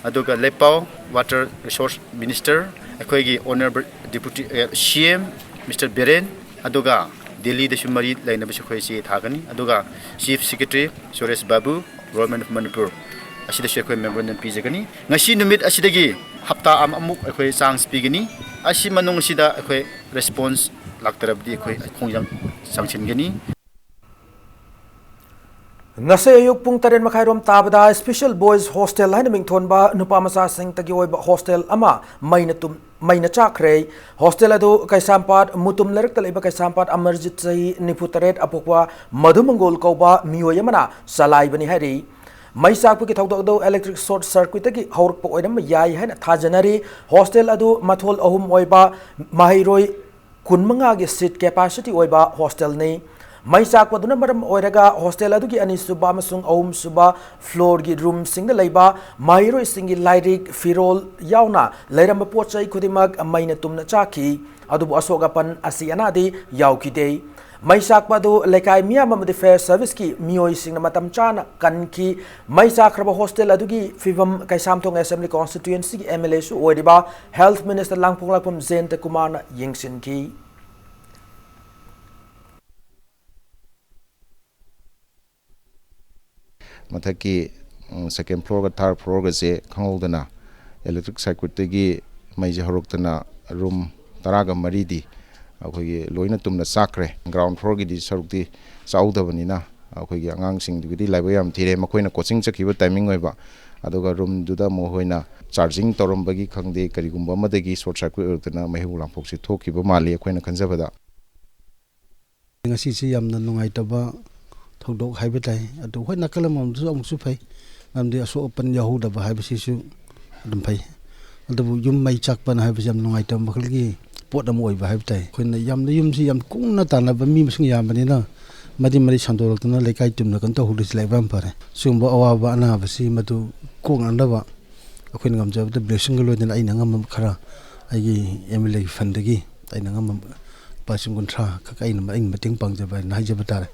ꯑꯗꯨꯒ ꯂꯦꯠꯄꯥꯎ Water Resource Minister, ꯑꯩꯈꯣꯏꯒꯤ Honourable Deputy, ꯑꯦ, C M Mister ꯕꯤꯔꯦꯟ, ꯑꯗꯨꯒ ꯗꯦꯜꯂꯤꯗꯁꯨ ꯃꯔꯤ ꯂꯩꯅꯕꯁꯨ ꯑꯩꯈꯣꯏ ꯆꯦ ꯊꯥꯒꯅꯤ꯫ ꯑꯗꯨꯒ Chief Secretary Suresh Babu, Government of Manipur, ꯑꯁꯤꯗꯁꯨ ꯑꯩꯈꯣꯏ ꯃꯦꯃꯣꯔꯦꯟꯗꯝ ꯄꯤꯖꯒꯅꯤ꯫ ꯉꯁꯤ ꯅꯨꯃꯤꯠ ꯑꯁꯤꯗꯒꯤ ꯍꯞꯇꯥ ꯑꯃꯃꯨꯛ ꯑꯩꯈꯣꯏ ꯆꯥꯟꯁ ꯄꯤꯒꯅꯤ꯫ ꯑꯁꯤ ꯃꯅꯨꯡ ꯑꯁꯤꯗ ꯑꯩꯈꯣꯏ ꯔꯦꯁꯄꯣꯟꯁ ꯂꯥꯛꯇ꯭ꯔꯕꯗꯤ ꯑꯩꯈꯣꯏ ꯈꯣꯡꯖꯪ ꯆꯪꯁꯤꯟꯒꯅꯤ꯫ ꯉꯁꯤ ꯑꯌꯨꯛ ꯄꯨꯡ ꯇꯔꯦꯠ ꯃꯈꯥꯏꯔꯣꯝ ꯇꯥꯕꯗ Special Boys Hostel ꯍꯥꯏꯅ ꯃꯤꯡꯊꯣꯟꯕ ꯅꯨꯄꯥ ꯃꯆꯥꯁꯤꯡꯇꯒꯤ ꯑꯣꯏꯕ ꯍꯣꯁꯇꯦꯜ ꯑꯃ ꯃꯩꯅ ꯇꯨꯝ-, ꯃꯩꯅ ꯆꯥꯛꯈ꯭ꯔꯦ꯫ ꯍꯣꯁꯇꯦꯜ ꯑꯗꯨ ꯀꯩꯁꯥꯝꯄꯥꯠ ꯃꯨꯇꯨꯝ ꯂꯩꯔꯛꯇ ꯂꯩꯕ ꯀꯩꯁꯥꯝꯄꯥꯠ ꯑꯃꯔꯖꯤꯠ, ꯆꯍꯤ ꯅꯤꯐꯨ ꯇꯔꯦꯠ, ꯑꯄꯣꯛꯄ ꯃꯙꯨ ꯃꯪꯒꯣꯜ ꯀꯧꯕ ꯃꯤꯑꯣꯏ ꯑꯃꯅ ꯆꯂꯥꯏꯕꯅꯤ ꯍꯥꯏꯔꯤ꯫ ꯃꯩ ꯆꯥꯛꯄꯒꯤ ꯊꯧꯗꯣꯛ ꯑꯗꯨ electric short circuitꯇꯒꯤ ꯍꯧꯔꯛꯄ ꯑꯣꯏꯔꯝꯕ ꯌꯥꯏ ꯍꯥꯏꯅ ꯊꯥꯖꯅꯔꯤ꯫ ꯍꯣꯁꯇꯦꯜ ꯑꯗꯨ ꯃꯊꯣꯜ ꯑꯍꯨꯝ ꯑꯣꯏꯕ ꯃꯍꯩꯔꯣꯏ ꯀꯨꯟꯃꯉꯥꯒꯤ seat capacity ꯑꯣꯏꯕ ꯍꯣꯁꯇꯦꯜꯅꯤ꯫ ꯃꯩ ꯆꯥꯛꯄꯗꯨꯅ ꯃꯔꯝ ꯑꯣꯏꯔꯒ ꯍꯣꯁꯇꯦꯜ ꯑꯗꯨꯒꯤ ꯑꯅꯤꯁꯨꯕ ꯑꯃꯁꯨꯡ ꯑꯍꯨꯝꯁꯨꯕ ꯐ꯭ꯂꯣꯔꯒꯤ ꯔꯨꯝꯁꯤꯡꯗ ꯂꯩꯕ ꯃꯍꯩꯔꯣꯏꯁꯤꯡꯒꯤ ꯂꯥꯏꯔꯤꯛ, ꯐꯤꯔꯣꯜ ꯌꯥꯎꯅ ꯂꯩꯔꯝꯕ ꯄꯣꯠ ꯆꯩ ꯈꯨꯗꯤꯡꯃꯛ ꯃꯩꯅ ꯇꯨꯝꯅ ꯆꯥꯛꯈꯤ꯫ ꯑꯗꯨꯕꯨ ꯑꯁꯣꯛ ꯑꯄꯟ ꯑꯁꯤ ꯑꯅꯥꯗꯤ ꯌꯥꯎꯈꯤꯗꯦ꯫ ꯃꯩ ꯆꯥꯛꯄ ꯑꯗꯨ ꯂꯩꯀꯥꯏ ꯃꯤꯌꯥꯝ ꯑꯃꯗꯤ ꯐꯥꯌꯔ ꯁꯔꯚꯤꯁꯀꯤ ꯃꯤꯑꯣꯏꯁꯤꯡꯅ ꯃꯇꯝ ꯆꯥꯅ ꯀꯟꯈꯤ꯫ ꯃꯩ ꯆꯥꯛꯈ꯭ꯔꯕ ꯍꯣꯁꯇꯦꯜ ꯑꯗꯨꯒꯤ ꯐꯤꯕꯝ ꯀꯩꯁꯥꯝꯊꯣꯡ ꯑꯦꯁꯦꯝꯕ꯭ꯂꯤ ꯀꯣꯟꯁꯇꯤꯇ꯭ꯌꯨꯑꯦꯟꯁꯤꯒꯤ ꯑꯦꯝ ꯑꯦꯜ ꯑꯦꯁꯨ ꯑꯣꯏꯔꯤꯕ ꯍꯦꯜꯊ ꯃꯤꯅꯤꯁꯇꯔ ꯂꯥꯡꯄꯣꯛꯂꯥꯛꯄꯝ ꯖꯌꯟꯇ ꯀꯨꯃꯥꯔꯅ ꯌꯦꯡꯁꯤꯟꯈꯤ꯫ ꯃꯊꯛꯀꯤ, ꯎꯝ, ꯁꯦꯀꯦꯟ ꯐ꯭ꯂꯣꯔꯒ ꯊꯥꯔꯠ ꯐ꯭ꯂꯣꯔꯒꯁꯦ ꯈꯪꯍꯧꯗꯅ ꯏꯂꯦꯛꯇ꯭ꯔꯤꯛ ꯁꯥꯔꯀ꯭ꯌꯨꯠꯇꯒꯤ ꯃꯩꯁꯦ ꯍꯧꯔꯛꯇꯅ ꯔꯨꯝ ꯇꯔꯥꯒ ꯃꯔꯤꯗꯤ ꯑꯩꯈꯣꯏꯒꯤ ꯂꯣꯏꯅ ꯇꯨꯝꯅ ꯆꯥꯛꯈ꯭ꯔꯦ꯫ ꯒ꯭ꯔꯥꯎꯟ ꯐ꯭ꯂꯣꯔꯒꯤꯗꯤ ꯁꯔꯨꯛꯇꯤ ꯆꯥꯍꯧꯗꯕꯅꯤꯅ ꯑꯩꯈꯣꯏꯒꯤ ꯑꯉꯥꯡꯁꯤꯡꯗꯨꯒꯤꯗꯤ ꯂꯥꯏꯕꯛ ꯌꯥꯝ ꯊꯤꯔꯦ꯫ ꯃꯈꯣꯏꯅ ꯀꯣꯆꯤꯡ ꯆꯠꯈꯤꯕ ꯇꯥꯏꯃꯤꯡ ꯑꯣꯏꯕ, ꯑꯗꯨꯒ ꯔꯨꯝꯗꯨꯗ ꯃꯈꯣꯏꯅ ꯆꯥꯔꯖꯤꯡ ꯇꯧꯔꯝꯕꯒꯤ ꯈꯪꯗꯦ, ꯀꯔꯤꯒꯨꯝꯕ ꯑꯃꯗꯒꯤ ꯁꯣꯔꯠ ꯁꯥꯔꯀ꯭ꯌꯨꯠ ꯑꯣꯏꯔꯛꯇꯅ ꯃꯩꯍꯧ ꯂꯥꯡꯄꯣꯛꯁꯤ ꯊꯣꯛꯈꯤꯕ ꯃꯥꯜꯂꯤ ꯑꯩꯈꯣꯏꯅ ꯈꯟꯖꯕꯗ꯫ ꯉꯁꯤꯁꯤ ꯌꯥꯝꯅ ꯅꯨꯡꯉꯥꯏꯇꯕ ꯊꯧꯗꯣꯛ ꯍꯥꯏꯕ ꯇꯥꯏ꯫ ꯑꯗꯨ ꯍꯣꯏ, ꯅꯥꯀꯜ ꯑꯃꯔꯣꯝꯗꯁꯨ ꯑꯃꯨꯛꯁꯨ ꯐꯩ, ꯃꯔꯝꯗꯤ ꯑꯁꯣꯛ ꯑꯄꯟ ꯌꯥꯎꯍꯧꯗꯕ ꯍꯥꯏꯕꯁꯤꯁꯨ ꯑꯗꯨꯝ ꯐꯩ꯫ ꯑꯗꯨꯕꯨ ꯌꯨꯝ ꯃꯩ ꯆꯥꯛꯄꯅ ꯍꯥꯏꯕꯁꯤ ꯌꯥꯝ ꯅꯨꯡꯉꯥꯏꯇꯕ ꯃꯈꯜꯒꯤ ꯄꯣꯠ ꯑꯃ ꯑꯣꯏꯕ ꯍꯥꯏꯕ ꯇꯥꯏ꯫ ꯑꯩꯈꯣꯏꯅ ꯌꯥꯝꯅ ꯌꯨꯝꯁꯤ ꯌꯥꯝ ꯀꯨꯡꯅ ꯇꯥꯟꯅꯕ ꯃꯤ ꯃꯁꯤꯡ ꯌꯥꯝꯕꯅꯤꯅ ꯃꯔꯤ ꯃꯔꯤ ꯁꯟꯗꯣꯔꯛꯇꯅ ꯂꯩꯀꯥꯏ ꯇꯨꯝꯅ ꯀꯩꯅꯣ ꯇꯧꯍꯧꯔꯤꯁꯤ ꯂꯥꯏꯕꯛ ꯌꯥꯝ ꯐꯔꯦ꯫ ꯁꯤꯒꯨꯝꯕ ꯑꯋꯥꯕ ꯑꯅꯥꯕꯁꯤ ꯃꯗꯨ ꯀꯣꯛꯅꯅꯕ ꯑꯩꯈꯣꯏꯅ ꯉꯝꯖꯕꯗ ꯕ꯭ꯂꯦꯁꯤꯡꯒ ꯂꯣꯏꯅꯅ ꯑꯩꯅ ꯑꯉꯝꯕ ꯈꯔ ꯑꯩꯒꯤ ꯑꯦꯝ ꯑꯦꯜ ꯑꯦꯒꯤ ꯐꯟꯗꯒꯤ ꯑꯩꯅ ꯑꯉꯝꯕ ꯂꯨꯄꯥ ꯂꯤꯁꯤꯡ ꯀꯨꯟꯊ꯭ꯔꯥ ꯈꯛ ꯑꯩꯅ, ꯑꯩꯅ ꯃꯇꯦꯡ ꯄꯥꯡꯖꯕ ꯍꯥꯏꯅ ꯍꯥꯏꯖꯕ ꯇꯥꯔꯦ꯫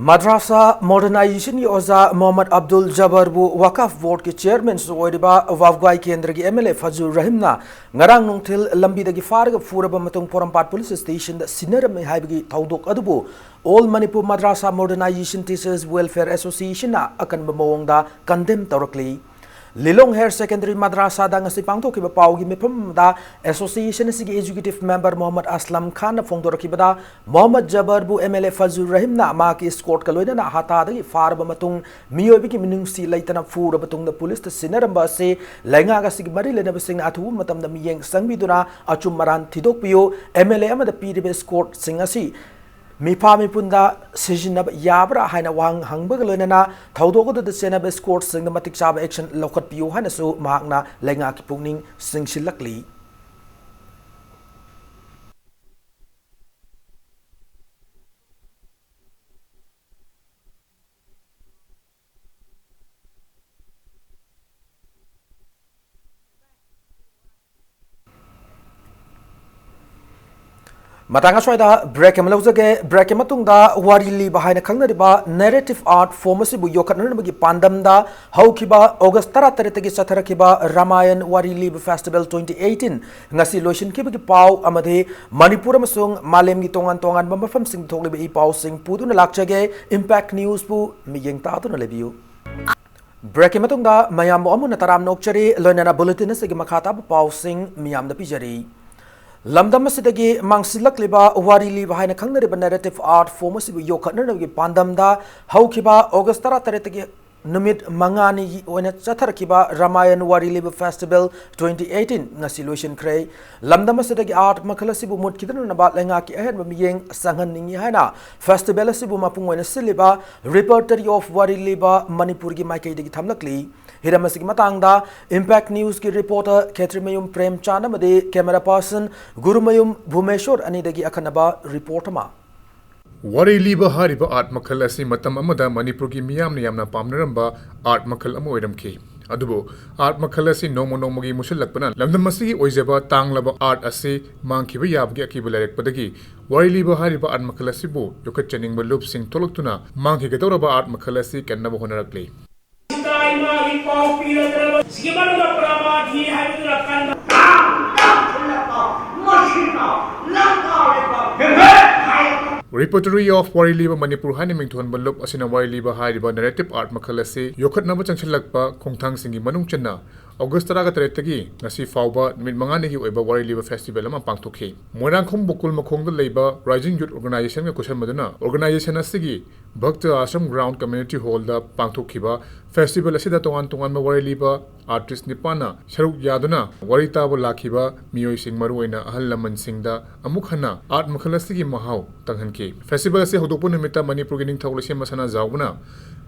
ꯃꯗ꯭ꯔꯥꯁꯥ ꯃꯣꯗꯔꯅꯥꯏꯖꯦꯁꯟꯒꯤ ꯑꯣꯖꯥ ꯃꯣꯍꯝꯃꯗ ꯑꯕꯗꯨꯜ ꯖꯕꯔꯕꯨ ꯋꯥꯀꯐ ꯕꯣꯔꯗꯀꯤ ꯆꯤꯌꯔꯃꯦꯟꯁꯨ ꯑꯣꯏꯔꯤꯕ ꯋꯥꯐꯒꯥꯏ ꯀꯦꯟꯗ꯭ꯔꯒꯤ ꯑꯦꯝ ꯑꯦꯜ ꯑꯦ ꯐꯖꯨꯔ ꯔꯍꯤꯝꯅ ꯉꯔꯥꯡ ꯅꯨꯡꯊꯤꯜ ꯂꯝꯕꯤꯗꯒꯤ ꯐꯥꯔꯒ ꯐꯨꯔꯕ ꯃꯇꯨꯡ ꯄꯣꯔꯣꯝꯄꯥꯠ ꯄꯨꯂꯤꯁ ꯁ꯭ꯇꯦꯁꯟꯗ ꯁꯤꯟꯅꯔꯝꯃꯤ ꯍꯥꯏꯕꯒꯤ ꯊꯧꯗꯣꯛ ꯑꯗꯨꯕꯨ All Manipur Madrasa Modernization Teachers Welfare Associationꯅ ꯑꯀꯟꯕ ꯃꯑꯣꯡꯗ ꯀꯟꯗꯦꯝ ꯇꯧꯔꯛꯂꯤ꯫ ꯂꯤꯂꯣꯡ ꯍꯥꯌꯔ ꯁꯦꯀꯦꯟꯗꯔꯤ ꯃꯗ꯭ꯔꯥꯁꯥꯗ ꯉꯁꯤ ꯄꯥꯡꯊꯣꯛꯈꯤꯕ ꯄꯥꯎꯒꯤ ꯃꯤꯐꯝ ꯑꯃꯗ ꯑꯦꯁꯣꯁꯤꯌꯦꯁꯟ ꯑꯁꯤꯒꯤ ꯑꯦꯛꯖꯤꯀ꯭ꯌꯨꯇꯤꯚ ꯃꯦꯝꯕꯔ ꯃꯣꯍꯝꯃꯗ ꯑꯁꯂꯝ ꯈꯥꯟꯅ ꯐꯣꯡꯗꯣꯔꯛꯈꯤꯕꯗ, ꯃꯣꯍꯝꯃꯗ ꯖꯕꯔꯕꯨ ꯑꯦꯝ ꯑꯦꯜ ꯑꯦ ꯐꯖꯨꯔ ꯔꯍꯤꯝꯅ ꯃꯍꯥꯛꯀꯤ ꯏꯁꯀꯣꯔꯠꯀ ꯂꯣꯏꯅꯅ ꯍꯇꯥꯗꯒꯤ ꯐꯥꯔꯕ ꯃꯇꯨꯡ ꯃꯤꯑꯣꯏꯕꯒꯤ ꯃꯤꯅꯨꯡꯁꯤ ꯂꯩꯇꯅ ꯐꯨꯔꯕ ꯇꯨꯡꯗ ꯄꯨꯂꯤꯁꯇ ꯁꯤꯟꯅꯔꯝꯕ ꯑꯁꯤ ꯂꯩꯉꯥꯛ ꯑꯁꯤꯒꯤ ꯃꯔꯤ ꯂꯩꯅꯕꯁꯤꯡꯅ ꯑꯊꯨꯕ ꯃꯇꯝꯗ ꯃꯤꯠꯌꯦꯡ ꯆꯪꯕꯤꯗꯨꯅ ꯑꯆꯨꯝ ꯑꯔꯥꯟ ꯊꯤꯗꯣꯛꯄꯤꯌꯨ, ꯑꯦꯝ ꯑꯦꯜ ꯑꯦ ꯑꯃꯗ ꯄꯤꯔꯤꯕ ꯏꯁꯀꯣꯔꯠꯁꯤꯡ ꯑꯁꯤ ꯃꯤꯐꯥ ꯃꯤꯄꯨꯟꯗ ꯁꯤꯖꯤꯟꯅꯕ ꯌꯥꯕ꯭ꯔꯥ ꯍꯥꯏꯅ ꯋꯥꯍꯪ ꯍꯪꯕꯒ ꯂꯣꯏꯅꯅ ꯊꯧꯗꯣꯛ ꯑꯗꯨꯗ ꯆꯦꯟꯅꯕ ꯏꯁꯀꯣꯔꯠꯁꯤꯡꯗ ꯃꯇꯤꯛ ꯆꯥꯕ ꯑꯦꯛꯁꯟ ꯂꯧꯈꯠꯄꯤꯌꯨ ꯍꯥꯏꯅꯁꯨ ꯃꯍꯥꯛꯅ ꯂꯩꯉꯥꯛꯀꯤ ꯄꯨꯛꯅꯤꯡ ꯆꯤꯡꯁꯤꯜꯂꯛꯂꯤ꯫ ꯃꯇꯥꯡ ꯑꯁ꯭ꯋꯥꯏꯗ break ꯑꯃ ꯂꯧꯖꯒꯦ꯫ Break ꯀꯤ ꯃꯇꯨꯡꯗ ꯋꯥꯔꯤ ꯂꯤꯕ ꯍꯥꯏꯅ ꯈꯪꯅꯔꯤꯕ narrative art form ꯑꯁꯤꯕꯨ ꯌꯣꯛꯈꯠꯅꯅꯕꯒꯤ ꯄꯥꯟꯗꯝꯗ ꯍꯧꯈꯤꯕ August ꯇꯔꯥꯇꯔꯦꯠꯇꯒꯤ ꯆꯠꯊꯔꯛꯈꯤꯕ ꯔꯥꯃꯥꯌꯟ ꯋꯥꯔꯤ ꯂꯤꯕ festival twenty eighteen ꯉꯁꯤ ꯂꯣꯏꯁꯤꯟꯈꯤꯕꯒꯤ ꯄꯥꯎ ꯑꯃꯗꯤ ꯃꯅꯤꯄꯨꯔ ꯑꯃꯁꯨꯡ ꯃꯥꯂꯦꯝꯒꯤ ꯇꯣꯉꯥꯟ ꯇꯣꯉꯥꯟꯕ ꯃꯐꯝꯁꯤꯡꯗ ꯊꯣꯛꯂꯤꯕ ꯏ ꯄꯥꯎꯁꯤꯡ ꯄꯨꯗꯨꯅ ꯂꯥꯛꯆꯒꯦ꯫ Impact News ꯄꯨ ꯃꯤꯠꯌꯦꯡ ꯇꯥꯗꯨꯅ ꯂꯩꯕꯤꯌꯨ꯫ Break ꯀꯤ ꯃꯇꯨꯡꯗ ꯃꯌꯥꯝꯕꯨ ꯑꯃꯨꯛ ꯍꯟꯅ ꯇꯔꯥꯝꯅ ꯑꯣꯛꯆꯔꯤ꯫ ꯂꯣꯏꯅꯅ bulletin ꯑꯁꯤꯒꯤ ꯃꯈꯥ ꯇꯥꯕ ꯄꯥꯎꯁꯤꯡ ꯃꯤꯌꯥꯝꯗ ꯄꯤꯖꯔꯤ꯫ ꯂꯝꯗꯝ ꯑꯁꯤꯗꯒꯤ ꯃꯥꯡꯁꯤꯜꯂꯛꯂꯤꯕ ꯋꯥꯔꯤ ꯂꯤꯕ ꯍꯥꯏꯅ ꯈꯪꯅꯔꯤꯕ narrative art form ꯑꯁꯤꯕꯨ ꯌꯣꯛꯈꯠꯅꯅꯕꯒꯤ ꯄꯥꯟꯗꯝꯗ ꯍꯧꯈꯤꯕ August ꯇꯔꯥꯇꯔꯦꯠꯇꯒꯤ ꯅꯨꯃꯤꯠ ꯃꯉꯥꯅꯤꯒꯤ ꯑꯣꯏꯅ ꯆꯠꯊꯔꯛꯈꯤꯕ ꯔꯥꯃꯥꯌꯟ ꯋꯥꯔꯤ ꯂꯤꯕ festival twenty eighteen ꯉꯁꯤ ꯂꯣꯏꯁꯤꯟꯈ꯭ꯔꯦ꯫ ꯂꯝꯗꯝ ꯑꯁꯤꯗꯒꯤ art ꯃꯈꯜ ꯑꯁꯤꯕꯨ ꯃꯨꯠꯈꯤꯗꯅꯅꯕ ꯂꯩꯉꯥꯛꯀꯤ ꯑꯍꯦꯟꯕ ꯃꯤꯠꯌꯦꯡ ꯆꯪꯍꯟꯅꯤꯡꯏ ꯍꯥꯏꯅ festival ꯑꯁꯤꯕꯨ ꯃꯄꯨꯡ ꯑꯣꯏꯅ ꯁꯤꯜꯂꯤꯕ Repertory of ꯋꯥꯔꯤ ꯂꯤꯕ ꯃꯅꯤꯄꯨꯔꯒꯤ ꯃꯥꯏꯀꯩꯗꯒꯤ ꯊꯝꯂꯛꯂꯤ꯫ ꯍꯤꯔꯝ ꯑꯁꯤꯒꯤ ꯃꯇꯥꯡꯗ Impact News ꯀꯤ reporter ꯈꯦꯇ꯭ꯔꯤꯃꯌꯨꯝ ꯄ꯭ꯔꯦꯝꯆꯥꯟ ꯑꯃꯗꯤ camera person ꯒꯨꯔꯨꯃꯌꯨꯝ ꯚꯨꯃꯦꯁꯣꯔ ꯑꯅꯤꯗꯒꯤ ꯑꯈꯟꯅꯕ report ꯑꯃ꯫ ꯋꯥꯔꯤ ꯂꯤꯕ ꯍꯥꯏꯔꯤꯕ art ꯃꯈꯜ ꯑꯁꯤ ꯃꯇꯝ ꯑꯃꯗ ꯃꯅꯤꯄꯨꯔꯒꯤ ꯃꯤꯌꯥꯝꯅ ꯌꯥꯝꯅ ꯄꯥꯝꯅꯔꯝꯕ art ꯃꯈꯜ ꯑꯃ ꯑꯣꯏꯔꯝꯈꯤ꯫ ꯑꯗꯨꯕꯨ art ꯃꯈꯜ ꯑꯁꯤ ꯅꯣꯡꯃ ꯅꯣꯡꯃꯒꯤ ꯃꯨꯠꯁꯤꯜꯂꯛꯄꯅ ꯂꯝꯗꯝ ꯑꯁꯤꯒꯤ ꯑꯣꯏꯖꯕ ꯇꯥꯡꯂꯕ art ꯑꯁꯤ ꯃꯥꯡꯈꯤꯕ ꯌꯥꯕꯒꯤ ꯑꯀꯤꯕ ꯂꯩꯔꯛꯄꯗꯒꯤ ꯋꯥꯔꯤ ꯂꯤꯕ ꯍꯥꯏꯔꯤꯕ art ꯃꯈꯜ ꯑꯁꯤꯕꯨ ꯌꯣꯛꯈꯠꯆꯅꯤꯡꯕ ꯂꯨꯞꯁꯤꯡ ꯊꯣꯛꯂꯛꯇꯨꯅ ꯃꯥꯡꯈꯤꯒꯗꯧꯔꯕ art ꯃꯈꯜ ꯑꯁꯤ ꯀꯟꯅꯕ ꯍꯣꯠꯅꯔꯛꯂꯤ꯫ ꯏꯃꯥ ꯏꯄꯥ ꯄꯤꯔꯗ꯭ꯔꯕ ꯁꯤꯒꯤ ꯃꯅꯨꯡꯗ ꯄ꯭ꯔꯃꯥꯊꯤ ꯍꯥꯏꯕꯗꯨꯅ ꯀꯟꯕ Repertory of ꯋꯥꯔꯤ ꯂꯤꯕ ꯃꯅꯤꯄꯨꯔ ꯍꯥꯏꯅ ꯃꯤꯡꯊꯣꯟꯕ ꯂꯨꯞ ꯑꯁꯤꯅ ꯋꯥꯔꯤ ꯂꯤꯕ ꯍꯥꯏꯔꯤꯕ narrative art ꯃꯈꯜ ꯑꯁꯤ ꯌꯣꯛꯈꯠꯅꯕ ꯆꯪꯁꯤꯜꯂꯛꯄ ꯈꯣꯡꯊꯥꯡꯁꯤꯡꯒꯤ ꯃꯅꯨꯡ ꯆꯟꯅ August ꯇꯔꯥꯒ ꯇꯔꯦꯠꯇꯒꯤ ꯉꯁꯤ ꯐꯥꯎꯕ ꯅꯨꯃꯤꯠ ꯃꯉꯥꯅꯤꯒꯤ ꯑꯣꯏꯕ ꯋꯥꯔꯤ ꯂꯤꯕ festival ꯑꯃ ꯄꯥꯡꯊꯣꯛꯈꯤ꯫ ꯃꯣꯏꯔꯥꯡꯈꯣꯡ ꯕꯨꯀꯨꯜ ꯃꯈꯣꯡꯗ ꯂꯩꯕ Rising Youth Organization ꯒ ꯈꯨꯠꯁꯝꯅꯗꯨꯅ organization ꯑꯁꯤꯒꯤ ꯚꯛꯇ ꯑꯥꯁ꯭ꯔꯝ ground community hall ꯗ ꯄꯥꯡꯊꯣꯛꯈꯤꯕ festival ꯑꯁꯤꯗ ꯇꯣꯉꯥꯟ ꯇꯣꯉꯥꯟꯕ ꯋꯥꯔꯤ ꯂꯤꯕ artist ꯅꯤꯄꯥꯟꯅ ꯁꯔꯨꯛ ꯌꯥꯗꯨꯅ ꯋꯥꯔꯤ ꯇꯥꯕ ꯂꯥꯛꯈꯤꯕ ꯃꯤꯑꯣꯏꯁꯤꯡ, ꯃꯔꯨꯑꯣꯏꯅ ꯑꯍꯜ ꯂꯃꯟꯁꯤꯡꯗ ꯑꯃꯨꯛ ꯍꯟꯅ art ꯃꯈꯜ ꯑꯁꯤꯒꯤ ꯃꯍꯥꯎ ꯇꯪꯍꯟꯈꯤ꯫ Festival ꯑꯁꯤ ꯍꯧꯗꯣꯛꯄ ꯅꯨꯃꯤꯠꯇ ꯃꯅꯤꯄꯨꯔꯒꯤ ꯅꯤꯡꯊꯧ ꯂꯩꯁꯦꯝꯕ ꯁꯅꯥꯖꯥꯎꯕꯅ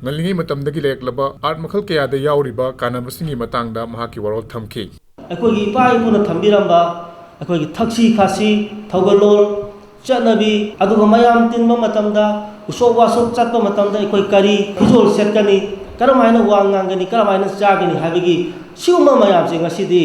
ꯉꯜꯂꯤꯉꯩ ꯃꯇꯝꯗꯒꯤ ꯂꯩꯔꯛꯂꯕ art ꯃꯈꯜ ꯀꯌꯥꯗ ꯌꯥꯎꯔꯤꯕ ꯀꯥꯟꯅꯕꯁꯤꯡꯒꯤ ꯃꯇꯥꯡꯗ ꯃꯍꯥꯛꯀꯤ ꯋꯥꯔꯣꯜ ꯊꯝꯈꯤ꯫ ꯑꯩꯈꯣꯏꯒꯤ ꯏꯄꯥ ꯏꯄꯨꯅ ꯊꯝꯕꯤꯔꯝꯕ ꯑꯩꯈꯣꯏꯒꯤ ꯊꯛꯁꯤ ꯈꯥꯁꯤ, ꯊꯧꯒꯜꯂꯣꯟ, ꯆꯠꯅꯕꯤ, ꯑꯗꯨꯒ ꯃꯌꯥꯝ ꯇꯤꯟꯕ ꯃꯇꯝꯗ, ꯎꯁꯣꯞ ꯋꯥꯁꯣꯞ ꯆꯠꯄ ꯃꯇꯝꯗ ꯑꯩꯈꯣꯏ ꯀꯔꯤ ꯐꯤꯖꯣꯜ ꯁꯦꯠꯀꯅꯤ, ꯀꯔꯝ ꯍꯥꯏꯅ ꯋꯥ ꯉꯥꯡꯒꯅꯤ, ꯀꯔꯝ ꯍꯥꯏꯅ ꯆꯥꯒꯅꯤ ꯍꯥꯏꯕꯒꯤ ꯁꯤꯒꯨꯝꯕ ꯃꯌꯥꯝꯁꯦ ꯉꯁꯤꯗꯤ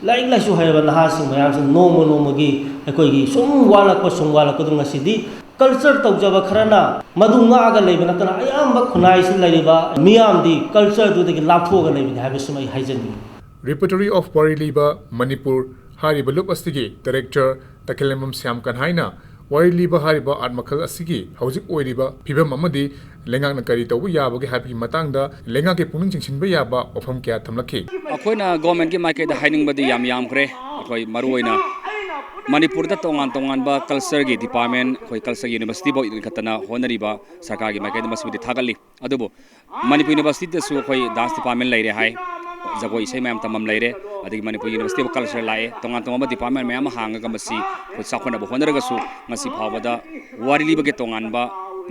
ꯂꯥꯏꯔꯤꯛ ꯂꯥꯏꯁꯨ ꯍꯩꯔꯕ ꯅꯍꯥꯁꯤꯡ ꯃꯌꯥꯝꯁꯤ ꯅꯣꯡꯃ ꯅꯣꯡꯃꯒꯤ ꯑꯩꯈꯣꯏꯒꯤ ꯁꯨꯝ ꯋꯥꯠꯂꯛꯄ, ꯁꯨꯝ ꯋꯥꯠꯂꯛꯄꯗꯨ ꯉꯁꯤꯗꯤ ꯀꯜꯆꯔ ꯇꯧꯖꯕ ꯈꯔꯅ ꯃꯗꯨ ꯉꯥꯛꯑꯒ ꯂꯩꯕ ꯅꯠꯇꯅ, ꯑꯌꯥꯝꯕ ꯈꯨꯟꯅꯥꯏꯁꯤꯗ ꯂꯩꯔꯤꯕ ꯃꯤꯌꯥꯝꯗꯤ ꯀꯜꯆꯔꯗꯨꯗꯒꯤ ꯂꯥꯞꯊꯣꯛꯑꯒ ꯂꯩꯕꯅꯤ ꯍꯥꯏꯕꯁꯤꯃ ꯑꯩ ꯍꯥꯏꯖꯅꯤꯡꯏ꯫ Repertory of ꯋꯥꯔꯤ ꯂꯤꯕ ꯃꯅꯤꯄꯨꯔ ꯍꯥꯏꯔꯤꯕ ꯂꯨꯞ ꯑꯁꯤꯒꯤ ꯗꯥꯏꯔꯦꯛꯇꯔ ꯇꯈꯦꯜꯂꯦꯝꯕꯝ ꯁ꯭ꯌꯥꯝ ꯀꯟꯍꯥꯏꯅ ꯋꯥꯔꯤ ꯂꯤꯕ ꯍꯥꯏꯔꯤꯕ ꯑꯥꯔꯠ ꯃꯈꯜ ꯑꯁꯤꯒꯤ ꯍꯧꯖꯤꯛ ꯑꯣꯏꯔꯤꯕ ꯐꯤꯕꯝ ꯑꯃꯗꯤ ꯂꯩꯉꯥꯛꯅ ꯀꯔꯤ ꯇꯧꯕ ꯌꯥꯕꯒꯦ ꯍꯥꯏꯕꯒꯤ ꯃꯇꯥꯡꯗ ꯂꯩꯉꯥꯛꯀꯤ ꯄꯨꯛꯅꯤꯡ ꯆꯤꯡꯁꯤꯟꯕ ꯌꯥꯕ ꯋꯥꯐꯝ ꯀꯌꯥ ꯊꯝꯂꯛꯈꯤ꯫ ꯑꯩꯈꯣꯏꯅ ꯒꯣꯔꯃꯦꯟꯒꯤ ꯃꯥꯏꯀꯩꯗ ꯍꯥꯏꯅꯤꯡꯕꯗꯤ ꯌꯥꯝ ꯌꯥꯝꯈ꯭ꯔꯦ꯫ ꯑꯩꯈꯣꯏ ꯃꯔꯨꯑꯣꯏꯅ ꯃꯅꯤꯄꯨꯔꯗ ꯇꯣꯉꯥꯟ ꯇꯣꯉꯥꯟꯕ ꯀꯜꯆꯔꯒꯤ ꯗꯤꯄꯥꯔꯠꯃꯦꯟ, ꯑꯩꯈꯣꯏ ꯀꯜꯆꯔꯒꯤ ꯌꯨꯅꯤꯚꯔꯁꯤꯇꯤꯐꯥꯎ ꯂꯤꯡꯈꯠꯇꯅ ꯍꯣꯠꯅꯔꯤꯕ ꯁꯔꯀꯥꯔꯒꯤ ꯃꯥꯏꯀꯩꯗ ꯃꯁꯤꯕꯨꯗꯤ ꯊꯥꯒꯠꯂꯤ꯫ ꯑꯗꯨꯕꯨ ꯃꯅꯤꯄꯨꯔ ꯌꯨꯅꯤꯚꯔꯁꯤꯇꯤꯗꯁꯨ ꯑꯩꯈꯣꯏ ꯗꯥꯟꯁ ꯗꯤꯄꯥꯔꯠꯃꯦꯟ ꯂꯩꯔꯦ ꯍꯥꯏ, ꯖꯒꯣꯏ ꯏꯁꯩ ꯃꯌꯥꯝ ꯇꯝꯐꯝ ꯂꯩꯔꯦ, ꯑꯗꯒꯤ ꯃꯅꯤꯄꯨꯔ ꯌꯨꯅꯤꯚꯔꯁꯤꯇꯤ ꯑꯣꯐ ꯀꯜꯆꯔ ꯂꯥꯛꯑꯦ, ꯇꯣꯉꯥꯟ ꯇꯣꯉꯥꯟꯕ ꯗꯤꯄꯥꯔꯠꯃꯦꯟ ꯃꯌꯥꯝ ꯑꯃ ꯍꯥꯡꯉꯒ ꯃꯁꯤ ꯑꯩꯈꯣꯏ ꯆꯥꯎꯈꯠꯅꯕ ꯍꯣꯠꯅꯔꯒꯁꯨ ꯉꯁꯤ ꯐꯥꯎꯕꯗ ꯋꯥꯔꯤ ꯂꯤꯕꯒꯤ ꯇꯣꯉꯥꯟꯕ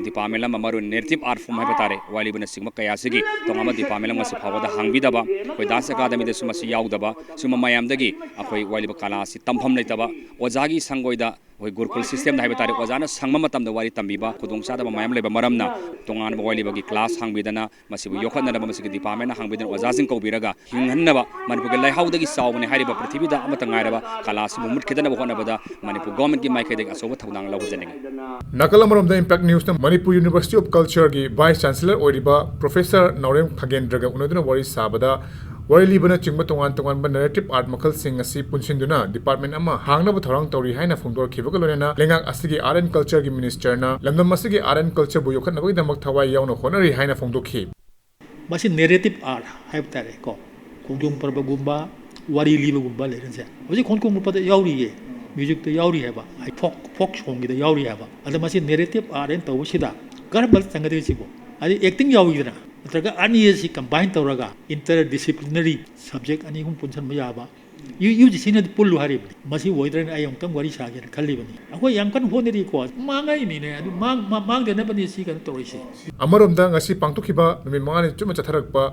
ꯗꯤꯄꯥꯔꯠꯃꯦꯟ ꯑꯃ, ꯃꯔꯨꯑꯣꯏꯅ ꯅꯦꯔꯦꯇꯤꯚ ꯑꯥꯔꯠ ꯐꯣꯔꯝ ꯍꯥꯏꯕ ꯇꯥꯔꯦ, ꯋꯥꯔꯤ ꯂꯤꯕꯅꯆꯤꯡꯕ ꯀꯌꯥꯁꯤꯒꯤ ꯇꯣꯉꯥꯟꯕ ꯗꯤꯄꯥꯔꯠꯃꯦꯟ ꯑꯃ ꯉꯁꯤ ꯐꯥꯎꯕꯗ ꯍꯥꯡꯕꯤꯗꯕ, ꯑꯩꯈꯣꯏ ꯗꯥꯟꯁ ꯑꯦꯀꯥꯗꯃꯤꯗꯁꯨ ꯃꯁꯤ ꯌꯥꯎꯗꯕ, ꯁꯨꯝꯕ ꯃꯌꯥꯝꯗꯒꯤ ꯑꯩꯈꯣꯏ ꯋꯥꯔꯤ ꯂꯤꯕ ꯀꯂꯥ ꯑꯁꯤ ꯇꯝꯐꯝ ꯂꯩꯇꯕ, ꯑꯣꯖꯥꯒꯤ ꯁꯪꯒꯣꯏꯗ ꯑꯩꯈꯣꯏ ꯒꯨꯔꯨꯀꯨꯜ ꯁꯤꯁꯇꯦꯝꯗ ꯍꯥꯏꯕ ꯇꯥꯔꯦ, ꯑꯣꯖꯥꯅ ꯁꯪꯕ ꯃꯇꯝꯗ ꯋꯥꯔꯤ ꯇꯝꯕꯤꯕ ꯈꯨꯗꯣꯡꯆꯥꯗꯕ ꯃꯌꯥꯝ ꯂꯩꯕ ꯃꯔꯝꯅ ꯇꯣꯉꯥꯟꯕ ꯋꯥꯔꯤ ꯂꯤꯕꯒꯤ ꯀ꯭ꯂꯥꯁ ꯍꯥꯡꯕꯤꯗꯅ ꯃꯁꯤꯕꯨ ꯌꯣꯛꯈꯠꯅꯅꯕ ꯃꯁꯤꯒꯤ ꯗꯤꯄꯥꯔꯠꯃꯦꯟꯅ ꯍꯥꯡꯕꯤꯗꯨꯅ ꯑꯣꯖꯥꯁꯤꯡ ꯀꯧꯕꯤꯔꯒ ꯍꯤꯡꯍꯟꯅꯕ, ꯃꯅꯤꯄꯨꯔꯒꯤ ꯂꯩꯍꯥꯎꯗꯒꯤ ꯆꯥꯎꯕꯅꯤ ꯍꯥꯏꯔꯤꯕ ꯄ꯭ꯔꯤꯊꯤꯕꯤꯗ ꯑꯃꯠꯇ ꯉꯥꯏꯔꯕ ꯀꯂꯥ ꯑꯁꯤꯕꯨ ꯃꯨꯠꯈꯤꯗꯅꯕ ꯍꯣꯠꯅꯕꯗ ꯃꯅꯤꯄꯨꯔ ꯒꯣꯔꯃꯦꯟꯒꯤ ꯃꯥꯏꯀꯩꯗꯒꯤ ꯑꯆꯧꯕ ꯊꯧꯗꯥꯡ ꯂꯧꯍꯟꯖꯅꯤꯡꯏ꯫ ꯅꯥꯀꯜ ꯑꯃꯔꯣꯝꯗ ꯏꯝꯄꯦꯛ ꯅ꯭ꯌꯨꯁꯅ ꯃꯅꯤꯄꯨꯔ ꯌꯨꯅꯤꯚꯔꯁꯤꯇꯤ ꯑꯣꯐ ꯀꯜꯆꯔꯒꯤ ꯚꯥꯏꯁ ꯆꯥꯟꯁꯦꯂꯔ ꯑꯣꯏꯔꯤꯕ ꯄ꯭ꯔꯣꯐꯦꯁꯔ ꯅꯥꯎꯔꯦꯝ ꯈꯥꯒꯦꯟꯗ꯭ꯔꯒ ꯎꯅꯗꯨꯅ ꯋꯥꯔꯤ ꯁꯥꯕꯗ, ꯋꯥꯔꯤ ꯂꯤꯕꯅꯆꯤꯡꯕ ꯇꯣꯉꯥꯟ ꯇꯣꯉꯥꯟꯕ ꯅꯦꯔꯦꯇꯤꯚ ꯑꯥꯔꯠ ꯃꯈꯜꯁꯤꯡ ꯑꯁꯤ ꯄꯨꯟꯁꯤꯟꯗꯨꯅ ꯗꯤꯄꯥꯔꯠꯃꯦꯟ ꯑꯃ ꯍꯥꯡꯅꯕ ꯊꯧꯔꯥꯡ ꯇꯧꯔꯤ ꯍꯥꯏꯅ ꯐꯣꯡꯗꯣꯔꯛꯈꯤꯕꯒ ꯂꯣꯏꯅꯅ ꯂꯩꯉꯥꯛ ꯑꯁꯤꯒꯤ ꯑꯥꯔꯠ ꯑꯦꯟ ꯀꯜꯆꯔꯒꯤ ꯃꯤꯅꯤꯁꯇꯔꯅ ꯂꯝꯗꯝ ꯑꯁꯤꯒꯤ ꯑꯥꯔꯠ ꯑꯦꯟ ꯀꯜꯆꯔꯕꯨ ꯌꯣꯛꯈꯠꯅꯕꯒꯤꯗꯃꯛ ꯊꯋꯥꯏ ꯌꯥꯎꯅ ꯍꯣꯠꯅꯔꯤ ꯍꯥꯏꯅ ꯐꯣꯡꯗꯣꯛꯈꯤ꯫ ꯃꯁꯤ ꯅꯦꯔꯦꯇꯤꯚ ꯑꯥꯔꯠ ꯍꯥꯏꯕ ꯇꯥꯔꯦꯀꯣ, ꯈꯣꯡꯖꯣꯝ ꯄꯔꯕꯒꯨꯝꯕ, ꯋꯥꯔꯤ ꯂꯤꯕꯒꯨꯝꯕ ꯂꯩꯔꯤꯁꯦ ꯍꯧꯖꯤꯛ ꯈꯣꯡꯖꯣꯝ ꯄꯔꯕꯗ ꯌꯥꯎꯔꯤꯌꯦ, ꯃ꯭ꯌꯨꯖꯤꯛꯇ ꯌꯥꯎꯔꯤ ꯍꯥꯏꯕ, ꯑꯩ ꯐꯣꯛ, ꯐꯣꯛ ꯁꯣꯡꯒꯤꯗ ꯌꯥꯎꯔꯤ ꯍꯥꯏꯕ꯫ ꯑꯗ ꯃꯁꯤ ꯅꯦꯔꯦꯇꯤꯚ ꯑꯥꯔꯠ ꯍꯥꯏꯅ ꯇꯧꯕꯁꯤꯗ ꯀꯔꯝꯕ ꯆꯪꯒꯗꯒꯦ ꯁꯤꯕꯨ? ꯍꯥꯏꯗꯤ ꯑꯦꯛꯇꯤꯡ ꯌꯥꯎꯔꯤꯗꯅ, ꯅꯠꯇ꯭ꯔꯒ ꯑꯅꯤꯁꯤ ꯀꯝꯕꯥꯏꯟ ꯇꯧꯔꯒ ꯏꯟꯇꯔ ꯗꯤꯁꯤꯄ꯭ꯂꯤꯅꯔꯤ ꯁꯕꯖꯦꯛ ꯑꯅꯤ ꯑꯍꯨꯝ ꯄꯨꯟꯁꯤꯟꯕ ꯌꯥꯕ, ꯌꯨ-, ꯌꯨ ꯖꯤ ꯁꯤꯅꯗꯤ ꯄꯨꯜꯂꯨ ꯍꯥꯏꯔꯤꯕꯅꯤ꯫ ꯃꯁꯤ ꯑꯣꯏꯗ꯭ꯔꯅ ꯑꯩ ꯑꯃꯨꯛꯇꯪ ꯋꯥꯔꯤ ꯁꯥꯒꯦꯅ ꯈꯜꯂꯤꯕꯅꯤ꯫ ꯑꯩꯈꯣꯏ ꯌꯥꯝ ꯀꯟꯅ ꯍꯣꯠꯅꯔꯤꯀꯣ, ꯃꯥꯡꯉꯛꯏꯅꯤꯅꯦ, ꯑꯗꯨ ꯃꯥꯡ-, ꯃꯥ-, ꯃꯥꯡꯗꯅꯕꯅꯤ ꯁꯤ ꯀꯩꯅꯣ ꯇꯧꯔꯛꯏꯁꯦ꯫ ꯑꯃꯔꯣꯝꯗ ꯉꯁꯤ ꯄꯥꯡꯊꯣꯛꯈꯤꯕ ꯅꯨꯃꯤꯠ ꯃꯉꯥꯅꯤ ꯆꯨꯞꯅ ꯆꯠꯊꯔꯛꯄ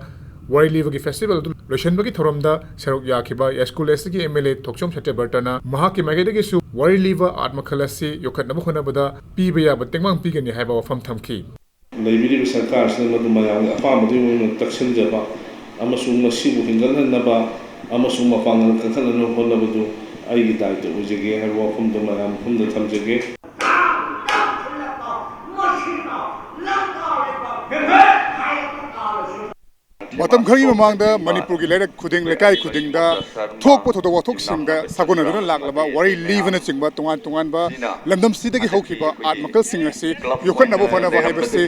ꯋꯥꯔꯤ ꯂꯤꯕꯒꯤ ꯐꯦꯁꯇꯤꯚꯦꯜ ꯑꯗꯨ ꯂꯣꯏꯁꯤꯟꯕꯒꯤ ꯊꯧꯔꯝꯗ ꯁꯔꯨꯛ ꯌꯥꯈꯤꯕ ꯌꯥꯏꯁ꯭ꯀꯨꯜ ꯑꯦꯁ ꯇꯤꯒꯤ ꯑꯦꯝ ꯑꯦꯜ ꯑꯦ ꯊꯣꯛꯆꯣꯝ ꯁꯇ꯭ꯌꯕ꯭ꯔꯇꯅ ꯃꯍꯥꯛꯀꯤ ꯃꯥꯏꯀꯩꯗꯒꯤꯁꯨ ꯋꯥꯔꯤ ꯂꯤꯕ ꯑꯥꯔꯠ ꯃꯈꯜ ꯑꯁꯤ ꯌꯣꯛꯈꯠꯅꯕ ꯍꯣꯠꯅꯕꯗ ꯄꯤꯕ ꯌꯥꯕ ꯇꯦꯡꯕꯥꯡ ꯄꯤꯒꯅꯤ ꯍꯥꯏꯕ ꯋꯥꯐꯝ ꯊꯝꯈꯤ꯫ ꯂꯩꯕꯤꯔꯤꯕ ꯁꯔꯀꯥꯔꯁꯤꯅ ꯃꯗꯨ ꯃꯌꯥꯝꯒꯤ ꯑꯄꯥꯝꯕꯗꯨꯒꯤ ꯃꯑꯣꯡꯗ ꯇꯛꯁꯤꯟꯖꯕ ꯑꯃꯁꯨꯡ ꯃꯁꯤꯕꯨ ꯍꯤꯡꯒꯠꯍꯟꯅꯕ ꯑꯃꯁꯨꯡ ꯃꯄꯥꯡꯒꯜ ꯀꯟꯈꯠꯅꯅꯕ ꯍꯣꯠꯅꯕꯗꯨ ꯑꯩꯒꯤ ꯗꯥꯏꯇ ꯑꯣꯏꯖꯒꯦ ꯍꯥꯏꯕ ꯋꯥꯐꯝꯗꯨ ꯃꯌꯥꯝ ꯃꯐꯝꯗ ꯊꯝꯖꯒꯦ꯫ ꯃꯇꯝ ꯈꯔꯒꯤ ꯃꯃꯥꯡꯗ ꯃꯅꯤꯄꯨꯔꯒꯤ ꯂꯩꯔꯛ ꯈꯨꯗꯤꯡ, ꯂꯩꯀꯥꯏ ꯈꯨꯗꯤꯡꯗ ꯊꯣꯛꯄ ꯊꯧꯗꯣꯛ ꯋꯥꯊꯣꯛꯁꯤꯡꯗ ꯁꯥꯒꯣꯟꯅꯗꯨꯅ ꯂꯥꯛꯂꯕ ꯋꯥꯔꯤ ꯂꯤꯕꯅꯆꯤꯡꯕ ꯇꯣꯉꯥꯟ ꯇꯣꯉꯥꯟꯕ ꯂꯝꯗꯝꯁꯤꯗꯒꯤ ꯍꯧꯈꯤꯕ ꯑꯥꯔꯠ ꯃꯈꯜꯁꯤꯡ ꯑꯁꯤ ꯌꯣꯛꯈꯠꯅꯕ ꯍꯣꯠꯅꯕ ꯍꯥꯏꯕꯁꯤ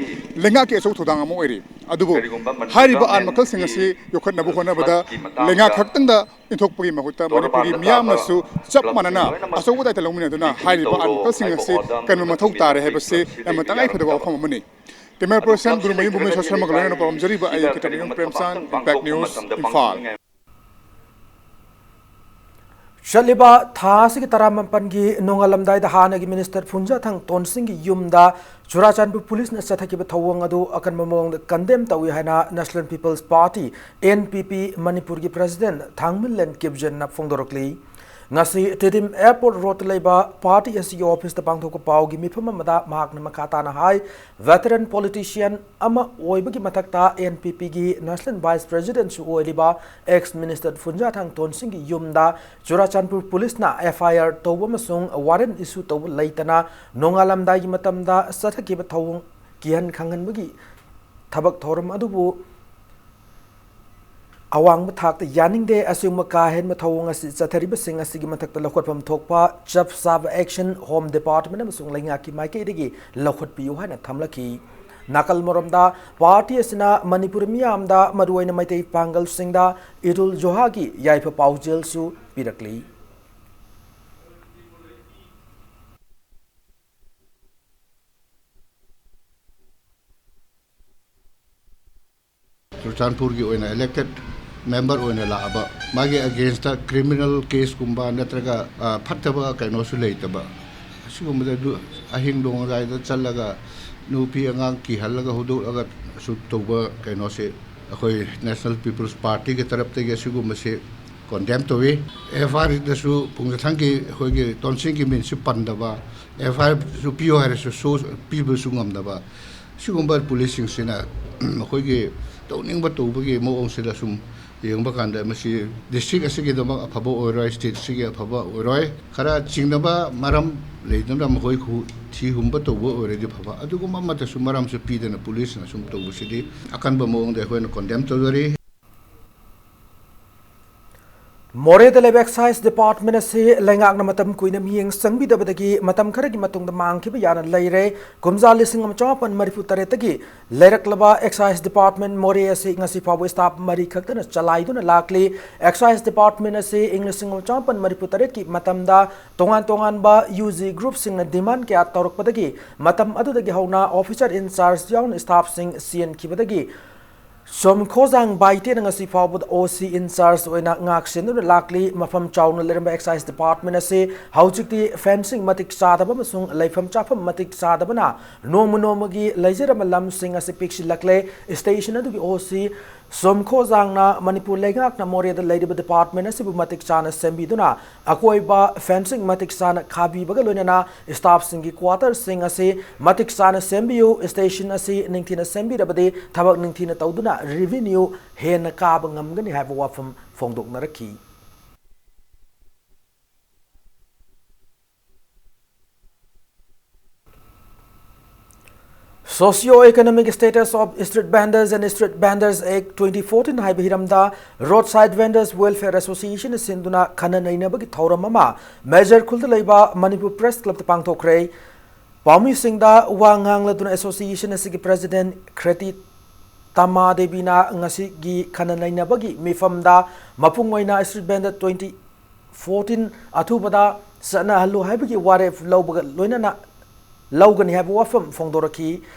ꯂꯩꯉꯥꯛꯀꯤ ꯑꯆꯧ ꯊꯧꯗꯥꯡ ꯑꯃ ꯑꯣꯏꯔꯤ꯫ ꯑꯗꯨꯕꯨ ꯍꯥꯏꯔꯤꯕ ꯑꯥꯔꯠ ꯃꯈꯜꯁꯤꯡ ꯑꯁꯤ ꯌꯣꯛꯈꯠꯅꯕ ꯍꯣꯠꯅꯕꯗ ꯂꯩꯉꯥꯛ ꯈꯛꯇꯪꯗ ꯏꯟꯊꯣꯛꯄꯒꯤ ꯃꯍꯨꯠꯇ ꯃꯅꯤꯄꯨꯔꯒꯤ ꯃꯤꯌꯥꯝꯅꯁꯨ ꯆꯞ ꯃꯥꯟꯅꯅ ꯑꯆꯧꯕ ꯗꯥꯏꯇ ꯂꯧꯃꯤꯟꯅꯗꯨꯅ ꯍꯥꯏꯔꯤꯕ ꯑꯥꯔꯠ ꯃꯈꯜꯁꯤꯡ ꯑꯁꯤ ꯀꯟꯕ ꯃꯊꯧ ꯇꯥꯔꯦ ꯍꯥꯏꯕꯁꯤ ꯌꯥꯝꯅ ꯇꯉꯥꯏꯐꯗꯕ ꯋꯥꯐꯝ ꯑꯃꯅꯤ꯫ ꯀꯦꯃꯦꯔꯥ ꯄꯔꯁꯟ ꯒꯨꯔꯨꯃꯌꯨꯝ ꯚꯨꯕꯅꯦꯁ꯭ꯋꯔ ꯁꯔꯃꯒ ꯂꯣꯏꯅꯅ ꯄꯥꯎꯔꯝꯖꯔꯤꯕ ꯑꯩ ꯀꯤꯇꯃꯌꯨꯝ ꯄ꯭ꯔꯦꯝꯆꯥꯟ, ꯏꯝꯄꯦꯛ ꯅ꯭ꯌꯨꯁ, ꯏꯝꯐꯥꯜ꯫ ꯆꯠꯂꯤꯕ ꯊꯥ ꯑꯁꯤꯒꯤ ꯇꯔꯥꯃꯥꯄꯟꯒꯤ ꯅꯣꯡꯉꯥꯜꯂꯝꯗꯥꯏꯗ ꯍꯥꯟꯅꯒꯤ ꯃꯤꯅꯤꯁꯇꯔ ꯐꯨꯟꯖꯥꯊꯥꯡ ꯇꯣꯟꯁꯤꯡꯒꯤ ꯌꯨꯝꯗ ꯆꯨꯔꯥꯆꯥꯟꯄꯨꯔ ꯄꯨꯂꯤꯁꯅ ꯆꯠꯊꯈꯤꯕ ꯊꯧꯑꯣꯡ ꯑꯗꯨ ꯑꯀꯟꯕ ꯃꯑꯣꯡꯗ ꯀꯟꯗꯦꯝ ꯇꯧꯏ ꯍꯥꯏꯅ National People's Party, N P P, ꯃꯅꯤꯄꯨꯔꯒꯤ ꯄ꯭ꯔꯁꯤꯗꯦꯟꯠ ꯊꯥꯡꯃꯤꯜꯂꯦꯟ ꯀꯤꯞꯖꯟꯅ ꯐꯣꯡꯗꯣꯔꯛꯂꯤ꯫ ꯉꯁꯤ ꯇꯤꯗꯤꯝ ꯑꯦꯌꯔꯄꯣꯔꯠ ꯔꯣꯗꯇ ꯂꯩꯕ ꯄꯥꯔꯇꯤ ꯑꯁꯤꯒꯤ ꯑꯣꯐꯤꯁꯇ ꯄꯥꯡꯊꯣꯛꯄ ꯄꯥꯎꯒꯤ ꯃꯤꯐꯝ ꯑꯃꯗ ꯃꯍꯥꯛꯅ ꯃꯈꯥ ꯇꯥꯅ ꯍꯥꯏ, ꯚꯦꯇꯔꯟ ꯄꯣꯂꯤꯇꯤꯁꯤꯌꯟ ꯑꯃ ꯑꯣꯏꯕꯒꯤ ꯃꯊꯛꯇ N P P ꯒꯤ ꯅꯦꯁꯅꯦꯜ ꯚꯥꯏꯁ ꯄ꯭ꯔꯦꯁꯤꯗꯦꯟꯠꯁꯨ ꯑꯣꯏꯔꯤꯕ ꯑꯦꯛꯁ ꯃꯤꯅꯤꯁꯇꯔ ꯐꯨꯟꯖꯥꯊꯥꯡ ꯇꯣꯟꯁꯤꯡꯒꯤ ꯌꯨꯝꯗ ꯆꯨꯔꯥꯆꯥꯟꯄꯨꯔ ꯄꯨꯂꯤꯁꯅ F I R ꯇꯧꯕ ꯑꯃꯁꯨꯡ ꯋꯥꯔꯦꯟꯠ ꯏꯁꯨ ꯇꯧꯕ ꯂꯩꯇꯅ ꯅꯣꯡꯉꯥꯜꯂꯝꯗꯥꯏꯒꯤ ꯃꯇꯝꯗ ꯆꯠꯊꯈꯤꯕ ꯊꯧꯑꯣꯡ ꯀꯤꯍꯟ ꯈꯪꯍꯟꯕꯒꯤ ꯊꯕꯛ ꯊꯧꯔꯝ ꯑꯗꯨꯕꯨ ꯑꯋꯥꯡꯕ ꯊꯥꯛꯇ ꯌꯥꯅꯤꯡꯗꯦ꯫ ꯑꯁꯤꯒꯨꯝꯕ ꯀꯥ ꯍꯦꯟꯕ ꯊꯧꯑꯣꯡ ꯑꯁꯤ ꯆꯠꯊꯔꯤꯕꯁꯤꯡ ꯑꯁꯤꯒꯤ ꯃꯊꯛꯇ ꯂꯧꯈꯠꯐꯝ ꯊꯣꯛꯄ ꯆꯞ ꯆꯥꯕ action Home Department ꯑꯃꯁꯨꯡ ꯂꯩꯉꯥꯛꯀꯤ ꯃꯥꯏꯀꯩꯗꯒꯤ ꯂꯧꯈꯠꯄꯤꯌꯨ ꯍꯥꯏꯅ ꯊꯝꯂꯛꯈꯤ꯫ ꯅꯥꯀꯜ ꯑꯃꯔꯣꯝꯗ, ꯄꯥꯔꯇꯤ ꯑꯁꯤꯅ ꯃꯅꯤꯄꯨꯔ ꯃꯤꯌꯥꯝꯗ, ꯃꯔꯨꯑꯣꯏꯅ ꯃꯩꯇꯩ ꯄꯥꯡꯒꯜꯁꯤꯡꯗ ꯏꯗ ꯎꯜ ꯖꯨꯍꯥꯒꯤ ꯌꯥꯏꯐ ꯄꯥꯎꯖꯦꯜꯁꯨ ꯄꯤꯔꯛꯂꯤ꯫ ꯆꯨꯔꯆꯥꯟꯄꯨꯔꯒꯤ ꯑꯣꯏꯅ elected member ꯑꯣꯏꯅ ꯂꯥꯛꯑꯕ, ꯃꯥꯒꯤ against ꯇ criminal case ꯀꯨꯝꯕ ꯅꯠꯇ꯭ꯔꯒ, ꯑ, ꯐꯠꯇꯕ ꯀꯩꯅꯣꯁꯨ ꯂꯩꯇꯕ, ꯑꯁꯤꯒꯨꯝꯕꯗ ꯑꯗꯨ ꯑꯍꯤꯡ ꯅꯣꯡꯌꯥꯏꯗ ꯆꯠꯂꯒ ꯅꯨꯄꯤ ꯑꯉꯥꯡ ꯀꯤꯍꯜꯂꯒ ꯍꯧꯗꯣꯛꯂꯒ shoot ꯇꯧꯕ ꯀꯩꯅꯣꯁꯦ ꯑꯩꯈꯣꯏ National People's Party ꯒꯤ ꯇꯔꯞꯇꯒꯤ ꯑꯁꯤꯒꯨꯝꯕꯁꯦ condemn ꯇꯧꯏ꯫ F I R ꯗꯁꯨ ꯄꯨꯡꯖꯊꯥꯡꯒꯤ ꯑꯩꯈꯣꯏꯒꯤ ꯇꯣꯟꯁꯤꯡꯒꯤ ꯃꯤꯡꯁꯨ ꯄꯟꯗꯕ, F I R ꯁꯨ ꯄꯤꯌꯨ ꯍꯥꯏꯔꯁꯨ show ꯄꯤꯕꯁꯨ ꯉꯝꯗꯕ, ꯁꯤꯒꯨꯝꯕ ꯄꯨꯂꯤꯁꯁꯤꯡꯁꯤꯅ ꯃꯈꯣꯏꯒꯤ ꯇꯧꯅꯤꯡꯕ ꯇꯧꯕꯒꯤ ꯃꯑꯣꯡꯁꯤꯗ ꯁꯨꯝ ꯌꯦꯡꯕ ꯀꯥꯟꯗ ꯃꯁꯤ ꯗꯤꯁꯇ꯭ꯔꯤꯛ ꯑꯁꯤꯒꯤꯗꯃꯛ ꯑꯐꯕ ꯑꯣꯏꯔꯣꯏ, ꯁ꯭ꯇꯦꯠ ꯑꯁꯤꯒꯤ ꯑꯐꯕ ꯑꯣꯏꯔꯣꯏ꯫ ꯈꯔ ꯆꯤꯡꯅꯕ ꯃꯔꯝ ꯂꯩꯗꯨꯅ ꯃꯈꯣꯏ ꯈꯨ-, ꯊꯤ ꯍꯨꯝꯕ ꯇꯧꯕ ꯑꯣꯏꯔꯗꯤ ꯐꯕ, ꯑꯗꯨꯒꯨꯝꯕ ꯑꯃꯠꯇꯁꯨ ꯃꯔꯝꯁꯨ ꯄꯤꯗꯅ ꯄꯨꯂꯤꯁꯅ ꯁꯨꯝ ꯇꯧꯕꯁꯤꯗꯤ ꯑꯀꯟꯕ ꯃꯑꯣꯡꯗ ꯑꯩꯈꯣꯏꯅ ꯀꯣꯟꯗꯦꯝ ꯇꯧꯖꯔꯤ꯫ ꯃꯣꯔꯦꯗ ꯂꯩꯕ ꯑꯦꯛꯁꯥꯏꯖ ꯗꯤꯄꯥꯔꯠꯃꯦꯟ ꯑꯁꯤ ꯂꯩꯉꯥꯛꯅ ꯃꯇꯝ ꯀꯨꯏꯅ ꯃꯤꯠꯌꯦꯡ ꯆꯪꯕꯤꯗꯕꯗꯒꯤ ꯃꯇꯝ ꯈꯔꯒꯤ ꯃꯇꯨꯡꯗ ꯃꯥꯡꯈꯤꯕ ꯌꯥꯅ ꯂꯩꯔꯦ꯫ ꯀꯨꯝꯖꯥ ꯂꯤꯁꯤꯡ ꯑꯃ ꯆꯃꯥꯄꯟ ꯃꯔꯤꯐꯨ ꯇꯔꯦꯠꯇꯒꯤ ꯂꯩꯔꯛꯂꯕ ꯑꯦꯛꯁꯥꯏꯖ ꯗꯤꯄꯥꯔꯠꯃꯦꯟ ꯃꯣꯔꯦ ꯑꯁꯤ ꯉꯁꯤ ꯐꯥꯎꯕ ꯁ꯭ꯇꯥꯐ ꯃꯔꯤ ꯈꯛꯇꯅ ꯆꯂꯥꯏꯗꯨꯅ ꯂꯥꯛꯂꯤ꯫ ꯑꯦꯛꯁꯥꯏꯖ ꯗꯤꯄꯥꯔꯠꯃꯦꯟ ꯑꯁꯤ ꯏꯪ ꯂꯤꯁꯤꯡ ꯑꯃ ꯆꯃꯥꯄꯟ ꯃꯔꯤꯐꯨ ꯇꯔꯦꯠꯀꯤ ꯃꯇꯝꯗ ꯇꯣꯉꯥꯟ ꯇꯣꯉꯥꯟꯕ ꯌꯨ ꯖꯤ ꯒ꯭ꯔꯨꯞꯁꯤꯡꯅ ꯗꯤꯃꯥꯟ ꯀꯌꯥ ꯇꯧꯔꯛꯄꯗꯒꯤ ꯃꯇꯝ ꯑꯗꯨꯗꯒꯤ ꯍꯧꯅ ꯑꯣꯐꯤꯁꯔ ꯏꯟꯆꯥꯔꯖ ꯌꯥꯎꯅ ꯁ꯭ꯇꯥꯐꯁꯤꯡ ꯆꯦꯟꯈꯤꯕꯗꯒꯤ ꯁꯣꯝ ꯈꯣꯖꯥꯡ ꯕꯥꯏꯇꯦꯅ ꯉꯁꯤ ꯐꯥꯎꯕꯗ ꯑꯣ ꯁꯤ ꯏꯟꯆꯥꯔꯖ ꯑꯣꯏꯅ ꯉꯥꯛ ꯁꯦꯟꯗꯨꯅ ꯂꯥꯛꯂꯤ꯫ ꯃꯐꯝ ꯆꯥꯎꯅ ꯂꯩꯔꯝꯕ ꯑꯦꯛꯁꯥꯏꯖ ꯗꯤꯄꯥꯔꯠꯃꯦꯟ ꯑꯁꯤ ꯍꯧꯖꯤꯛꯇꯤ ꯐꯦꯟꯁꯤꯡ ꯃꯇꯤꯛ ꯆꯥꯗꯕ ꯑꯃꯁꯨꯡ ꯂꯩꯐꯝ ꯆꯥꯐꯝ ꯃꯇꯤꯛ ꯆꯥꯗꯕꯅ ꯅꯣꯡꯃ ꯅꯣꯡꯃꯒꯤ ꯂꯩꯖꯔꯝꯕ ꯂꯝꯁꯤꯡ ꯑꯁꯤ ꯄꯤꯛꯁꯤꯜꯂꯛꯂꯦ꯫ ꯁ꯭ꯇꯦꯁꯟ ꯑꯗꯨꯒꯤ ꯑꯣ ꯁꯤ ꯁꯣꯝ ꯈꯣꯖꯥꯡꯅ ꯃꯅꯤꯄꯨꯔ ꯂꯩꯉꯥꯛꯅ ꯃꯣꯔꯦꯗ ꯂꯩꯔꯤꯕ ꯗꯤꯄꯥꯔꯠꯃꯦꯟ ꯑꯁꯤꯕꯨ ꯃꯇꯤꯛ ꯆꯥꯅ ꯁꯦꯝꯕꯤꯗꯨꯅ ꯑꯀꯣꯏꯕ ꯐꯦꯟꯁꯤꯡ ꯃꯇꯤꯛ ꯆꯥꯅ ꯈꯥꯕꯤꯕꯒ ꯂꯣꯏꯅꯅ ꯁ꯭ꯇꯥꯐꯁꯤꯡꯒꯤ ꯀ꯭ꯋꯥꯇꯔꯁꯤꯡ ꯑꯁꯤ ꯃꯇꯤꯛ ꯆꯥꯅ ꯁꯦꯝꯕꯤꯌꯨ꯫ ꯁ꯭ꯇꯦꯁꯟ ꯑꯁꯤ ꯅꯤꯡꯊꯤꯅ ꯁꯦꯝꯕꯤꯔꯕꯗꯤ ꯊꯕꯛ ꯅꯤꯡꯊꯤꯅ ꯇꯧꯗꯨꯅ ꯔꯦꯚꯤꯅ꯭ꯌꯨ ꯍꯦꯟꯅ ꯀꯥꯕ ꯉꯝꯒꯅꯤ ꯍꯥꯏꯕ ꯋꯥꯐꯝ ꯐꯣꯡꯗꯣꯛꯅꯔꯛꯈꯤ꯫ Socio Economic Status of Street Vendors and Street Vendors Act twenty fourteen ꯍꯥꯏꯕ ꯍꯤꯔꯝꯗ Roadside Vendors Welfare Association ꯁꯤꯟꯗꯨꯅ ꯈꯟꯅ ꯅꯩꯅꯕꯒꯤ ꯊꯧꯔꯝ ꯑꯃ ꯃꯦꯖꯔ ꯈꯨꯜꯗ ꯂꯩꯕ ꯃꯅꯤꯄꯨꯔ ꯄ꯭ꯔꯦꯁ ꯀ꯭ꯂꯕꯇ ꯄꯥꯡꯊꯣꯛꯈ꯭ꯔꯦ꯫ ꯄꯥꯎꯃꯤꯁꯤꯡꯗ ꯋꯥ ꯉꯥꯡꯂꯗꯨꯅ ꯑꯦꯁꯣꯁꯤꯌꯦꯁꯟ ꯑꯁꯤꯒꯤ ꯄ꯭ꯔꯦꯁꯤꯗꯦꯟꯠ ꯈ꯭ꯔꯦꯇꯤ ꯇꯃꯥ ꯗꯦꯕꯤꯅ ꯉꯁꯤꯒꯤ ꯈꯟꯅ ꯅꯩꯅꯕꯒꯤ ꯃꯤꯐꯝꯗ ꯃꯄꯨꯡ ꯑꯣꯏꯅ ꯁ꯭ꯇ꯭ꯔꯤꯠ ꯚꯦꯟꯗꯔ ꯇ꯭ꯋꯦꯟꯇꯤ ꯐꯣꯔꯇꯤꯟ ꯑꯊꯨꯕꯗ ꯆꯠꯅꯍꯜꯂꯨ ꯍꯥꯏꯕꯒꯤ ꯋꯥꯔꯦꯞ ꯂꯧꯕꯒ ꯂꯣꯏꯅꯅ ꯂꯧꯒꯅꯤ ꯍꯥꯏꯕ ꯋꯥꯐꯝ ꯐꯣꯡꯗꯣꯔꯛꯈꯤ꯫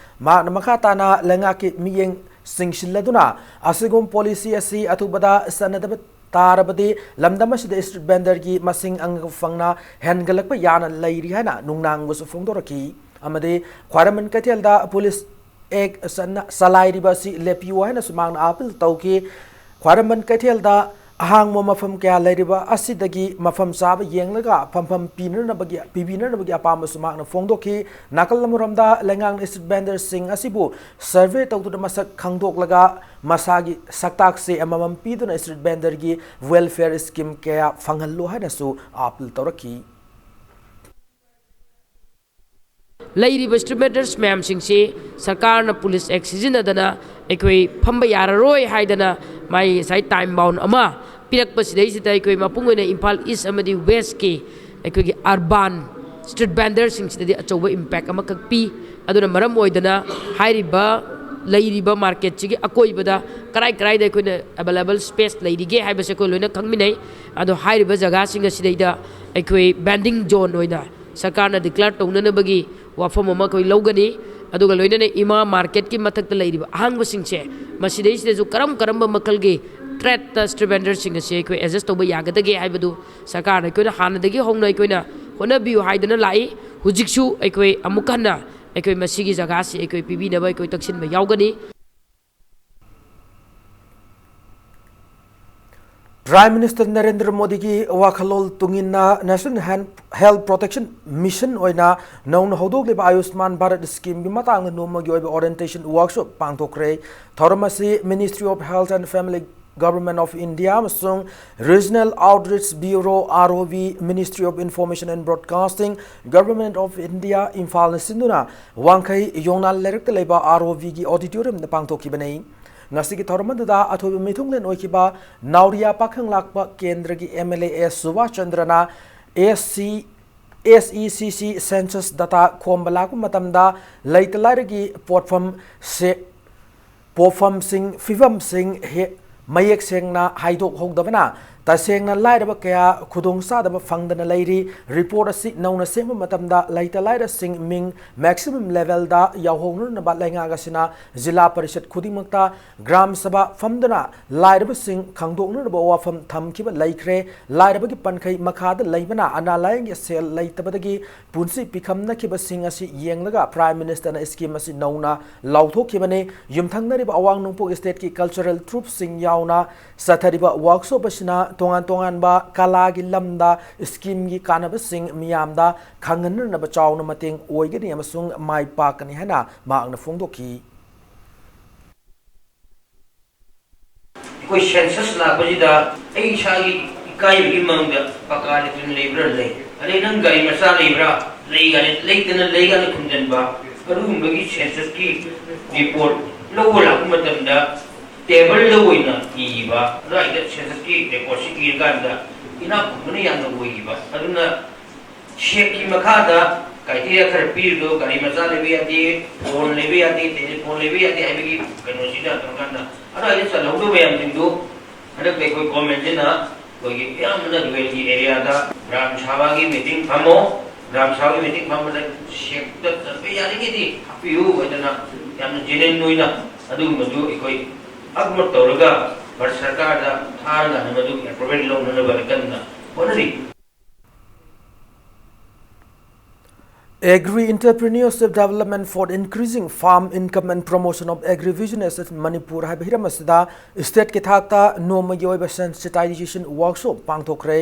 ꯃꯍꯥꯛꯅ ꯃꯈꯥ ꯇꯥꯅ ꯂꯩꯉꯥꯛꯀꯤ ꯃꯤꯠꯌꯦꯡ ꯆꯤꯡꯁꯤꯜꯂꯗꯨꯅ ꯑꯁꯤꯒꯨꯝꯕ ꯄꯣꯂꯤꯁꯤ ꯑꯁꯤ ꯑꯊꯨꯕꯗ ꯆꯠꯅꯗꯕ ꯇꯥꯔꯕꯗꯤ ꯂꯝꯗꯝ ꯑꯁꯤꯗ ꯁ꯭ꯇ꯭ꯔꯤꯠ ꯚꯦꯟꯗꯔꯒꯤ ꯃꯁꯤꯡ ꯑꯉꯛꯄ ꯐꯪꯅ ꯍꯦꯟꯒꯠꯂꯛꯄ ꯌꯥꯅ ꯂꯩꯔꯤ ꯍꯥꯏꯅ ꯅꯨꯡꯅꯥꯡꯕꯁꯨ ꯐꯣꯡꯗꯣꯔꯛꯈꯤ꯫ ꯑꯃꯗꯤ ꯈ꯭ꯋꯥꯏꯔꯝꯕꯟ ꯀꯩꯊꯦꯜꯗ ꯄꯨꯂꯤꯁ ꯑꯦꯛ ꯆꯠꯅ-, ꯆꯂꯥꯏꯔꯤꯕ ꯑꯁꯤ ꯂꯦꯞꯄꯤꯌꯨ ꯍꯥꯏꯅꯁꯨ ꯃꯍꯥꯛꯅ ꯑꯥꯄꯤꯜ ꯇꯧꯈꯤ꯫ ꯈ꯭ꯋꯥꯏꯔꯝꯕꯟ ꯀꯩꯊꯦꯜꯗ ꯑꯍꯥꯡꯕ ꯃꯐꯝ ꯀꯌꯥ ꯂꯩꯔꯤꯕ ꯑꯁꯤꯗꯒꯤ ꯃꯐꯝ ꯆꯥꯕ ꯌꯦꯡꯂꯒ ꯐꯝꯐꯝ ꯄꯤꯅꯅꯕꯒꯤ, ꯄꯤꯕꯤꯅꯅꯕꯒꯤ ꯑꯄꯥꯝꯕꯁꯨ ꯃꯍꯥꯛꯅ ꯐꯣꯡꯗꯣꯛꯈꯤ꯫ ꯅꯥꯀꯜ ꯑꯃꯔꯣꯝꯗ, ꯂꯩꯉꯥꯛꯅ street vendorꯁꯤꯡ ꯑꯁꯤꯕꯨ survey ꯇꯧꯗꯨꯅ ꯃꯁꯛ ꯈꯪꯗꯣꯛꯂꯒ ꯃꯁꯥꯒꯤ ꯁꯛꯇꯥꯛꯁꯦ ꯑꯃꯃꯝ ꯄꯤꯗꯨꯅ street vendorꯒꯤ welfare scheme ꯀꯌꯥ ꯐꯪꯍꯜꯂꯨ ꯍꯥꯏꯅꯁꯨ appeal ꯇꯧꯔꯛꯈꯤ꯫ ꯂꯩꯔꯤꯕ street vendors ꯃꯌꯥꯝꯁꯤꯡꯁꯤ ꯁꯔꯀꯥꯔꯅ Police Act ꯁꯤꯖꯤꯟꯅꯗꯅ ꯑꯩꯈꯣꯏ ꯐꯝꯕ ꯌꯥꯔꯔꯣꯏ ꯍꯥꯏꯗꯅ ꯃꯥꯒꯤ ꯉꯁꯥꯏ time bound ꯑꯃ ꯄꯤꯔꯛꯄꯁꯤꯗꯩꯁꯤꯗ ꯑꯩꯈꯣꯏ ꯃꯄꯨꯡ ꯑꯣꯏꯅ ꯏꯝꯐꯥꯜ East ꯑꯃꯗꯤ Westꯀꯤ ꯑꯩꯈꯣꯏꯒꯤ urban street vendorꯁꯤꯡꯁꯤꯗꯗꯤ ꯑꯆꯧꯕ impact ꯑꯃꯈꯛ ꯄꯤ꯫ ꯑꯗꯨꯅ ꯃꯔꯝ ꯑꯣꯏꯗꯅ ꯍꯥꯏꯔꯤꯕ ꯂꯩꯔꯤꯕ marketꯁꯤꯒꯤ ꯑꯀꯣꯏꯕꯗ ꯀꯔꯥꯏ ꯀꯔꯥꯏꯗ ꯑꯩꯈꯣꯏꯅ available space ꯂꯩꯔꯤꯒꯦ ꯍꯥꯏꯕꯁꯦ ꯑꯩꯈꯣꯏ ꯂꯣꯏꯅ ꯈꯪꯃꯤꯟꯅꯩ꯫ ꯑꯗꯣ ꯍꯥꯏꯔꯤꯕ ꯖꯒꯥꯁꯤꯡ ꯑꯁꯤꯗꯩꯗ ꯑꯩꯈꯣꯏ vending zone ꯑꯣꯏꯅ ꯁꯔꯀꯥꯔꯅ declare ꯇꯧꯅꯅꯕꯒꯤ ꯋꯥꯐꯝ ꯑꯃ ꯑꯩꯈꯣꯏ ꯂꯧꯒꯅꯤ꯫ ꯑꯗꯨꯒ ꯂꯣꯏꯅꯅ ꯏꯃꯥ marketꯀꯤ ꯃꯊꯛꯇ ꯂꯩꯔꯤꯕ ꯑꯍꯥꯡꯕꯁꯤꯡꯁꯦ, ꯃꯁꯤꯗꯩꯁꯤꯗꯁꯨ ꯀꯔꯝ ꯀꯔꯝꯕ ꯃꯈꯜꯒꯤ threatꯇ street vendorꯁꯤꯡ ꯑꯁꯤ ꯑꯩꯈꯣꯏ adjust ꯇꯧꯕ ꯌꯥꯒꯗꯒꯦ ꯍꯥꯏꯕꯗꯨ ꯁꯔꯀꯥꯔꯅ ꯑꯩꯈꯣꯏꯅ ꯍꯥꯟꯅꯗꯒꯤ ꯍꯧꯅ ꯑꯩꯈꯣꯏꯅ ꯍꯣꯠꯅꯕꯤꯌꯨ ꯍꯥꯏꯗꯅ ꯂꯥꯛꯏ꯫ ꯍꯧꯖꯤꯛꯁꯨ ꯑꯩꯈꯣꯏ ꯑꯃꯨꯛ ꯍꯟꯅ ꯑꯩꯈꯣꯏ ꯃꯁꯤꯒꯤ ꯖꯒꯥꯁꯤ ꯑꯩꯈꯣꯏ ꯄꯤꯕꯤꯅꯕ ꯑꯩꯈꯣꯏ ꯇꯛꯁꯤꯟꯕ ꯌꯥꯎꯒꯅꯤ꯫ Prime Minister ꯅꯔꯦꯟꯗ꯭ꯔ ꯃꯣꯗꯤꯒꯤ ꯋꯥꯈꯜꯂꯣꯟ ꯇꯨꯡꯏꯟꯅ National Health Protection Mission ꯑꯣꯏꯅ ꯅꯧꯅ ꯍꯧꯗꯣꯛꯂꯤꯕ ꯑꯌꯨꯁꯃꯥꯟ ꯚꯥꯔꯠ schemeꯒꯤ ꯃꯇꯥꯡꯗ ꯅꯣꯡꯃꯒꯤ ꯑꯣꯏꯕ orientation workshop ꯄꯥꯡꯊꯣꯛꯈ꯭ꯔꯦ꯫ ꯊꯧꯔꯝ ꯑꯁꯤ Ministry of Health and Family Government of India ꯑꯃꯁꯨꯡ Regional Outreach Bureau, ROB, Ministry of Information and Broadcasting, Government of India, ꯏꯝꯐꯥꯜꯅ ꯁꯤꯟꯗꯨꯅ ꯋꯥꯡꯈꯩ ꯌꯣꯡꯅꯥꯝ ꯂꯩꯔꯛꯇ ꯂꯩꯕ ROBꯒꯤ auditoriumꯗ ꯄꯥꯡꯊꯣꯛꯈꯤꯕꯅꯤ꯫ ꯉꯁꯤꯒꯤ ꯊꯧꯔꯝ ꯑꯗꯨꯗ ꯑꯊꯣꯏꯕ ꯃꯤꯊꯨꯡꯂꯦꯟ ꯑꯣꯏꯈꯤꯕ ꯅꯥꯎꯔꯤꯌꯥ ꯄꯥꯈꯪ ꯂꯥꯛꯄ ꯀꯦꯟꯗ꯭ꯔꯒꯤ MLA ꯑꯦꯁ Subhas ꯆꯟꯗ꯭ꯔꯅ SC, SECC census data ꯈꯣꯝꯕ ꯂꯥꯛꯄ ꯃꯇꯝꯗ ꯂꯩꯇ ꯂꯥꯏꯔꯒꯤ ꯄꯣꯠꯐꯝ ꯁꯦ-, ꯄꯣꯠꯐꯝꯁꯤꯡ, ꯐꯤꯕꯝꯁꯤꯡ ꯍꯦ-, ꯃꯌꯦꯛ ꯁꯦꯡꯅ ꯍꯥꯏꯗꯣꯛꯍꯧꯗꯕꯅ ꯇꯁꯦꯡꯅ ꯂꯥꯏꯔꯕ ꯀꯌꯥ ꯈꯨꯗꯣꯡꯆꯥꯗꯕ ꯐꯪꯗꯅ ꯂꯩꯔꯤ꯫ ꯔꯤꯄꯣꯔꯠ ꯑꯁꯤ ꯅꯧꯅ ꯁꯦꯝꯕ ꯃꯇꯝꯗ ꯂꯩꯇ ꯂꯥꯏꯔꯁꯤꯡ ꯃꯤꯡ maximum level ꯗ ꯌꯥꯎꯍꯧꯅꯅꯕ ꯂꯩꯉꯥꯛ ꯑꯁꯤꯅ ꯖꯤꯂꯥ ꯄꯔꯤꯁꯠ ꯈꯨꯗꯤꯡꯃꯛꯇ ꯒ꯭ꯔꯥꯝ ꯁꯚꯥ ꯐꯝꯗꯨꯅ ꯂꯥꯏꯔꯕꯁꯤꯡ ꯈꯪꯗꯣꯛꯅꯅꯕ ꯋꯥꯐꯝ ꯊꯝꯈꯤꯕ ꯂꯩꯈ꯭ꯔꯦ꯫ ꯂꯥꯏꯔꯕꯒꯤ ꯄꯟꯈꯩ ꯃꯈꯥꯗ ꯂꯩꯕꯅ ꯑꯅꯥ ꯂꯥꯌꯦꯡꯒꯤ ꯁꯦꯜ ꯂꯩꯇꯕꯗꯒꯤ ꯄꯨꯟꯁꯤ ꯄꯤꯈꯝꯅꯈꯤꯕꯁꯤꯡ ꯑꯁꯤ ꯌꯦꯡꯂꯒ Prime Minister ꯅ scheme ꯑꯁꯤ ꯅꯧꯅ ꯂꯥꯎꯊꯣꯛꯈꯤꯕꯅꯤ꯫ ꯌꯨꯝꯊꯪꯅꯔꯤꯕ ꯑꯋꯥꯡ ꯅꯣꯡꯄꯣꯛ state ꯀꯤ cultural troupe ꯁꯤꯡ ꯌꯥꯎꯅ ꯆꯠꯊꯔꯤꯕ workshop ꯑꯁꯤꯅ ꯇꯣꯉꯥꯟ ꯇꯣꯉꯥꯟꯕ ꯀꯂꯥꯒꯤ ꯂꯝꯗ scheme ꯒꯤ ꯀꯥꯟꯅꯕꯁꯤꯡ ꯃꯤꯌꯥꯝꯗ ꯈꯪꯍꯟꯅꯅꯕ ꯆꯥꯎꯅ ꯃꯇꯦꯡ ꯑꯣꯏꯒꯅꯤ ꯑꯃꯁꯨꯡ ꯃꯥꯏ ꯄꯥꯛꯀꯅꯤ ꯍꯥꯏꯅ ꯃꯍꯥꯛꯅ ꯐꯣꯡꯗꯣꯛꯈꯤ꯫ ꯑꯩꯈꯣꯏ census ꯂꯥꯛꯄꯁꯤꯗ ꯑꯩ ꯏꯁꯥꯒꯤ ꯏꯀꯥꯏꯕꯒꯤ ꯃꯪꯗ ꯄꯀꯥ ꯂꯦꯇ꯭ꯔꯤꯟ ꯂꯩꯕ꯭ꯔꯥ? ꯂꯩ꯫ ꯑꯗꯩ ꯅꯪ ꯒꯥꯔꯤ ꯃꯆꯥ ꯂꯩꯕ꯭ꯔꯥ? ꯂꯩ ꯀꯥꯏꯅ, ꯂꯩꯇꯅ ꯂꯩ ꯀꯥꯏꯅ ꯈꯨꯝꯖꯤꯟꯕ, ꯑꯗꯨꯒꯨꯝꯕꯒꯤ census ꯀꯤ report ꯂꯧꯕ ꯂꯥꯛꯄ ꯃꯇꯝꯗ table ꯗ ꯑꯣꯏꯅ ꯏꯕ, ꯑꯗꯨꯋꯥꯏꯗ census ꯀꯤ record ꯁꯤ ꯏꯔꯀꯥꯟꯗ ꯏꯅꯥꯛ ꯈꯨꯟꯕꯅ ꯌꯥꯝꯅ ꯑꯣꯏꯈꯤꯕ꯫ ꯑꯗꯨꯅ cheque ꯀꯤ ꯃꯈꯥꯗ criteria ꯈꯔ ꯄꯤꯔꯤꯗꯣ, ꯒꯥꯔꯤ ꯃꯆꯥ ꯂꯩꯕ ꯌꯥꯗꯦ, phone ꯂꯩꯕ ꯌꯥꯗꯦ, telephone ꯂꯩꯕ ꯌꯥꯗꯦ ꯍꯥꯏꯕꯒꯤ ꯀꯩꯅꯣꯁꯤꯗ ꯇꯧꯔꯀꯥꯟꯗ ꯑꯗꯨꯋꯥꯏꯗ ꯆꯜꯍꯧꯗꯕ ꯃꯌꯥꯝꯁꯤꯡꯗꯨ ꯍꯟꯗꯛꯇ ꯑꯩꯈꯣꯏ government ꯁꯤꯅ ꯑꯩꯈꯣꯏꯒꯤ ꯑꯌꯥꯝꯕꯅ rural ꯒꯤ area ꯗ ꯒ꯭ꯔꯥꯝ ꯁꯚꯥꯒꯤ meeting ꯐꯝꯃꯣ, ꯒ꯭ꯔꯥꯝ ꯁꯚꯥꯒꯤ meeting ꯐꯝꯕꯗ cheque ꯇ ꯆꯠꯄ ꯌꯥꯔꯤꯉꯩꯗꯤ ꯍꯥꯞꯄꯤꯌꯨ ꯍꯥꯏꯗꯅ ꯌꯥꯝꯅ genuine ꯑꯣꯏꯅ ꯑꯗꯨꯒꯨꯝꯕꯗꯨ ꯑꯩꯈꯣꯏ ꯑꯞꯂꯣꯗ ꯇꯧꯔꯒ ꯚꯥꯔꯠ ꯁꯔꯀꯥꯔꯗ ꯊꯥꯔꯒ ꯃꯗꯨꯒꯤ approval ꯂꯧꯅꯅꯕ ꯀꯟꯅ ꯍꯣꯠꯅꯔꯤ꯫ Agri Entrepreneurship Development for Increasing Farm Income and Promotion of Agribusiness in Manipur ꯍꯥꯏꯕ ꯍꯤꯔꯝ ꯑꯁꯤꯗ state ꯀꯤ ꯊꯥꯛꯇ ꯅꯣꯡꯃꯒꯤ ꯑꯣꯏꯕ sensitization workshop ꯄꯥꯡꯊꯣꯛꯈ꯭ꯔꯦ꯫